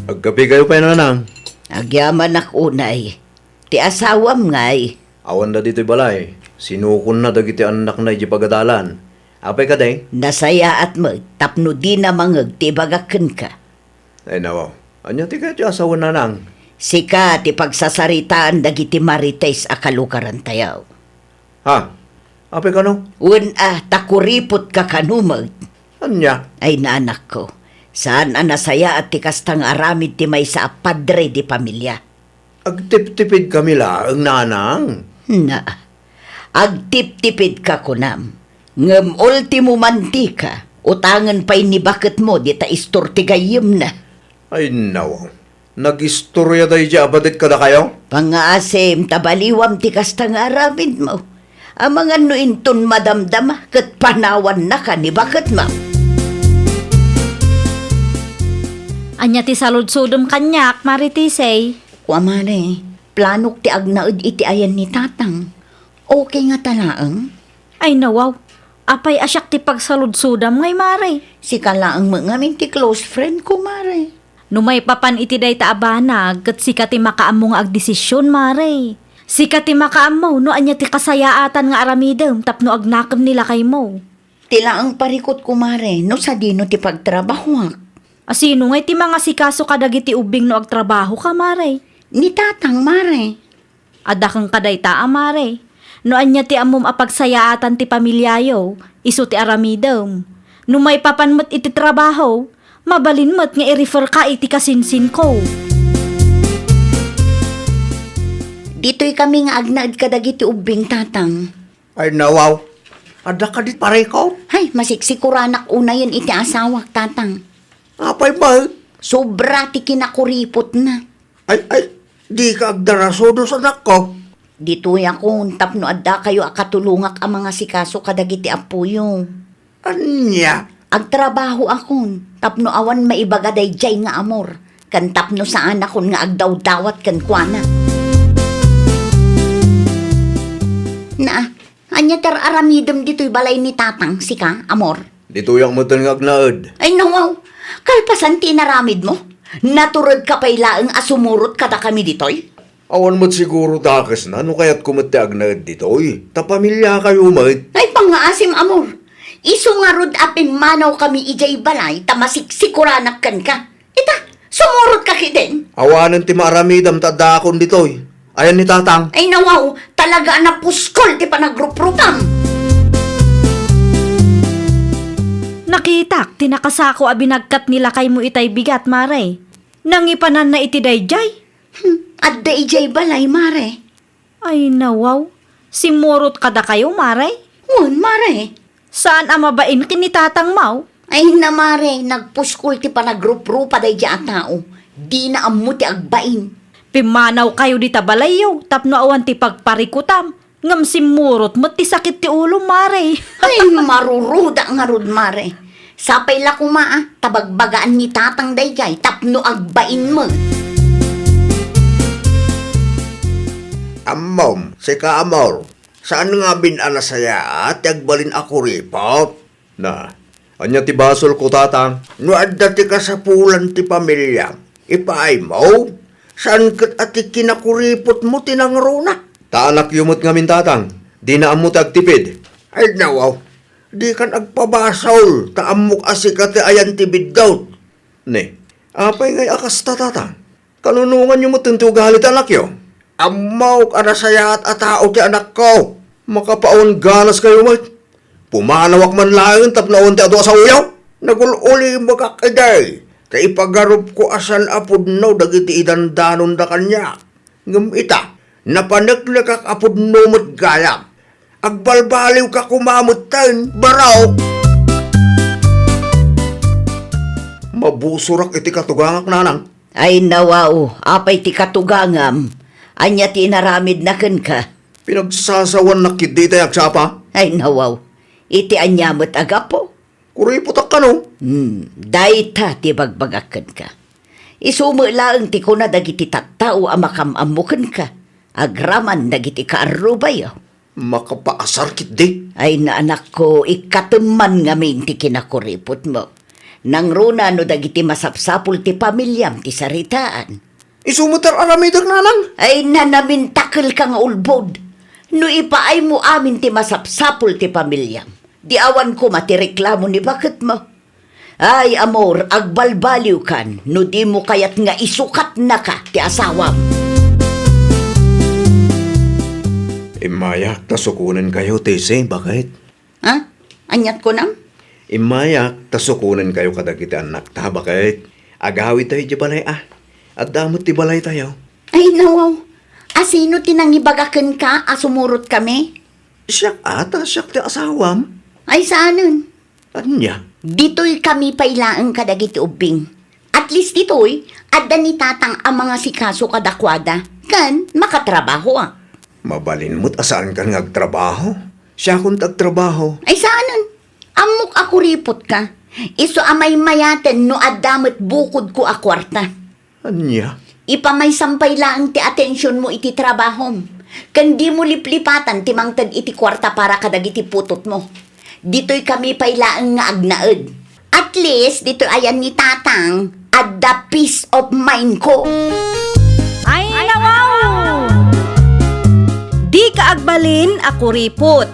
Agkapikayo pay, Nanang? Agyamanak unay. Ti asawam ngay? Awanda ditoy balay. Sinukonna dagiti annakna idiay pagadalan. Apay kadi? Nasayaat met tapno dina mangeg ti ibagak kenka. Ay, nawaw. Ania ti kayat ti asawen, Nanang? Sika ti pagsasaritaan dagiti marites a kalugarantayo. Ha? Apay kano? Wen a, ta kuripotka kano met. Ania? Ay, nanakko, saan a nasayaat ti kasta nga aramid ti maysa a padre di pamilia. Agtiptipidkami laeng, Nanang. Na, agtiptipidka kunam. Ngem ultimo mantika, utangen pay ni baketmo dita istor ti gayyemna. Ay, nawaw. Nagistorya daydiay a badet kadakayo? Pangngaasim ta baliwam ti kasta nga aramidmo. Amangan no inton madamdama ket panawannaka ni baketmo. Ania ti saludsodem kaniak, Mari Tisay? Kua, Mare, planok ti agnaed iti ayan ni Tatang. Okay ngata laeng? Ay, nawaw. Apay a siak ti pagsaludsodam ngay, Mare? Sika laeng met ngamin ti close friend ko, Mare. No maipapan iti dayta a banag, ket sika ti makaammo nga agdesisyon, Mare. Sika ti makaammo no ania ti kasayaatan nga aramidem tapno agnakem ni lakaymo. Ti laeng parikutko, Mare, no sadino ti pagtrabahoak. A sino ngay ti mangasikaso kadagiti ubbing no agtrabahoka, Mare? Ni Tatang, Mare. Adda kenka dayta a, Mare. No ania ti ammom a pagsayaatan ti pamiliayo, isu ti aramidem. No maipapan met iti trabaho, mabalin met nga i-refer ka iti kasinsinko. Ditoy kami nga agnaed kadagiti ubbing, Tatang. Ay, nawaw. Adda kadi parikut? Hay, masiksikoranak unayen iti asawak, Tatang. Apay met? Sobra ti kinakuripotna. Ay, ay, dika agdarasudus, anakko. Ditoyakon tapno addakayo a katulongak a mangasikaso kadagiti appoyo. Ania? Agtrabahoakon tapno awan maibaga daydiay nga amor, ken tapno saanakon nga agdawdawat kenkuana. Na, ania ti ar-aramidem ditoy balay ni Tatang, sika, amor? Ditoyak metten nga agnaed. Ay, nawaw. Kalpasan ti inaramidmo, naturedka pay laeng a sumurot kadakami ditoy? Awan met siguro dakesna no kayatko met ti agnaed ditoy, ta pamiliakayo met. Ay, pangngaasim, amor. Isu ngarud a pimmanawkami idiay balay ta masiksikoranak kenka. Ita, sumurotka ketdin. Awanen ti maaramidam ta addaakon ditoy. Ayan ni Tatang. Ay, nawaw, talaga a napuskol ti panagruprupam. Nakitak ti nakasako a binagkat ni lakaymo itay bigat, Mare. Nangipananna iti daydiay. Hmm, adda idiay balay, Mare. Ay, nawaw. Simmurot kadakayo, Mare? Wen, Mare. Saan a mabain ken ni Tatang, maw? Ay, na, Mare, nagpuskol ti panagruprupa daydiay a tao. Dina ammo ti agbain. Pimmanawkayo dita balayyo tapno awan ti pagparikutam. Ngem simmurot met ti sakit ti ulom, Mare. Ay, maruruda ngarud, Mare. Sapay la koma a ta bagbagaan ni Tatang daydiay tapno agbain met. Ammom, sika, amor, saan ngamin a nasayaat ti agbalin a kuripot? Na, ania ti basolko, Tatang? No adda ti kasapulan ti pamiliam, ipaaymo. Saan ket a ti kinakuripotmo ti nangruna? Ta anakyo met ngamin, Tatang. Dina ammo ti agtipid. Ay, nawaw. Dikan agpabasol, ta ammok a sika ti ayan ti biddut. Ne, apay ngay a kasta, Tatang? Kanunonganyo metten ti ugali ti anakyo? Ammok a nasayaat a tao ti anakko. Makapawan ganaskayo met. Pumanawak man laeng tapno awan ti adu a saoyo. Nagul-ulimekak idi, ta ipagarupko a saan a pudno dagiti idandanonda kaniak. Ngem ita, napaneknekak a pudno met gayam. Agbalbaliwka koma metten, barok! Mabusorak iti katugangak, nanang. Ay, nawaw, apay ti katugangam? Ania ti inaramidna kenka? Pinagsasawannak ketdi itay agsapa. Ay, nawaw, iti ania met a gapu? Kuripotak kano? Hmm, dayta ti bagbagak kenka. Isu met laeng ti kuna dagiti tattao a makam-ammo kenka, agraman dagiti kaarrubayo. Makapaasar ketdi. Ay, na, anakko, ikkatem man ngamin ti kinakuripotmo. Nangruna no dagiti masapsapul ti pamiliam ti saritaan. Isu met ti ar-aramidek, nanang. Ay, na, namintakelka nga ulbod. No ipaaymo amin ti masapsapul ti pamiliam, di awan koma ti reklamo ni baketmo. Ay, amor, agbalbaliwkan no dimo kayat nga isukatnaka ti asawam. Immayak ta sukonenkayo, Tese, baket. Ha? Aniat kunam? Immayak ta sukonenkayo kadagiti annakta, baket. Agawidtayo idiay balay a. Adda met ti balaytayo. Ay, nawaw. A, sino ti nangibaga kenka a sumurotkami? Siak a, ta siak ti asawam. Ay, saanen. Ania? Ditoykami pay laeng kadagiti ubbing. At least ditoy, adda ni Tatang a mangasikaso kadakuada, ken makatrabahoak. Mabalin met a saankan nga agtrabaho. Siakon ti agtrabaho. Ay, saanen. Ammok a kuripotka. Isu a maymayaten no adda met bukodko a kuarta. Ania? Ipamaysam pay laeng ti atensionmo iti trabahom, ken dimo liplipatan ti mangted iti kuarta para kadagiti putotmo. Ditoykami pay laeng nga agnaed. At least, ditoy ayan ni Tatang, adda peace of mind ko. Ay, nawaw! Dika agbalin a kuripot.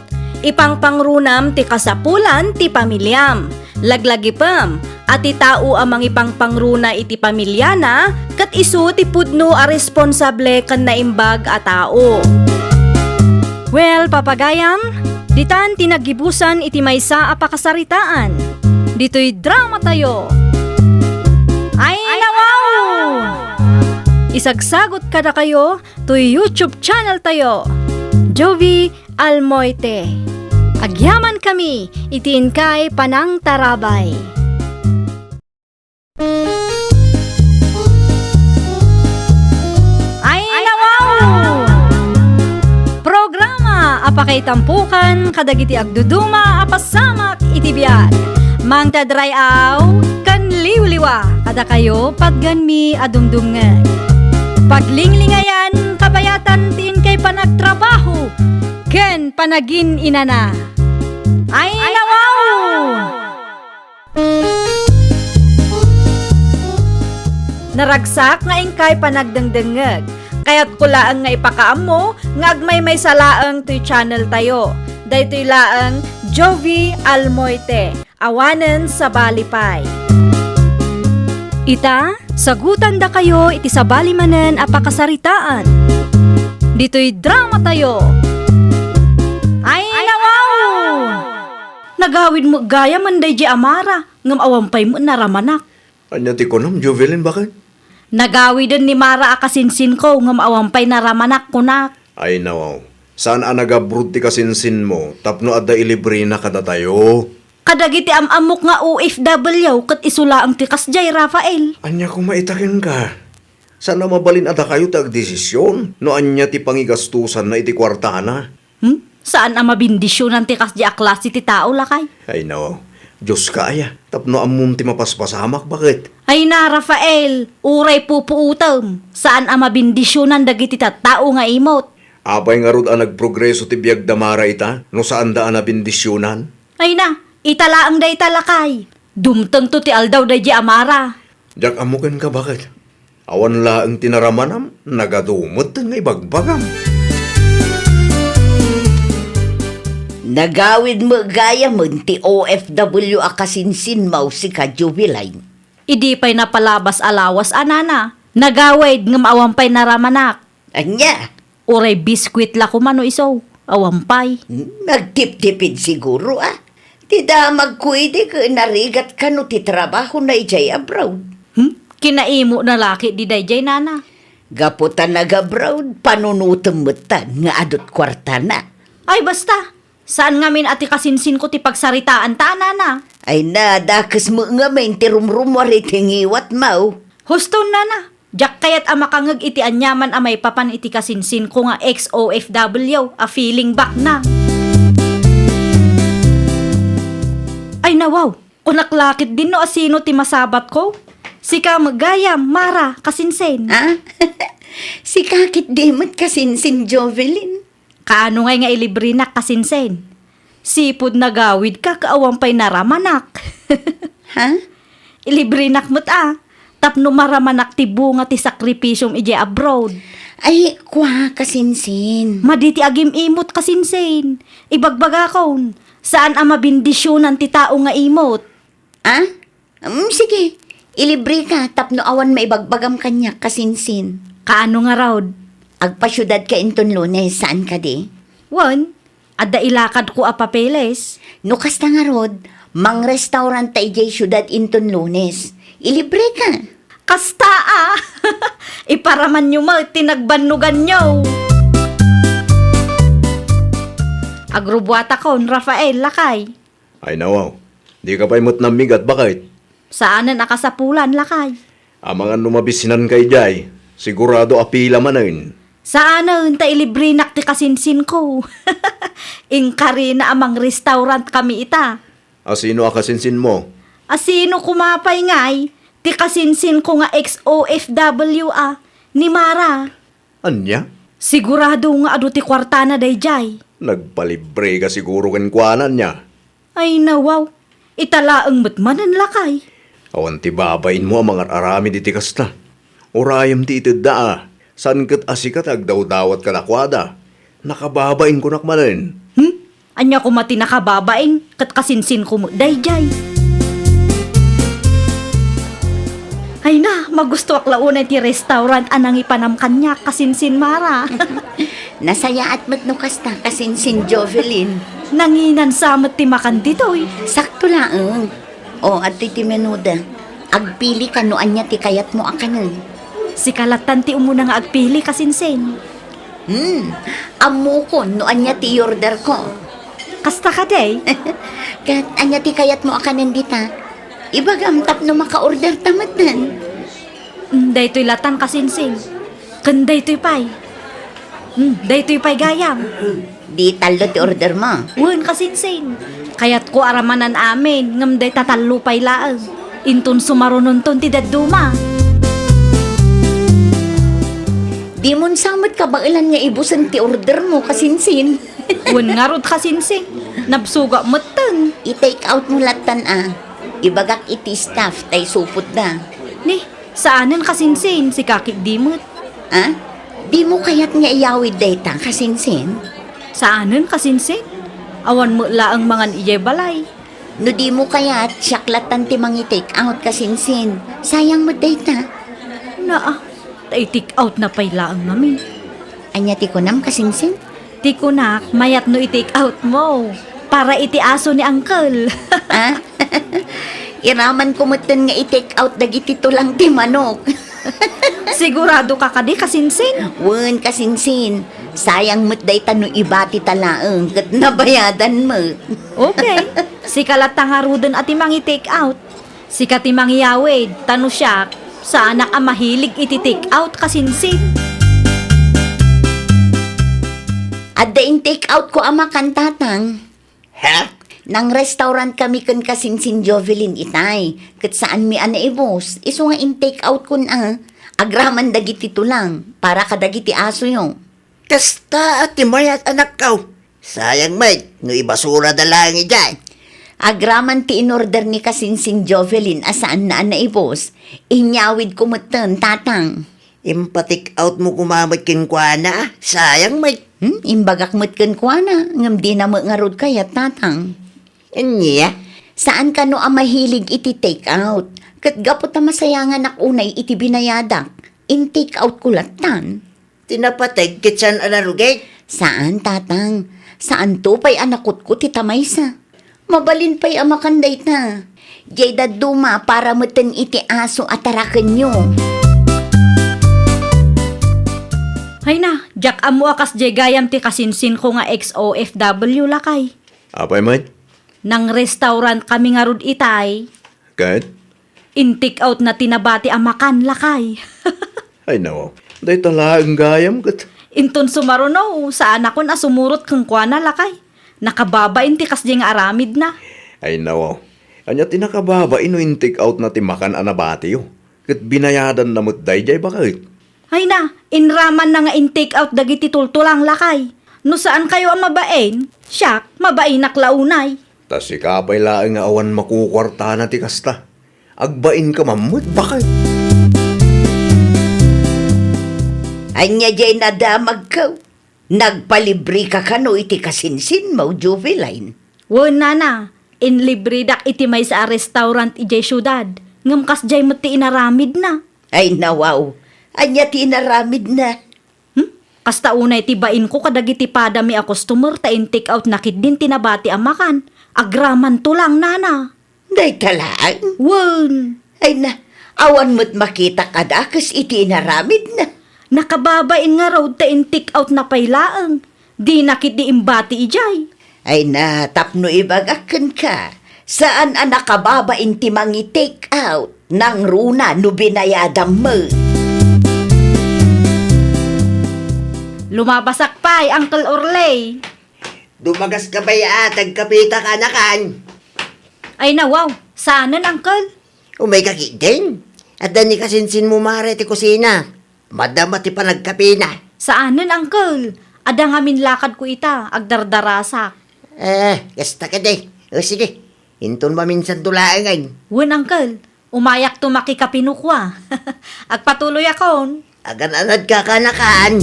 Ipangpangrunam ti kasapulan ti pamiliam. Laglagipem a ti tao a mangipangpangruna iti pamiliana ket isu ti pudno a responsable ken naimbag a tao. Well, papagayam, ditan ti naggibusan iti maysa a pakasaritaan. Ditoy dramatayo. Ay, nawaw! Isagsagot kadakayo toy YouTube channel tayo, Jovie Almoite. Agyamankami iti inkay panangtarabay. Itampukan kadagiti agduduma a pasamak iti biag. Mangted ray-aw ken liwliwa kadakayo patgenmi a dumdumngeg. Paglinglingayan, kabayatan ti inkay panagtrabaho ken panagin-inana. Ay, nawaw! Naragsak nga inkay panagdengdengngeg. Kayatko laeng nga ipakaammo nga agmaymaysa laeng toy channel tayo. Daytoy laeng Jovie Almoite, awanen sabali pay. Ita, sagutandakayo iti sabali manen a pakasaritaan. Ditoy drama tayo. Ay, nawaw! Nagawid met gayam daydiay a Mara, ngem awan pay met naramanak. Ania ti kunam, Jovelyn, baket? Nagawiden ni Mara a kasinsinko, ngem awan pay naramanak, kunak. Ay, nawaw. Saan a nagabroad ti kasinsinmo tapno adda ilibrena kadatayo? Kadagiti am-ammok nga O F W ket isu laeng ti kasdiay, Rafael. Ania koma ita kenka? Saan a mabalin a dakayo ti agdesisyon no ania ti pangigastosanna iti kuartana? Hmm? Saan a mabendisyonan ti kasdiay a klase ti tao, lakay? Ay, no. Dioska aya, tapno ammom ti mapaspasamak, baket? Ay na, Rafael, uray pupuotem. Saan a mabendisyonan dagiti tattao nga imot. Apay ngarud a nagprogreso ti biagda Mara ita, no saanda a nabendisyonan? Ay na, ita laeng dayta, lakay. Dumtengto ti aldaw daydiay a Mara. Diak ammo kenka, baket? Awan laeng ti naramanam, nagadu met nga ibagbagam. Nagawid met gayamen ti O F W a kasinsinmo, sika, Jovelyn. Idi pay napalabas a lawas a nana, nagawid ngem awan pay naramanak. Ania? Uray biskuit la koma no isu, awan pay. Hmm, nagtiptipid siguro, a. Ti damagko idi ket narigat kano ti trabahona idiay abroad. Hmm? Kinaimona la ketdi daydiay, nana. Gapu ta nag-abroad, panunotem met ta nga adut kuartana. Ay, basta! Saan ngamin a ti kasinsinko ti pagsaritaanta, nana. Ay na, dakes met ngamin ti rumrumuar iti ngiwatmo. Huston, nana. Diak kayat a makangeg iti aniaman a maipapan iti kasinsinko nga ex-O F W a feeling back na. Ay, nawaw! Kunak la ketdin no asino ti masabatko. Sika met gayam, Mara, kasinsin. Ah? Sika ketdi met, kasinsin, Jovelyn. Kaano ngay nga ilibrenak, kasinsin? Sipud nagawidka ket awan pay naramanak. Ha? Ilibrenak met a, tapno maramanak ti bunga ti sakripisiom idiay abroad. Ay, kua, kasinsin. Madi ti agim-imot, kasinsin. Ibagbagakon, saan a mabendisyonan ti tao nga imot. Ah? Mm, sige. Ilibreka tapno awan maibagbagam kaniak, kasinsin. Kaano ngarud? Agpasiudadka inton Lunes, saan kadi? Wen, adda ilakadko a papeles. No kasta ngarud, mangrestauranta idiay siudad inton Lunes. Ilibreka. Kasta a! Iparamanyo met ti nagbannoganyo. Agrubuatakon, Rafael, lakay. Ay, nawaw. Dika pay met nammigat, baket? Saanen a kasapulan, lakay. Amangan no mabisinanka idiay, sigurado a pila manen. Saanen ta ilibrenak ti kasinsinko. Inkarina a mangrestaurant kami ita. Asino a kasinsinmo? Asino koma pay ngay? Ti kasinsinko nga ex-O F W a, ni Mara. Ania? Sigurado nga adu ti kuartana daydiay. Nagpalibreka siguro kenkuana, ania? Ay, nawaw. Ita laeng met manen, lakay. Awan ti babainmo a mangar-aramid iti kasta. Urayem ti itedda a, saan ket a sika ti agdawdawat kadakuada. Nakababain kunak manen. Hmm? Ania koma ti nakababain ket kasinsinko met daydiay? Ay na, magustoak la unay ti restaurant a nangipanam kaniak, kasinsin, Mara. Nasayaat met no kasta, kasinsin, Jovelyn. Nanginansa met ti makan ditoy. Sakto laeng. O, adtoy ti menuda. Agpilika no ania ti kayatmo a kanen. Sika lattan ti umuna nga agpili, kasinsin. Hmm, ammokon no ania ti i-orderko. Kasta kadi? Ket ania ti kayatmo a kanen dita? Ibagam tapno maka-orderta metten. Mm, daytoy lattan, kasinsin. Ken daytoy pay. Hmm, daytoy pay gayam. Di tallo ti order mo? Wen, kasinsin. Kayatko a ramanan amin, ngem dayta tallo pay laeng. Inton sumarunonton ti dadduma. Dimon sa met kabaelan nga ibusen ti order mo, kasinsin. Wen ngarud, kasinsin. Nabsuga metten. I-take out mo lattan a. Ibagak iti staff ta isupotda. Ni, saanen, kasinsin, sika ketdi met. Ah? Dimo kayat nga iyawid dayta, kasinsin? Saanen, kasinsin. Awan met laeng mangan idiay balay. No dimo kayat, siak lattan ti mangi-take out, kasinsin. Sayang met dayta. Naa, ta i-take out na pay laeng ngamin. Ania ti kunam, kasinsin? Ti kunak, mayat no i-take out mo. Para iti aso ni Uncle. Ah? Iraman ko metten nga i-take out dagiti tulang ti manok. Sigurado ka kadi, kasinsin? Wen, kasinsin. Sayang met dayta no ibati ta laeng ket nabayadan met. Okay. Sika latta ngaruden a ti mangi-take out. Sika ti mangiyawid, ta no siak, saanak a mahilig iti take out, kasinsin. Adda in-take out ko a makan, tatang. Ha? Nang-restaurant kami ken kasinsin Jovelyn itay, ket saanmi a naibus, isu nga in-take out kon a, agraman dagiti tulang, para kadagiti asoyo. Kasta a ti mayat, anakko. Sayang met, no ibasurada laeng idiay. Agraman ti in-order ni kasinsin Jovelyn a saanna a naibus, inyawid ko metten, tatang. Impa-take out mo koma met kenkuana, sayang met. Hmm, imbagak met kenkuana, ngem dina met ngarud kayat, tatang. Ania? Saan kano a mahilig iti take out. Ket gapu ta masayanganak unay iti binayadak, in-take out ko lattan. Ti napateg ket saan a narugit? Saan, tatang. Saanto pay a nakutkot ita maysa. Mabalin pay a makan dayta. Diay dadduma para metten iti aso a tarakenyo. Hayna, diak ammo a kasdiay gayam ti kasinsinko nga ex-O F W, lakay. Apay met? Nang-restaurant kami ngarud itay. Ket? In-take out na ti nabati a makan, lakay. Ay, nawaw. Dayta laeng gayam ket. Inton sumaruno, saanakon a sumurot kenkuana, lakay. Nakababain ti kasdiay nga aramidna. Ay, nawaw. Ania ti nakababain no in-take out na ti makan a nabatiyo? Ket binayadanna met daydiay, baket? Hayna, inramanna nga in-take out dagiti tultulang, lakay. No saankayo a mabain, siak, mabainak la unay. Ta sika pay laeng nga awan makukuartana ti kasta. Agbainka man met, baket. Ania diay nadamagko? Nagpalibreka kano iti kasinsinmo, Joveline? Wen, nana, inlibredak iti maysa a restaurant idiay siudad, ngem kasdiay met ti inaramidna. Ay, nawaw. Ania ti inaramidna? Hmm? Kasta unay ti bainko kadagiti padami a customer ta in-take out na ketdin ti nabati a makan. Agraman tulang, nana. Dayta laeng? Wen. Ay na, awan met makitak a dakes iti inaramidna. Nakababain ngarud ta in-take out na pay laeng. Dina ketdi imbati idiay. Ay na, tapno ibagak kenka, saan a nakababain ti mangi-take out, nangruna no binayadam met. Lumabasak pay, Uncle Orley. Dumagaska pay a, agkapeta kanakan. Ay, nawaw. Saanen, Uncle? Umayka ketdin. Adda ni kasinsinmo, Mare, ti kusina. Madama ti panagkapena. Saanen, Uncle. Adda ngamin lakadko ita, agdardarasak. Eh, kasta kadi. O, sige. Inton maminsanto laengen. Wen, Uncle. Umayakto makikape no kua. Agpatuloyakon. Agan-anadka kanakan.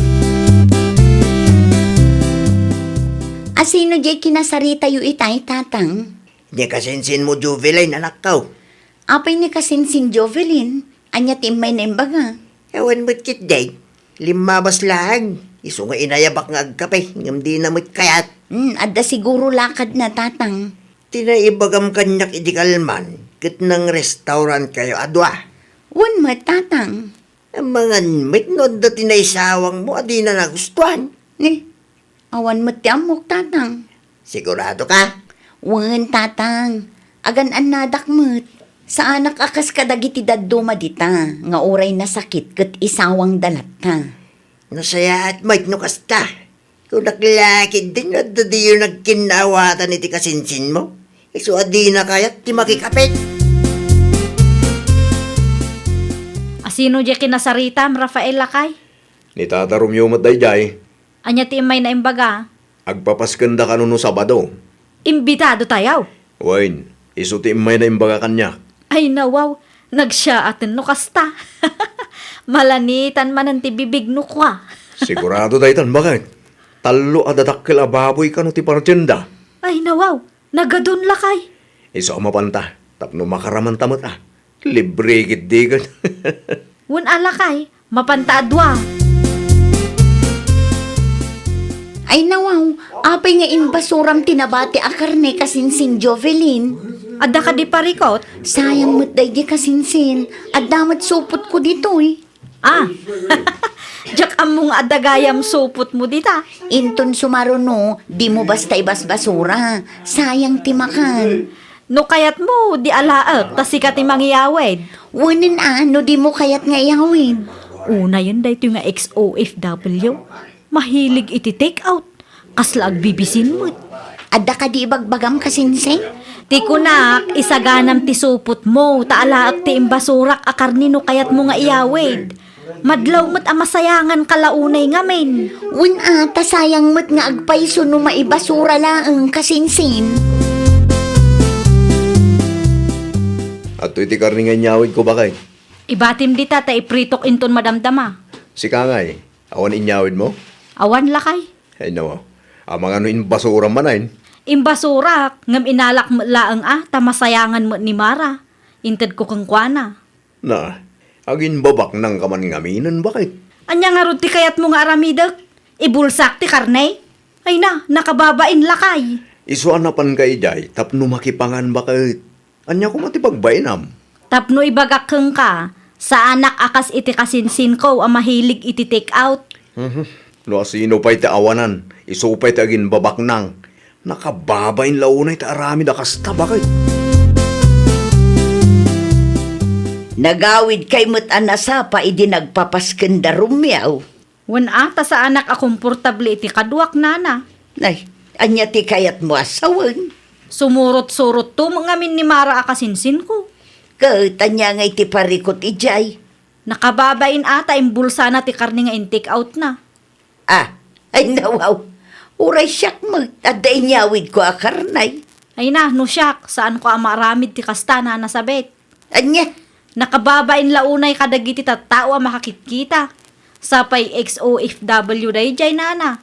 A sino diay kinasaritayo itay, Tatang? Ni kasinsinmo, Jovelyn, anakko. Apay ni kasinsin Jovelyn? Ania ti immay na imbaga? Awan met ketdi. Limmabas laeng. Isu nga inayabak nga agkape, ngem dina met kayat. Hmm, adda siguro lakadna, Tatang. Ti naibagam kaniak idi kalman, ket nang-restaurantkayo a dua. Wen met, Tatang. Amangan met no adda ti naisawangmo a dina nagustuan. Ni, awan met ti ammok, Tatang. Sigurado ka? Wen, Tatang. Agan-annadak met. Saanak a kas kadagiti dadduma dita, nga uray nasakit ket isawangda latta. Nasayaat met no kasta. Kunak la ketdin no adda diyo nagkinnaawatan iti kasinsinmo. Isu a dina kayat ti makikapit. Asino diay kinasaritam, Rafael, lakay? Ni Tata Romeo met daydiay. Ania ti immayna imbaga? Agpapaskenda kano no Sabado. Imbitado tayo. Wen, isu ti immayna imbaga kaniak. Ay, nawaw, nagsiyaaten no kasta. Malanitan manen ti bibig no kua. Sigurado daytan, baket. Tallo a dadakkel a baboy kano ti partienda. Ay, nawaw, nagadun lakay. Isu a mapanta, tapno makaramanta met a. Libre ketdi ket. Wen a lakay, mapanta a dua. Ay nawaw, apay nga imbasuram ti nabati a karne kasinsin Jovelyn? Adda kadi parikut? Sayang met daydi kasinsin. Adda met supotko ditoy. Ah, diak ammo nga adda gayam supotmo dita. Inton sumaruno, dimo basta ibasbasura. Sayang ti makan. No kayatmo, di alaek, ta sika ti mangiyawid. Wen a, no dimo kayat nga iyawid. Unayen daytoy nga ex-O F W. Mahilig iti take out. Kasla agbibisin met. Adda kadi ibagbagam kasinsin? Ti kunak, isaganam ti supotmo, ta alaek ti imbasurak a karne no kayatmo nga iyawid. Madlaw met a masayangan ka la unay ngamin. Wen a, ta sayang met nga agpayso no maibasura laeng kasinsin. Adtoy ti karne nga inyawidko, baket. Ibatim dita ta ipritok inton madamdama. Sika ngay, awan inyawidmo? Awan lakay. Ay, nawaw. Amangan no imbasuram manen. Imbasurak, ngem inalak met laeng a, ta masayangan met ni Mara. Intedko kenkuana. Na, agimbabaknang ka man ngaminen, baket? Ania ngarud ti kayatmo nga aramidek? Ibulsak ti karne? Ay na, nakababain lakay. Isu a napanka idiay tapno makipangan, baket. Ania koma ti pagbainam? Tapno ibagak kenka, saanak a kas iti kasinsinko a mahilig iti take out. Mhm. No asino pay ti awanan, isu pay ti agimbabaknang. Nakababain la unay ti aramid a kasta, baket. Nagawidkay met a nasapa idi nagpapasken da Romeo. Wen a, ta saanak a komportable iti kaduak, nana. Ay, ania ti kayatmo a sawen? Sumurot-surotto met ngamin ni Mara a kasinsinko. Ket ania ngay ti parikut idiay? Nakababain a ta imbulsana ti karne nga in-take outna. Ah, ay nawaw. Uray siak met, adda inyawidko a karne. Ay na, no siak, saanko a maaramid ti kasta, Nana Sabet. Ania? Nakababain la unay kadagiti tattao a makakitkita. Sapay ex-O F W daydiay, nana.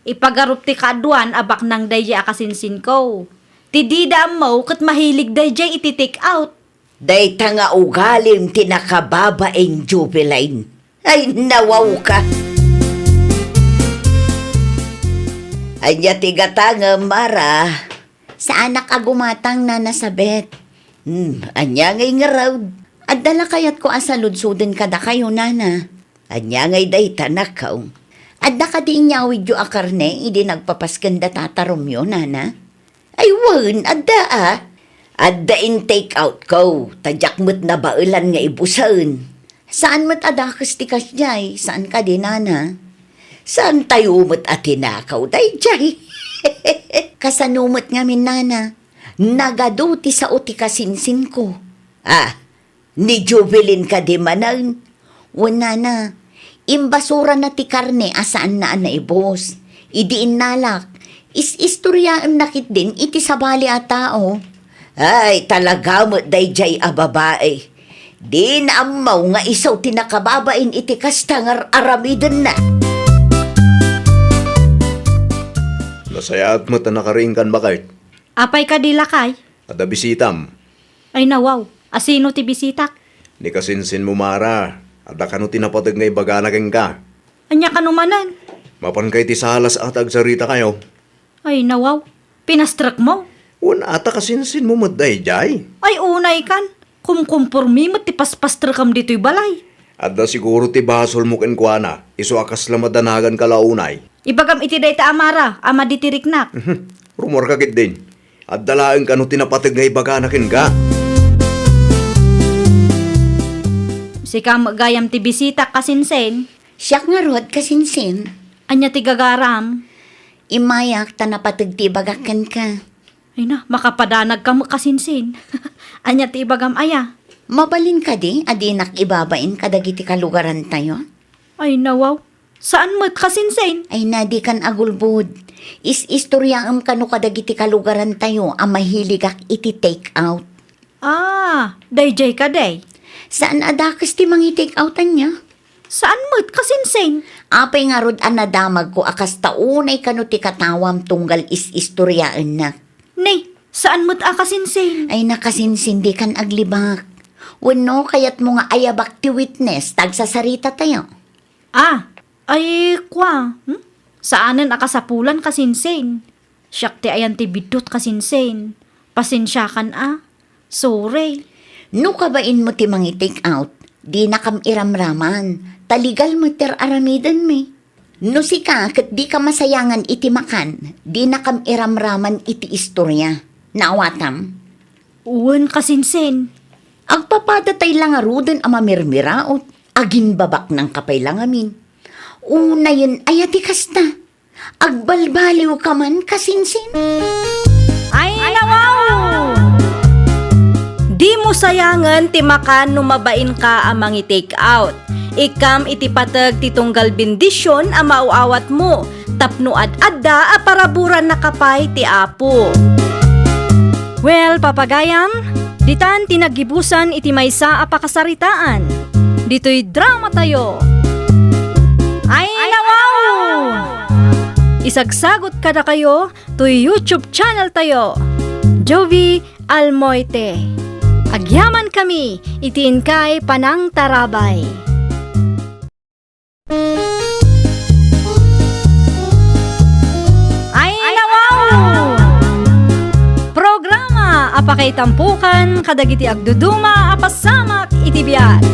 Ipagarup ti kaaduan a baknang daydiay a kasinsinko. Ti dida ammo ket mahilig daydiay iti take out. Dayta nga ugalim ti nakababain, Jubilin. Ay, nawaw ka. Ania ti gatangem, Mara? Saanak a gumatang, Nana Sabet. Hmm, ania ngay ngarud? Adda la kayatko a saludsoden kadakayo, Nana. Ania ngay dayta, nakaw? Adda kadi inyawidyo a karne idi nagpapasken da Tata Romeo, Nana? Ay, wen, adda a. Adda in-take outko, ta diak met nabaelan nga ibusen. Saan met a dakes ti kasdiay, saan kadi, Nana? Saantayo met a tinakaw daydiay. Kasano met ngamin, Nana? Nagadu ti sao ti kasinsinko. Ah, ni Jubilin kadi manen? Wen, Nana, imbasurana ti karne a saanna a naibus. Idi innalak, is-istoriaenna ketdin iti sabali a tao. Ay, talaga met daydiay a babai. Dina ammo nga isu ti nakababain iti kasta nga ar-aramidenna. Nasayaat met a nakariingkan, baket. Apay kadi, lakay? Adda bisitam. Ay, nawaw. Asino ti bisitak? Ni kasinsinmo, Mara. Adda kano ti napateg nga ibagana kenka. Ania kano manen? Mapanka iti salas a ta agsaritakayo. Ay, nawaw. Pinastrekmo? Wen a ta kasinsinmo met daydiay. Ay, unay kan. Kumkumpormi met ti paspastrekam ditoy balay. Adda siguro ti basolmo kenkuana, isu a kasla madanaganka la unay. Ibagam iti dayta a Mara a madi ti riknak. Mhm. Rummuarka ketdin. Adda laeng kano ti napateg nga ibagana kenka. Sika met gayam ti bisitak, kasinsin. Siak ngarud, kasinsin. Ania ti gagaram? Immayak ta napateg ti ibagak kenka. Ay na, makapadanagka met, kasinsin. Ania ti ibagam aya? Mabalin kadi a dinak ibabain kadagiti kalugarantayo? Ay na, wow. Saan met, kasinsin? Ay na, dikan agulbod. Is-istoriaem kano kadagiti kalugarantayo a mahiligak iti take out. Ah, daydiay kadi? Saan a dakes ti mangi-take out ania? Saan met, kasinsin? Apay ngarud a nadamagko a kasta unay kano ti katawam tunggal is-istoriaennak? Ni, saan met a kasinsin? Ay na, kasinsin, dikan aglibak. Wenno, kayatmo nga ayabak ti witness ta agsasarita tayo? Ah, ay, kua, hmm? Saanen a kasapulan, kasinsin. Siak ti ayan ti biddut, kasinsin. Pasensiakan a. Sorry. No kabainmo ti mangi-take out, dinakam iramraman, ta legal met ti ar-aramidenmi. No sika ket dika masayangan iti makan, dinakam iramraman iti istoria. Naawatam? Wen, kasinsin. Agpapadatay la ngaruden a mamirmiraot, aginbabaknangka pay la ngamin. Unayen aya ti kasta? Agbalbaliwka man, kasinsin? Ay, nawaw! Dimo sayangen ti makan no mabainka a mangi-take out. Ikkam iti pateg ti tunggal bendision a maaw-awatmo, tapno ad-adda a paraburannaka pay ti Apo. Well, papagayam, ditan ti naggibusan iti maysa a pakasaritaan. Ditoy dramatayo. Ay, nawaw! Isagsagot kadakayo toy YouTube channel tayo, Jovie Almoite. Agyamankami iti inkay panangtarabay. Ay, nawaw! Programa a pakaitampokan kadagiti agduduma a pasamak iti biag.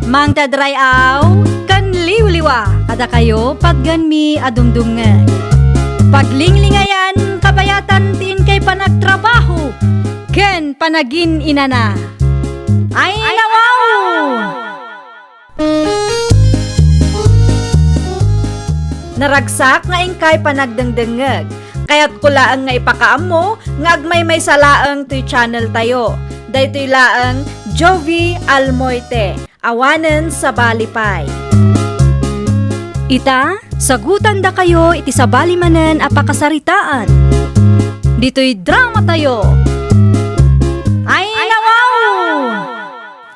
Mangted ray-aw ken liwliwa kadakayo patgenmi a dumdumngeg. Paglinglingayan kabayatan ti inkay panagtrabaho ken panagin-inana. Ay, nawaw! Naragsak nga inkay panagdengdengngeg. Kayatko laeng nga ipakaammo nga agmaymaysa laeng toy channel tayo. Daytoy laeng Jovie Almoite, awanen sabali pay. Ita, sagutandakayo iti sabali manen a pakasaritaan. Ditoy dramatayo. Ay, nawaw!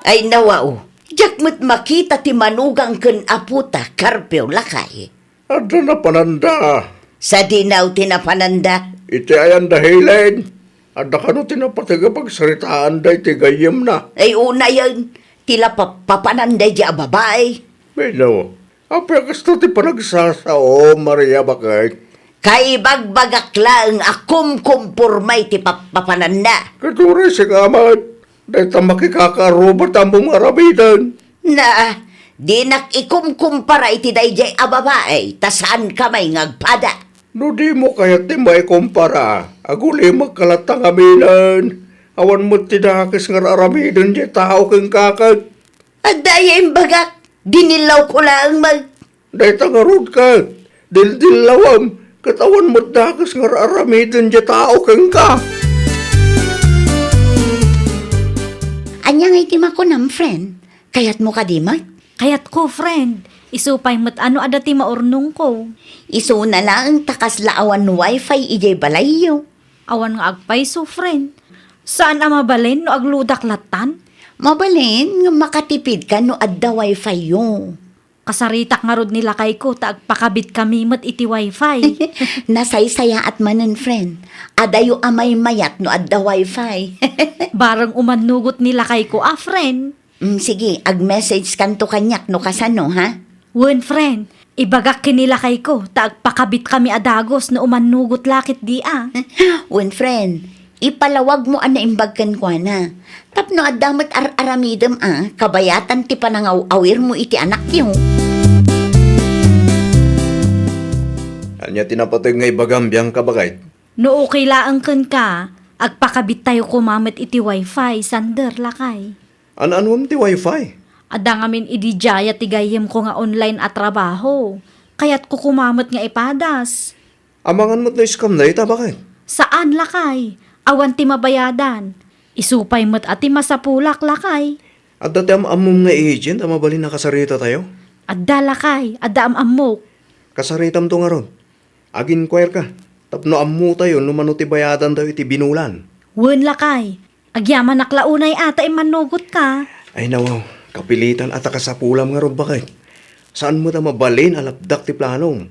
Ay, nawaw! Diak met makita ti manugang ken apota, Carpio, lakay. Adda napananda. Sadino ti napananda? Iti ayanda Helen. Adda kano ti napateg a pagsaritaanda iti gayyemna. Ay, unayen, ti la pa-, papananda idiay a babai. Wenno, apay a kasta ti panagsasao, Maria, baket? Kaibagbagak laeng a kumkumporma iti pap-, papananda. Ket uray sika met, dayta makikakaarruba ti ammom nga aramiden. Na, dinak ikumkumpara iti daydiay a babai, ta saanka may nga agpada. No dimo kayat ti maikumpara, agulimekka latta ngaminen. Awan met ti dakes nga ar-aramiden diay tao kenka ket. Adda aya imbagak, dinillawko laeng met. Dayta ngarud ket, dildillawem, ket awan met dakes nga ar-aramiden diay tao kenka. Ania ngay ti makunam, friend? Kayatmo kadi met? Kayatko, friend. Isu pay met a no adda ti maurnongko. Isuna laeng ta kasla awan wifi idiay balayyo. Awan nga agpayso, friend. Saan a mabalin no agludak lattan? Mabalin nga makatipidka no adda wifi-yo. Kasaritak ngarud ni lakayko ta agpakabitkami met iti wifi. Nasaysayaat manen, friend. Adayo a maymayat no adda wifi. Bareng umannugot ni lakayko a, friend. Mm, sige, ag-message kanto kaniak no kasano, ha? Wen, friend, ibagak ken ni lakayko ta agpakabitkami a dagus no umannugot la ketdi a. Wen, friend, ipalawagmo a naimbag kenkuana. Tapno adda met ar-aramidem a kabayatan ti panangaw-awirmo iti anakyo. Ania ti napateg nga ibagam, Bianca, baket? No okay laeng kenka, agpakabittayo koma met iti wifi, Sander, lakay. An-anuem ti wifi? Adda ngamin idi diay ti gayyemko nga online a trabaho. Kayatko koma met nga ipadas. Amangan met no scam dayta, baket? Saan, lakay. Awan ti mabayadan. Isu pay met a ti masapulak, lakay. Adda ti am-ammom nga agent a mabalin a kasaritatayo? Adda, lakay. Adda am-ammok. Kasaritamto ngarud. Ag-inquire ka tapno ammotayo no mano ti bayadantayo iti binulan. Wen, lakay. Agyamanak la unay a ta immannugotka. Ay, nawaw, kapilitan a ta kasapulam ngarud, baket. Saan met a mabalin a lapdak ti planom.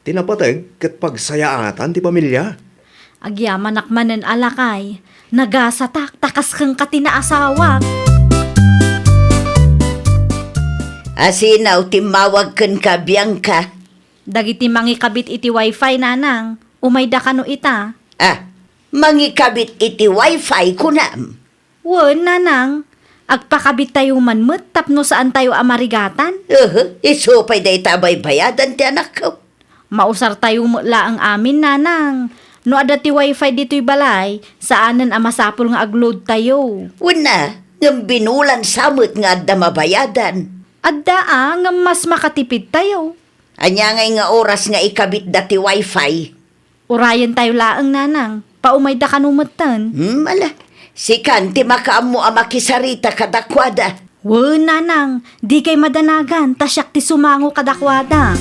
Ti napateg ket pagsayaatan ti pamilia. Agyamanak manen a, lakay. Nagasatak ta kas kenka ti naasawak. Asinaw, timmawag kenka, Bianca. Dagiti mangikabit iti wifi, nanang, umayda kano ita? Ah, mangikabit iti wifi, kunam? Wen, nanang, agpakabittayo man met tapno saantayo a marigatan. Uhu, isu pay dayta a baybayadan ti anakko. Mausartayo met laeng amin, nanang. No adda ti wifi ditoy balay, saanen a masapul nga agloadtayo. Wen a, ngem binulan sa met nga adda mabayadan. Adda a, ngem mas makatipidtayo. Ania ngay nga oras nga ikabitda ti wifi? Urayentayo laeng, nanang. Paumayda kano metten. Hmm, ala. Sikan ti makaammo a makisarita kadakuada. Wen, nanang, dikay madanagan ta siak ti sumango kadakuada.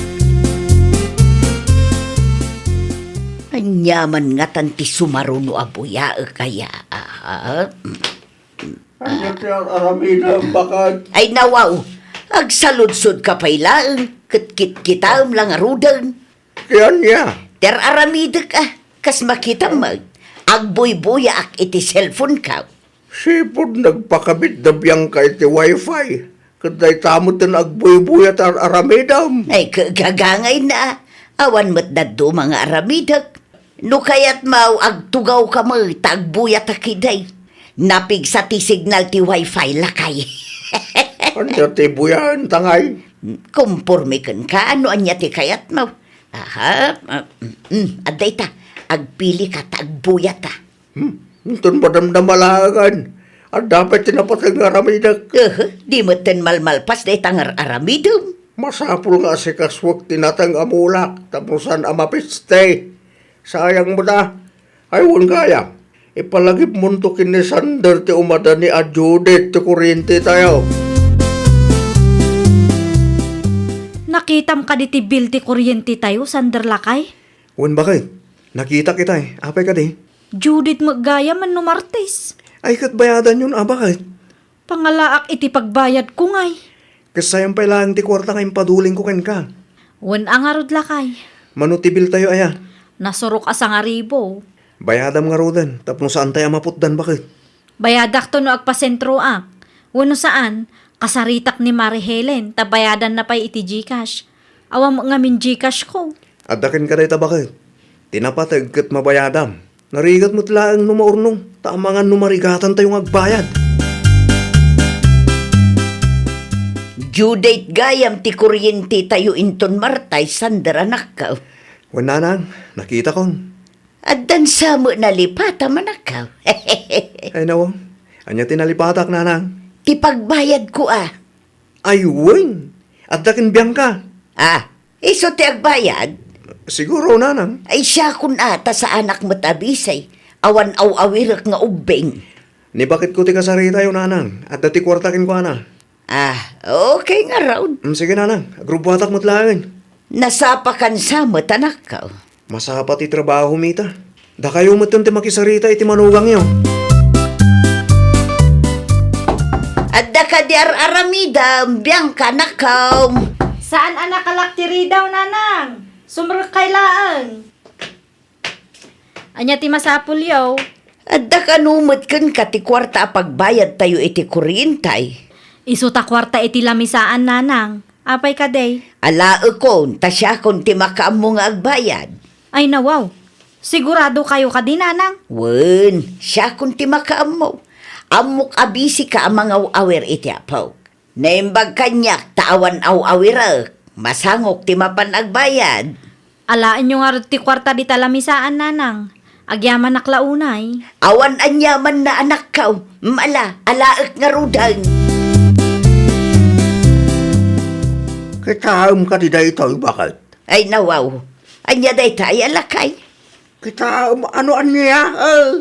Ania man ngatan ti sumaruno a buyaek aya, a? Ania ti ar-aramidem, baket? Ay, nawaw, agsaludsodka pay laeng, ket kitkitaem la ngaruden. Ti ania? Ti ar-aramidek, a, kas makitam met, agbuybuyaak iti cellphone-ko. Sipud nagpakabit da Bianca iti wifi, ket dayta met ti agbuybuya ti ar-aramidem. Ay, ka-, gagangayna, a. Awan met dadduma nga aramidek. No kayatmo, agtugawka met ta agbuyatak idiay. Napigsa ti signal ti wifi, lakay. Ania ti buyaenta ngay? Komporme kenka no ania ti kayatmo. Aha, ah, mm, mm, adda ita. Agpilika ta agbuyata. Hmm, inton madamdama laengen. Adda pay ti napateg nga aramidek. Uhu, di metten malmalpas dayta nga ar-aramidem. Masapul nga asikasuek ti nateng a mulak tapno saan a mapiste. Sayang met a. Ay, wen gayam, ipalagipmonto ken ni Sander ti umadani a due date ti kuryentetayo. Nakitam kadi ti bill ti kuryentetayo, Sander, lakay? Wen, baket. Nakitak itay. Apay kadi? Due date met gayam wenno Martes. Ay, ket bayadanyon a, baket? Pangalaak iti pagbayadko ngay. Ket sayang pay laeng ti kuarta nga impadulingko kenka. Wen a ngarud, lakay. Mano ti biltayo aya? Nasurok a sangaribu. Bayadam ngaruden tapno saantay a maputdan, baket. Bayadakto no agpasentroak. Wenno saan, kasaritak ni Mari Helen ta bayadanna pay iti GCash. Awan met ngamin GCash ko. Adda kenka dayta, baket. Ti napateg ket mabayadam. Narigat met laeng no maurnong, ta amangan no marigatantayo nga agbayad. Due date gayam ti kuryentetayo inton Martes, Sander, anakko. Wen, nanang, nakitakon. Addan sa met nalipatam, anakko. Ay, nawaw. Ania ti nalipatak, nanang? Ti pagbayadko a. Ay, wen. Adda ken Bianca. Ah, isu ti agbayad? Siguro, nanang. Ay, siakon a, ta saanak met a bisi. Awan aw-awirek nga ubbing. Ni baketko ti kasaritayo, nanang. Adda ti kuarta kenkuana. Ah, okay ngarud. Mm, sige, nanang. Agrubbuatak met laeng. Nasapakan sa met, anakko. Masapa ti trabaho, mita. Dakayo metten ti makisarita iti manugangyo. Adda kadi ar-aramidem, Bianca, anakko? Saan a nakalak ti ridaw, nanang. Sumrekay laeng. Ania ti masapulyo? Adda kano met kenka ti kuarta a pagbayadtayo iti kuryente? Isu ta kuarta iti lamisaan, nanang. Apay kadi? Alaekon, ta siakon ti makaammo nga agbayad. Ay, nawaw. Siguradokayo kadi, nanang? Wen, siakon ti makaammo. Ammok a bisika a mangaw-awir iti apok. Naimbag kaniak ta awan aw-awirek. Masangok ti mapan agbayad. Alaenyo ngarud ti kuarta dita lamisaan, nanang. Agyamanak la unay. Awan aniamanna, anakko. Mala, alaek ngaruden. Kitaem kadi daytoy, baket? Ay, nawaw. Ania dayta, ay, lakay? Kitaem, ano ania? Eh.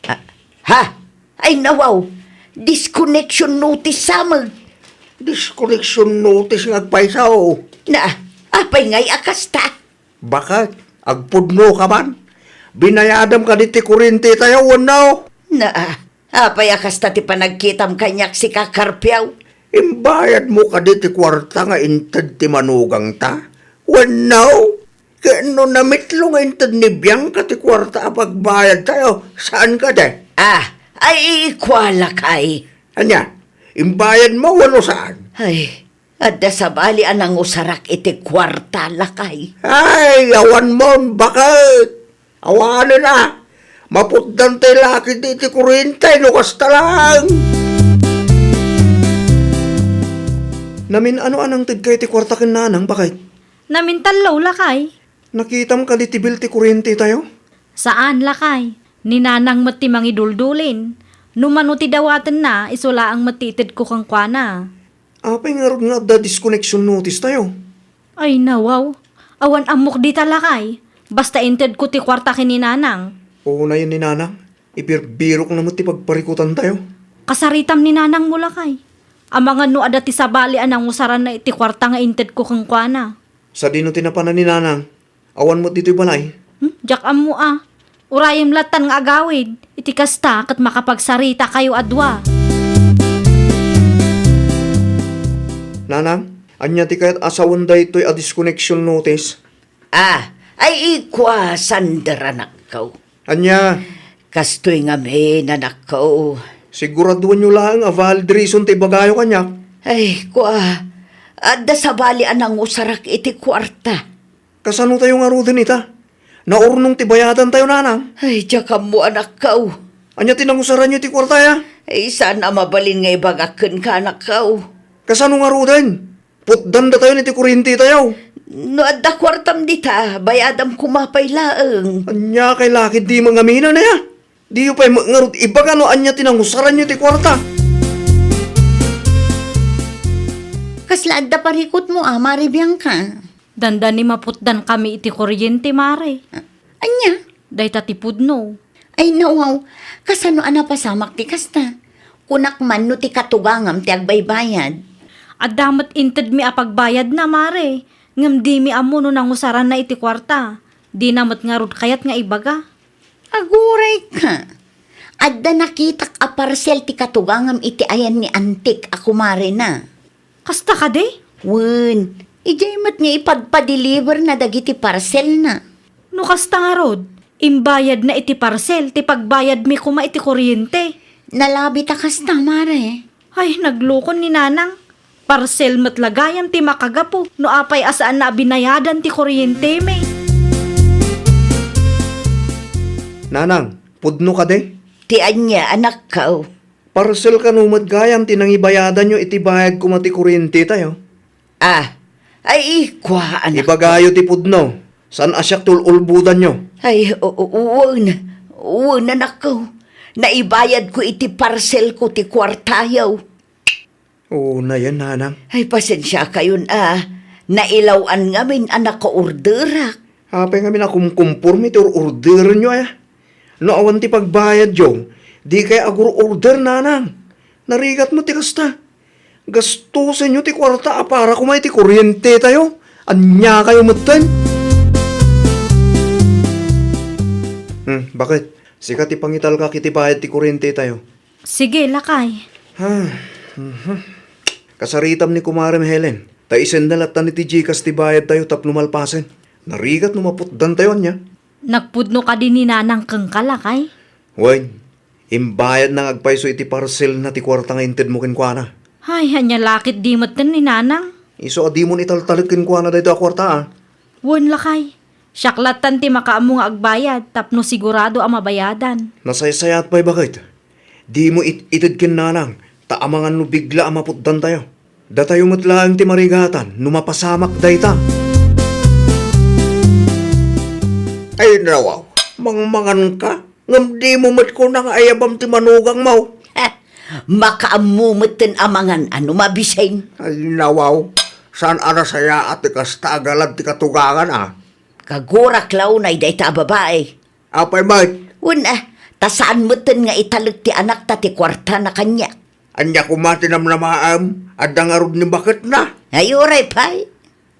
Ah, ha? Ay, nawaw. Disconnection notice sa amin. Disconnection notice nga agpayso? Na, apay ngay a kasta? Baket, agpudno ka man? Binayadam kadi ti kurente tayo, wenno? Na, apay a kasta ti panagkitam kaniak, sika, Carpio? Imbayad mo kadi ti kuarta nga inted ti manugangta? Wenno? Ken no namitlo nga inted ni Bianca ti kuarta a pagbayad tayo, saan kadi? Ah, ay, kua, lakay. Ania? Imbayad mo wenno saan? Ay, adda sabali a nangusarak iti kuarta, lakay. Ay, awan mon, baket. Awanen a. Maputdan tay lakay iti kurente no kasta lang. Namin-ano a nangted kayo ti kuarta ken nanang, baket? Namin tallo, lakay. Nakitam kadi ti bill ti kurente tayo? Saan, lakay. Ni nanang met ti mangiduldulin. No mano ti dawatenna, isu laeng met ti itedko kenkuana. Apay ngarud nga adda disconnection notice tayo? Ay, nawaw. Awan ammok dita, lakay. Basta intedko ti kuarta ken ni nanang. Unayen ni nanang. Ibirbirok na met ti pagparikutan tayo. Kasaritam ni nanang mo, lakay. Amangan no adda ti sabali a nangusaranna iti kuarta nga intedko kenkuana. Sadino ti napanan ni nanang? Awan met ditoy balay? Hmm, diak ammo a. Urayem lattan nga agawid. Iti kasta, ket makapagsarita kayo a dua. Nanang, ania ti kayat a sawen daytoy a disconnection notice? Ah, ay, ikua, Sander, anakko. Ania? Kastoy ngamin, anakko. Siguraduanyo laeng a valid reason ti ibagayo kaniak. Ay, kua, adda sabali a nangusarak iti kuarta. Kasano tayo ngaruden ita? Naurnong ti bayadan tayo, nanang. Ay, diak ammo, anakko. Ania ti nangusaranyo iti kuarta, ya? Ay, saan a mabalin nga ibagak kenka, anakko. Kasano ngaruden? Putdan datayon iti kurente tayo. No adda kuartam dita, bayadam koma pay laeng. Ania kay lakay di mangamina na, ya? Diyo pay met ngarud ibaga no ania ti nangusaranyo iti kuarta. Kasla adda parikutmo a, Mare Bianca? Dandani maputdan kami iti kuryente, Mare. Ah, ania? Dayta ti pudno. Ay, nawaw, kasano a napasamak ti kasta? Kunak man no ti katugangam ti agbaybayad. Adda met intedmi a pagbayadna, Mare, ngem dimi ammo no nangusaranna iti kuarta. Dina met ngarud kayat nga ibaga. Agurayka. Adda nakitak a parsel ti katugangam iti ayan ni Antik a kumarena. Kasta kadi? Wen, idiay met nga ipagpadeliverna dagiti parcelna. No kasta ngarud, imbayadna iti parcel ti pagbayadmi koma iti kuryente. Nalabit a kasta, Mare. Ay, naglukon ni Nanang. Parcel met la gayam ti makagapu no apay a saanna a binayadan ti kuryentemi. Nanang, pudno kadi? Ti ania, anakko? Parcel kano met gayam ti nangibayadanyo iti bayad koma ti kuryente tayo? Ah, ay, kua, anak. Ibagayo ti pudno. Saan a siak ti ul-ulbodanyo? Ay, o-, o-, wen, wen, anakko. Naibayadko iti parcelko ti kuartayo. Unayen, nanang. Ay, pasensiakayon a. Nailaw-an ngamin a nakaorderak. Apay ngamin a kumkumporme ti or-orderenyo, aya? No awan ti pagbayadyo, dikay agur-order, nanang. Narigat met ti kasta. Gastosenyo ti kuarta a para koma iti kuryente tayo. Ania kayo metten? Hmm, baket? Sika ti pangitalkak iti bayad ti kuryente tayo. Sige, lakay. Ah, mhm. Kasaritam ni Kumarem Helen, ta isenda lattan iti GCash ti bayad tayo tapno malpasen. Narigat no maputdan tayo, ania? Nagpudno kadi ni Nanang kenka, lakay? Wen, imbayadna nga agpayso iti parcelna ti kuarta nga intedmo kenkuana. Ay, ania la ket di metten ni Nanang? Isu a dimon italtalek kenkuana daytoy a kuarta, a. Wen, lakay. Siak lattan ti makaammo nga agbayad tapno sigurado a mabayadan. Nasaysayaat pay, baket. Dimo it-ited ken Nanang, ta amangan no bigla a maputdan tayo. Datayo met laeng ti marigatan no mapasamak dayta. Ay, nawaw, mangmangan ka? Ngem dimo met kuna nga ayabam ti manugangmo. Makaammo metten a mangan a no mabisin. Ay, nawaw. Saan a nasayaat ti kasta a galad ti katugangan a? Kagurak la unay dayta a babai. Apay met? Wen a, ta saan metten nga italek ti anakta ti kuartana kaniak. Ania koma ti namnamaem? Adda ngarud ni baketna? Ay, uray pay.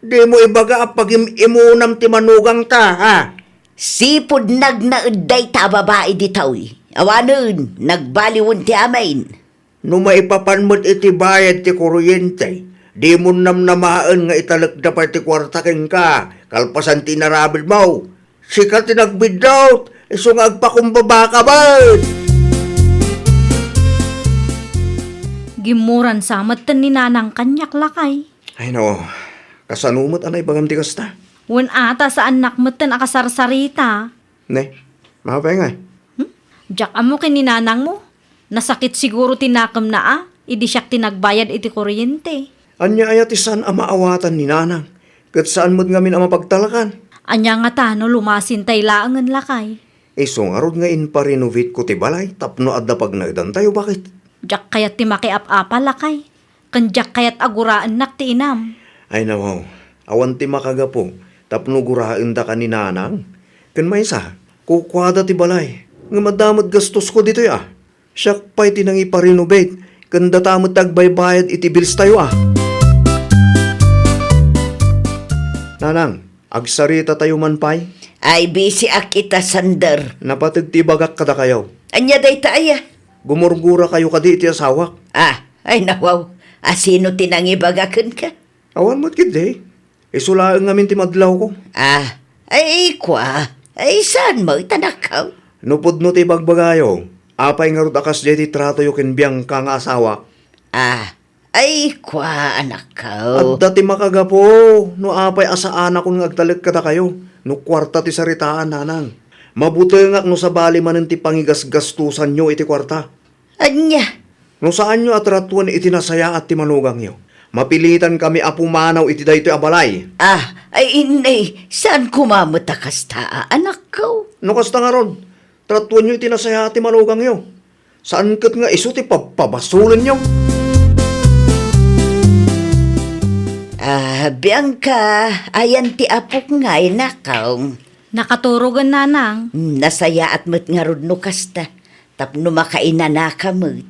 Dimo ibaga a pagim-imunam ti manugangta, ha? Sipud nagnaed dayta a babai ditoy. Awanen, nagbaliwen ti amin. No maipapan met iti bayad ti kuryente, dimon namnamaen nga italekda pay ti kuarta kenka, kalpasan ti inaramidmo. Sika ti nagbiddut, isu nga agpakumbabaka met. Gimmuran sa metten ni Nanang kaniak, lakay. Ay, no. Kasano met a naibagam ti kasta? Wen a, ta saannak metten a kasarsarita. Ne, mapay nga. Hmm? Diak ammo ken ni nanangmo. Nasakit siguro ti nakemna a, idi siak ti nagbayad iti kuryente. Ania aya ti saan a maawatan ni nanang? Ket saan met ngamin a mapagtalakan? Ania ngata no lumasintay laengen, lakay? Isu ngarud nga imparenovateko ti balay tapno adda pagnaedantayo, baket? Diak kayat ti makiap-apa, lakay. Ken diak kayat a guraennak ti inam. Ay, nawaw, awan ti makagapu tapno guraendaka ni nanang. Ken maysa, kukuada ti balay, ngem adda met gastosko ditoy a. Siak pay ti nangiparenovate, ken data met ti agbaybayad iti billstayo a. Nanang, agsaritatayo man pay? Ay, bisiak ita, Sander. Napateg ti ibagak kadakayo. Ania dayta aya? Gumurgurakayo kadi iti asawak. Ah, ay nawaw. Asino ti nangibaga kenka? Awan met ketdi. Isu laeng ngamin ti madlawko. Ah, ay kua. Ay saan met, anakko? No pudno ti ibagbagayo, apay ngarud a kasdiay ti tratoyo ken Bianca nga asawak? Ah, ay kua, anakko. Adda ti makagapu no apay a saanakon nga agtalek kadakayo no kuarta ti saritaan, nanang. Mabutengak no sabali manen ti pangigasgastosanyo iti kuarta. Ania? No saanyo a tratuen iti nasayaat ti manugangyo, mapilitankami a pumanaw iti daytoy a balay. Ah, ay inne, saan koma met a kasta a, anakko? No kasta ngarud, tratuenyo iti nasayaat ti manugangyo. Saan ket nga isu ti pabpabasolenyo. Ah, Bianca, ayan ti apok nga, anakko. Nakaturogen, nanang. Hmm, nasayaat met ngarud no kasta. Tapno makainanaka met.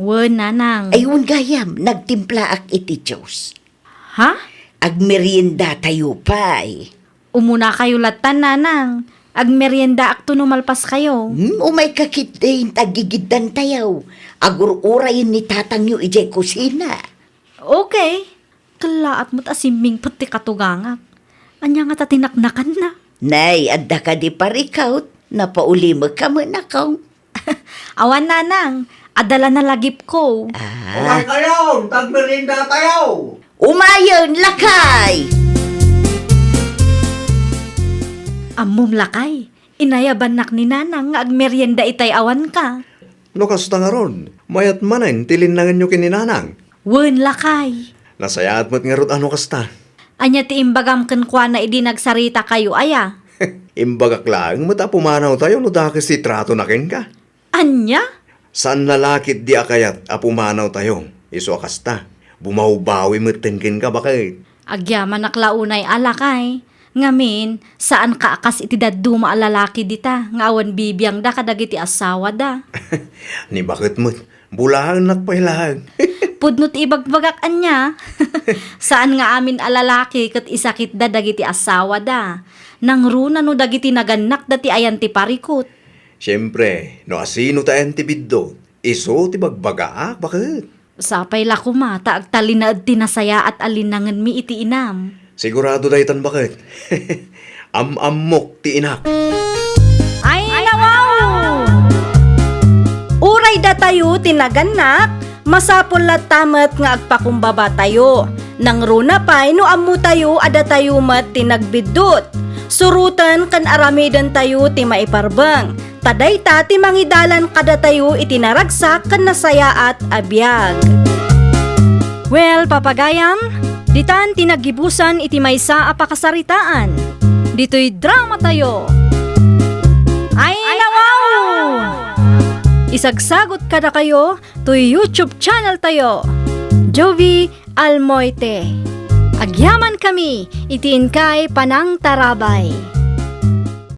Wen, nanang. Ay, wen gayam, nagtimplaak iti juice. Ha? Agmeriendatayo pay. Umunakayo lattan, nanang. Agmeriendaakto no malpaskayo. Hmm, umayka ketdin ta aggigiddantayo. Agur-urayen ni tatangyo idiay kusina. Okay. Kellaat met a simmingpet ti katugangak. Ania ngata ti naknakanna? Nay, adda kadi parikut? Napaulimekka met, anakko. Awan, nanang. Adda la nalagipko. Ah. Umaykayon, ta agmeriendatayo. Umayen, lakay! Ammom, lakay. Inayabannak ni nanang nga agmerienda itay awanka. No kasta ngarud, mayat manen ti linnangenyo ken ni nanang. Wen, lakay. Nasayaat met ngarud a no kasta. Ania ti imbagam kenkuana idi nagsaritakayo aya? Imbagak laeng met a pumanawtayo no dakes ti tratona kenka. Ania? Saan nalakit di a kayat a pumanawtayo, isu a kasta. Bumawbawi metten kenka, baket. Agyamanak la unay a lakay. Ngamin, saanka a kas iti dadduma a lalaki dita nga awan bibiangda kadagiti asawada. Ni baket met, bulaennak pay laeng. Pudno ti ibagbagak ania. Saan nga amin a lalaki ket isakitda dagiti asawada. Nangruna no dagiti nagannakda ti ayan ti parikut. Siempre, no asino ti ayan ti biddut, isu ti bagbagaak, baket. Sapay la koma ta agtalinaed ti nasayaat a linnangenmi iti inam. Sigurado daytan, baket. Am-ammok ti inak. Ay, nawaw! Uray datayo ti nagannak, masapul latta met nga agpakumbabatayo. Nangruna pay no ammotayo a datayo met ti nagbiddut. Suroten ken aramidentayo ti maiparbeng. Ta dayta ti mangidalan kadatayo iti naragsak ken nasayaat a biag. Well, papagayam, ditan ti naggibusan iti maysa a pakasaritaan. Ditoy dramatayo. Ay, nawaw! Isagsagot kadakayo toy YouTube channel tayo, Jovie Almoite. Agyamankami iti inkay panangtarabay.